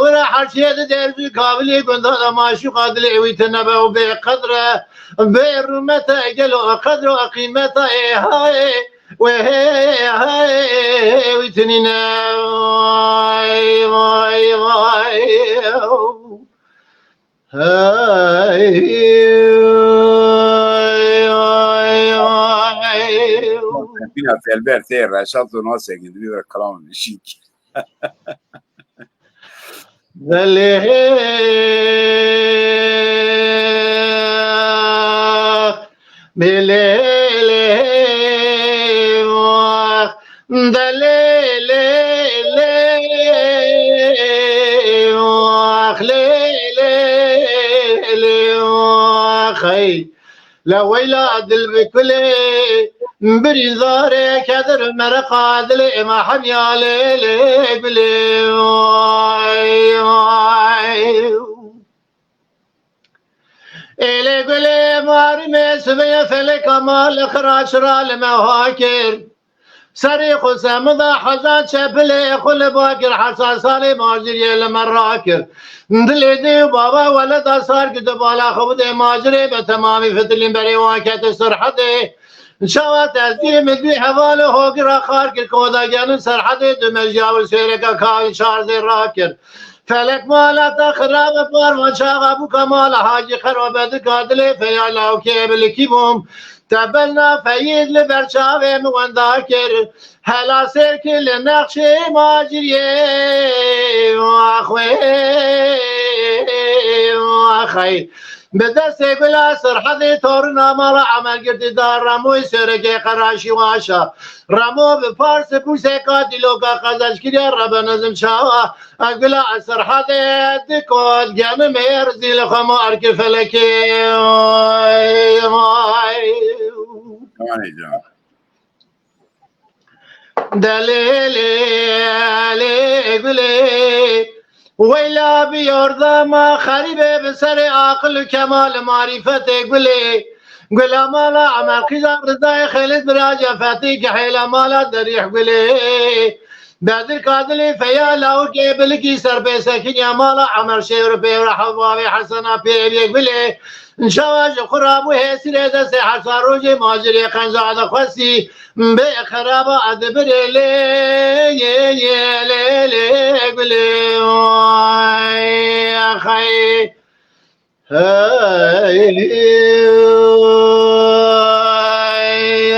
wira herçiye di derz û kavilê gunda de maşûqa dilê wî tune be û bê qedre, bê rûmete gelo qedr û qîmeta ê hayê wê hayê wî tunîne. Vay, vay, vay. Hey, hey, hey. Bîna telber tê Reşat û Nasekî di vî kilam şîk. Delê, belê, lê, vah. Delê lê lê, ax lê lê lê, ax hey. La weyla dil bi kulê, birî zarê kedir mereqa dilê ema hemya lê lê gulê. Vay, vay. Êlê gulê marî me sibê feleka ma li xira çira li me ha kir. Serê xwe semida hezar çepilê xwe li ba kir, hezar salê maciriyê li me rakir. Dilê dê û baba weleda sar kir, di bala xwe bidê macirê be temamî fitilîn berê wan kete Sirhedê. Çawa tezdî min dû hevalê hogir a xar kir, koda gelin Sirhedê du mejiya û sêreka kavî çar zê rakir. Felek mala te xirabe parva çaxa bûka mala Hacî Xerobe dika dilê feya lawkê bilikî bûm. Te belna feyîd li ber çavê min wenda kir. Hela sêr kir li nexşê maciriyê. Ax wê, ax hey. Bi destê gula Sirhedê torina mala Emer girtî da Remoyê sêrekê qeraşî waşa. Remo bi pars û pûseka dîloka qezenc kiriye rebe nizim çawa. Ez gula Sirhedê dikot genim êr zî li xwe ma erkir felekê. Vay. Canê can. Delê lê lê gulê. Weyla bi yordama xerîbê bi serê aqil û kemal û marîfetê gulê. Gula mala Emer qîza Rizayê Xêlid bira Cefetî kihêla mala derîh gulê. Bedir Kadilî feya lawikê bilikî serpêsekiniya mala Emer şêwr pêwra hevavê Hesena pêvê gulê. Çawa ji xwe rabû hêsirê destê hesa rojê macirê qenca dixwestî. Bê xeraba edibirê lê, yê, yê, lê, lê, gulê, oy, axay. Hey,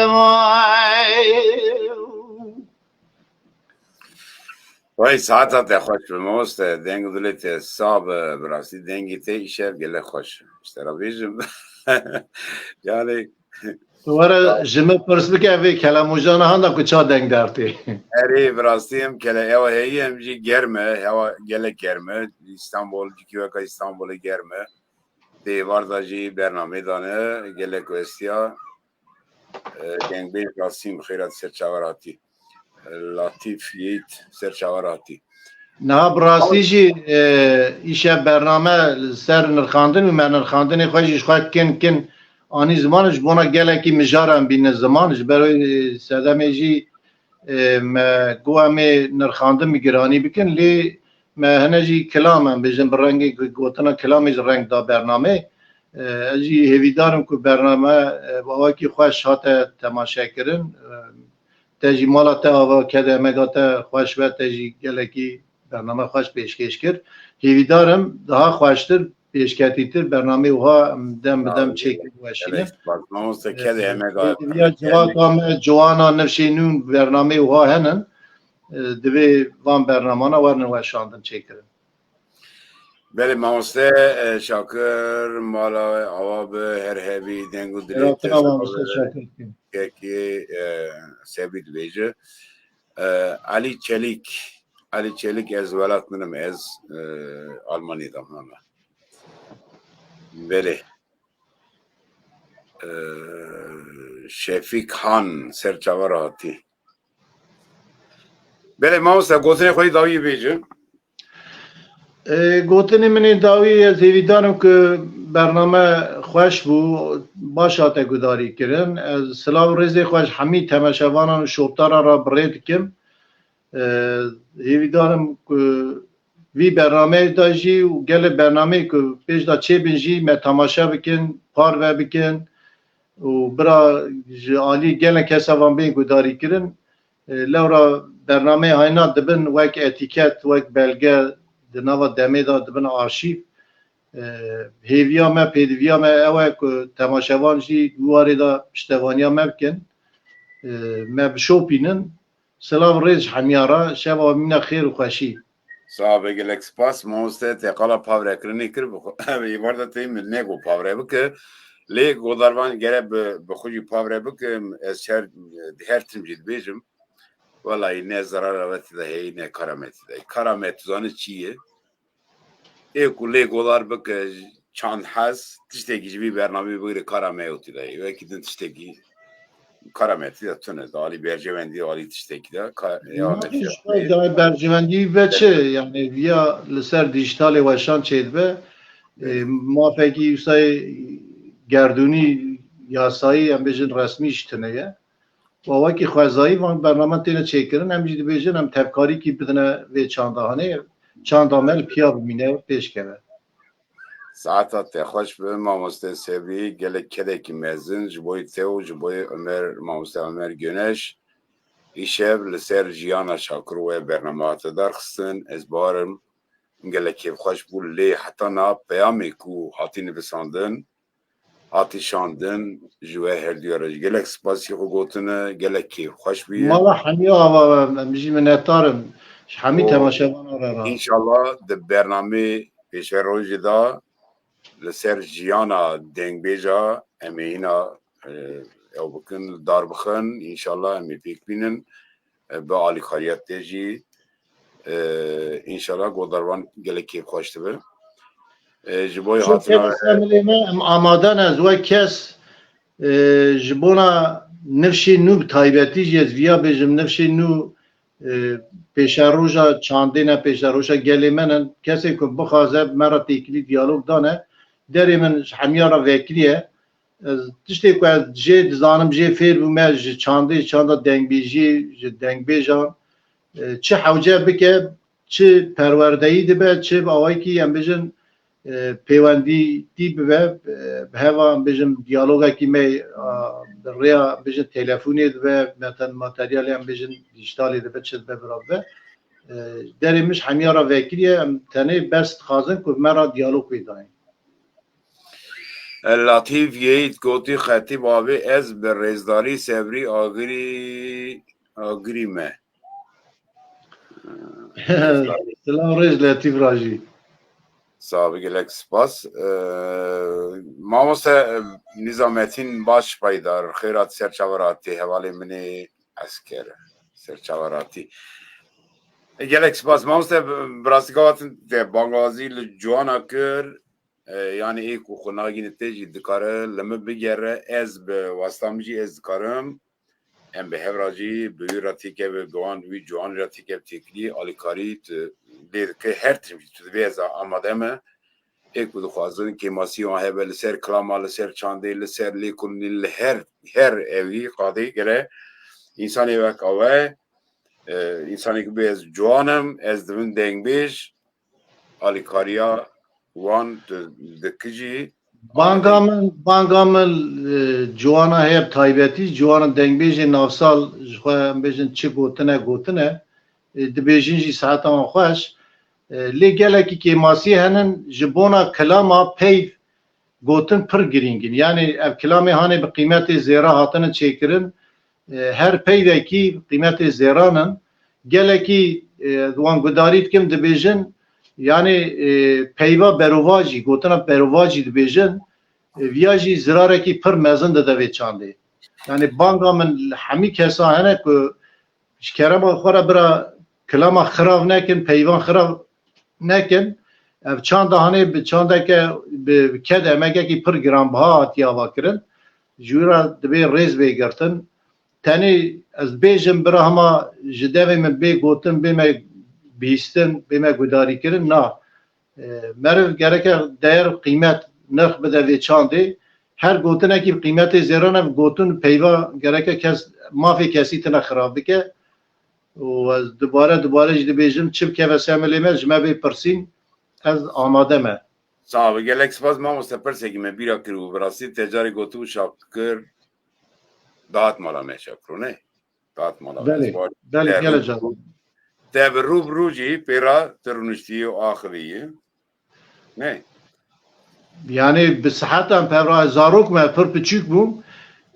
oy. Vay, saeta te xweş be, mamoste. Deng dilê te sax be, bi rastî dengê te îşev gelek xweş. Ji te re bêjim. Yani, Tu were ji min pirs bike vê kelemûjana handa ku ça deng dertê. Erê, bi rastî em kele, hewa heyî em jî germ e, hewa gelek germ e. Îstanbul, cikî weka Îstanbulê germ e. Tê êvar da jî bernamê dane, gelek westiya. E, dengbêj Rasim xêra ser çavar hatî. E, Latîf Yiğit ser çavar hatî. Niha bi rastî jî, e, îşev bername li ser nirxandin û me nirxandinê xwe jî ji xwe kin kin anî ziman ji bona gelekî mijaran bîne ziman. Ji ber wê, e, sedemê jî, e, me got em ê nirxandin bi giranî bikin, lê me hene jî kilam em bêjin bi rengê gu-, gotina kilamê ji reng da bernamê. E, ez jî hêvîdar im ku bername, e, bi awakî xweş hate temaşekirin. E, te jî mala te ava kede emega te xweş be, te jî gelekî bername xweş pêşkêş kir. Hêvîdar im daha xweştir, pêşketîtir bernameyê wiha em dem bi dem çêkin, weşînin. Mamoste, kedê heme da. Ya civaka me, ciwana nifşê nû bernameyê wiha henin. E, divê van bernamana wernin weşandin, çêkirin. Belê mamoste, e, Şakir, mala awa bi, her hebî, deng û dilê te. Kekî, e, Sebî dibêje. E, Elî Çelîk, Elî Çelîk, ez welat min im, ez, e, Almanya'da mama. Belê. E, Şefîk Han, ser çava re hatî. Belê mamoste, gotinê xwe yê dawî bêje. E, gotinê min ê dawî, ez hêvîdar im ku bername xweş bû, baş hate gudarî kirin. Ez silav û rêzê xwe ji hemî temaşevanan û şoptaran re bi rê dikim. E, hêvîdar im ku vî bernameyê de jî û gelê bernameyê ku pêş de çêbin jî me temaşe bikin, parve bikin û bira ji alî gelek kesavan bên gudarî kirin. E, lewra bernameyê hayna dibin wek etîket, wek belge di nava demê de dibin arşîv. E, hêviya me, pêdiviya me ew e ku temaşevan jî di warê de piştevaniya me bikin. E, me bişopînin. Silav rêz hemiya re, şeva mîna xêr û xweşî. Sax be, gelek spas. Mamoste, te qala pavrekirinê kir, bi xwe-, ev êvar de tê min nego pavre bike. Lê godarvan gere bi, bi xwe jî pavre bike, ez her, her tim jî dibêjim. Welayi ne zerara we tê de heye, ne kara me tê de. Kara me tu zanî çi ye? Ê ku lê golar bike çand hez, tiştekî ji vî bernameyê bigire kara me û tî de. Wekî din tiştekî kara me tî de tune. Di alî berjewendî, alî tiştekî de. Ka-, ya Navê berjewendî. Şoy dayê berjewendî ve çi? Yani viya li ser dijitalê weşan çêdibe. E, mafekî wisa gerdûnî yasayî, em bêjin resmî jî tune ye. Û wekî xwezayî van bername têne çêkirin, em jî dibêjin em tevkarîkî bidine vê çanda. Hanê çanda me li piya bimîne û pêşkeve. Saeta te xweş be, mamoste Sebrî, gelek kedekî mezin ji bo te û ji bo Ömer, mamoste Ömer Göneş. Îşev li ser jiyana Şakir we bername hate darxistin. Ez barim gelek kêfxweş bû, lê heta niha peyamê ku hatî nivisandin, hatî şandin, ji we herduya re jî gelek spasî xwe gotine, gelek kêfxweş bûye. Mala hemiya ava, em jî minetdar in. Ji hemî temaşevanan re re. Înşallah di bernameyê pêşerojê de li ser jiyana dengbêja em ê hîna, e, ew bikin, dar bixin. Înşallah em ê pêk bînin. E, bi alîkariya te jî, e, înşallah godarvan gelek kêfxweş dibe. E, ji bo hatina Milê me, em amade ne, ez wek kes, e, ji bona nifşê nû bi taybetî jî ez viya bêjim, nifşê nû, e, pêşeroja çandê ne, pêşeroja gelê me ne. Kesê ku bixwaze me re têkilî diyalog dane, derê min ji hemiya re vekirî ye. Ez tiştê ku ez jê dizanim, jê fêr bûme ji çandê, çanda dengbêjiyê, ji dengbêjan, e, çi hewce bike, çi perwerdeyî dibe, çi bi awayekî em bêjin, e, pêwendîtî bibe, e, bi heva em bêjin diyalogekî me, a, bi rêya em bêjin telefonê dibe, meten-, materyalê em bêjin dijitalê dibe, çi dibe bira bibe. E, derê min ji hemiya re vekirî ye, em tenê bes dixwazin ku bi me re diyalog pê dayîn. Latîf Yeyît gotî, Xetîb abi, ez bi rêzdarî Sebrî Agirî, Agirî me. Silav rêz Letîf Rajî. Sax be, gelek spas. Ee, mamoste, e, Nizametîn baş paydar, xêrat ser çaver hatî, hevalê min ê esker, ser çaver hatî. E, gelek spas. Mamoste, bi, bi rastî gava te bangazî li ciwana kir, e, yanî ê ku xwe nagîne te jî dikare li min bigere, ez bi wasta min jî ez dikarim. Em bi hev re jî bi wî re têkeve, bi wan wî ciwan re têkev têkilî, alîkarî tu lê dike, her tim jî tu dibê ez amade me. Ê ku dixwazin kêmasî wan hebe li ser kilama, li ser çandê, li ser lêkolînê, li her, her evî qadê gere însanê wek awe, e, însanê ku bê ez ciwan im, ez dibim dengbêj, alîkariya wan tu dikijî. Banga min, banga min, e, ciwana heye bi taybetî, ciwana dengbêjê navsal ji xwe em bêjin çi gotine, gotine. E, dibêjin jî saeta wan xweş. E, lê gelekî kêmasiyê henin ji bona kilama peyv gotin pir girîng in. Yanî ev kilamê hanê bi qîmetê zêra hatine çêkirin. E, her peyvekî qîmetê zêran in. Gelekî, e, wan gudarî dikim dibêjin, yanî, e, peyva berovajî, gotina berovajî dibêjin, e, viya jî zirarekî pir mezin dide vê çandê. Yanî banga min li hemî kesa hene ku ji kerema xwe re bira kilama xirav nekin, peyvan xirav nekin. Ev çanda hanê bi çandeke, bi ked emegekî pir giranbiha hatiye avakirin. Ji wî re divê rêz bê girtin. Tenê ez bêjim bira hema ji devê min bê gotin, bê me bihîstin, bê me gudarîkirin, na. E, meriv gereke değer, qîmet, nirx bide vê çandê. Her gotinekî bi qîmetê zêran e, gotin peyva gereke kes, mafê kesî tine xirab bike. Û ez dubare, dubare jî dibêjim, çi bikeve semilê me, ji me bê pirsîn, ez amade me. Sağ ol. Gelek spas mamoste, pirsekî me bîra kir û bi rastî te carê gotibû Şakir dihat mala me, Şakiro, ne? Dihat mala me. Belê, belê, gelek can. Te bi rû bi rû jî pêra tu rûniştiyî û axiviyî. Ne? Yanî bi siheta em pevra zarok me pir piçûk bûm.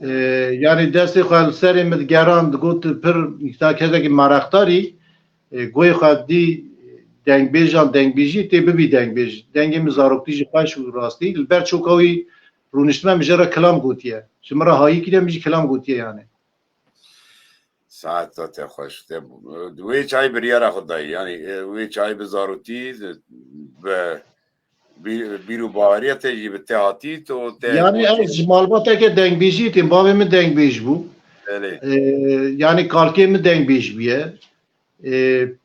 E, yanî destê xwe li serê min digeran, digot pir ta kesekî mereqdarî, e, goyê xwe dî dengbêjan, dengbêjî tê bibî dengbêj. Dengê min zaroktî jî xweş û rastî. Li ber çoka wî rûniştime min jê re kilam gotiye. Ji min re hayî kiriye, min jî kilam gotiye yanî. Saeta te xweş. Te, di wê çayî biryara xwe dayî. Yanî, e, wê çayî bi zarotî, bi bî-, bîr û baweriya te jî bi te hatî, to te Yanî ez ji malbateke dengbêjî têm. Bavê min dengbêj bû. Belê. E, yanî kalkê min dengbêj bûye. E,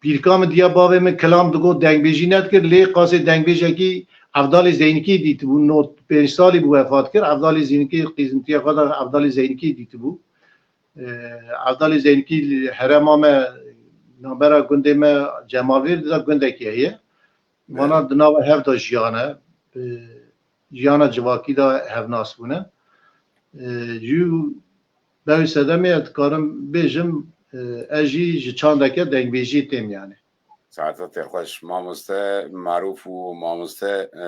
pîrka min diya bavê min kilam digot, dengbêjî nedikir, lê qasê dengbêjekî Evdalê Zeynikî dîtibû, not pênc salî bû wefat kir. Evdalê Zeynikî qîzmtiya xwe de Evdalê Zeynikî dîtibû. E, Evdalê Zeynikî li herêma me, navbera gundê me Cemalvêr de gundekî heye. Vana di nava hev de jiyane. E, jiyana civakî de hevnas bûne. E, jû Berî sedemê ez dikarim bêjim, e, ez jî ji çandeke dengbêjî têm yanî. Saeta te xweş mamoste Marûf û mamoste, e,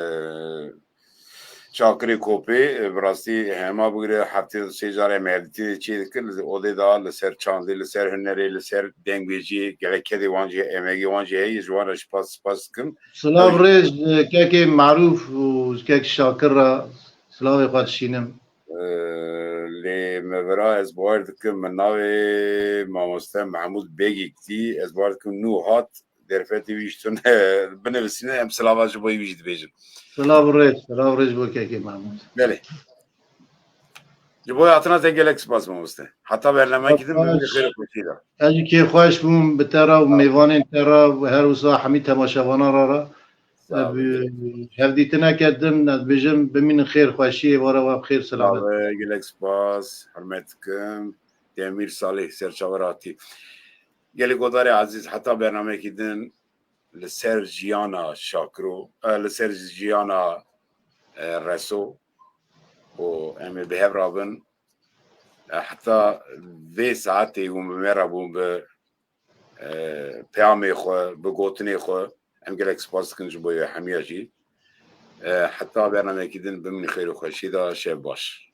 Şakirê Kopê, e, bi rastî hema bigire heftê sê carê em hevdîtinê çê dikir, li odê de li ser çandê, li ser hunerê, li ser dengbêjiyê, gelek kedê wan jî, emegê wan jî heye, ji wan re spas, spas dikim. Silav rêz, e, kekê Marûf û kek Şakir re silavê xwe dişînim. Ee, lê me vira ez bawer dikim, min navê mamoste Mehmûd Begîk dî, ez bawer dikim nû hat, derfetê wî ji tune binivîsîne, em silava ji bo wî jî dibêjin. Silav û rêz, silav û rêz bo kekê Mehmûd. Belê. Ji bo hatina te gelek spas mamoste. Heta bernameyekî din, bimînin xêr û xweşî de. Ez jî kêfxweş bûm bi te re û mêvanên te re û her wisa hemî temaşevanan re re. Sağ ol. Ev, e, hevdîtineke din, ez dibêjim, bimînin xêr xweşiyê, were we bi xêr selamet. Sağ ol, gelek spas, hurmet dikim. Demîr Salih, ser çaver hatî. Gelê godarê ezîz, heta bernameyekî din li ser jiyana Şakiro, e, li ser jiyana, e, Reso û em ê bi hev re bin. E, heta vê saetê hûn bi me re bûn bi e, peyamê xwe, bi gotinê xwe. Em gelek spas dikin ji bo wê hemiya jî. E, heta bernameyekî din bimînin xêr û xweşî de, şev baş.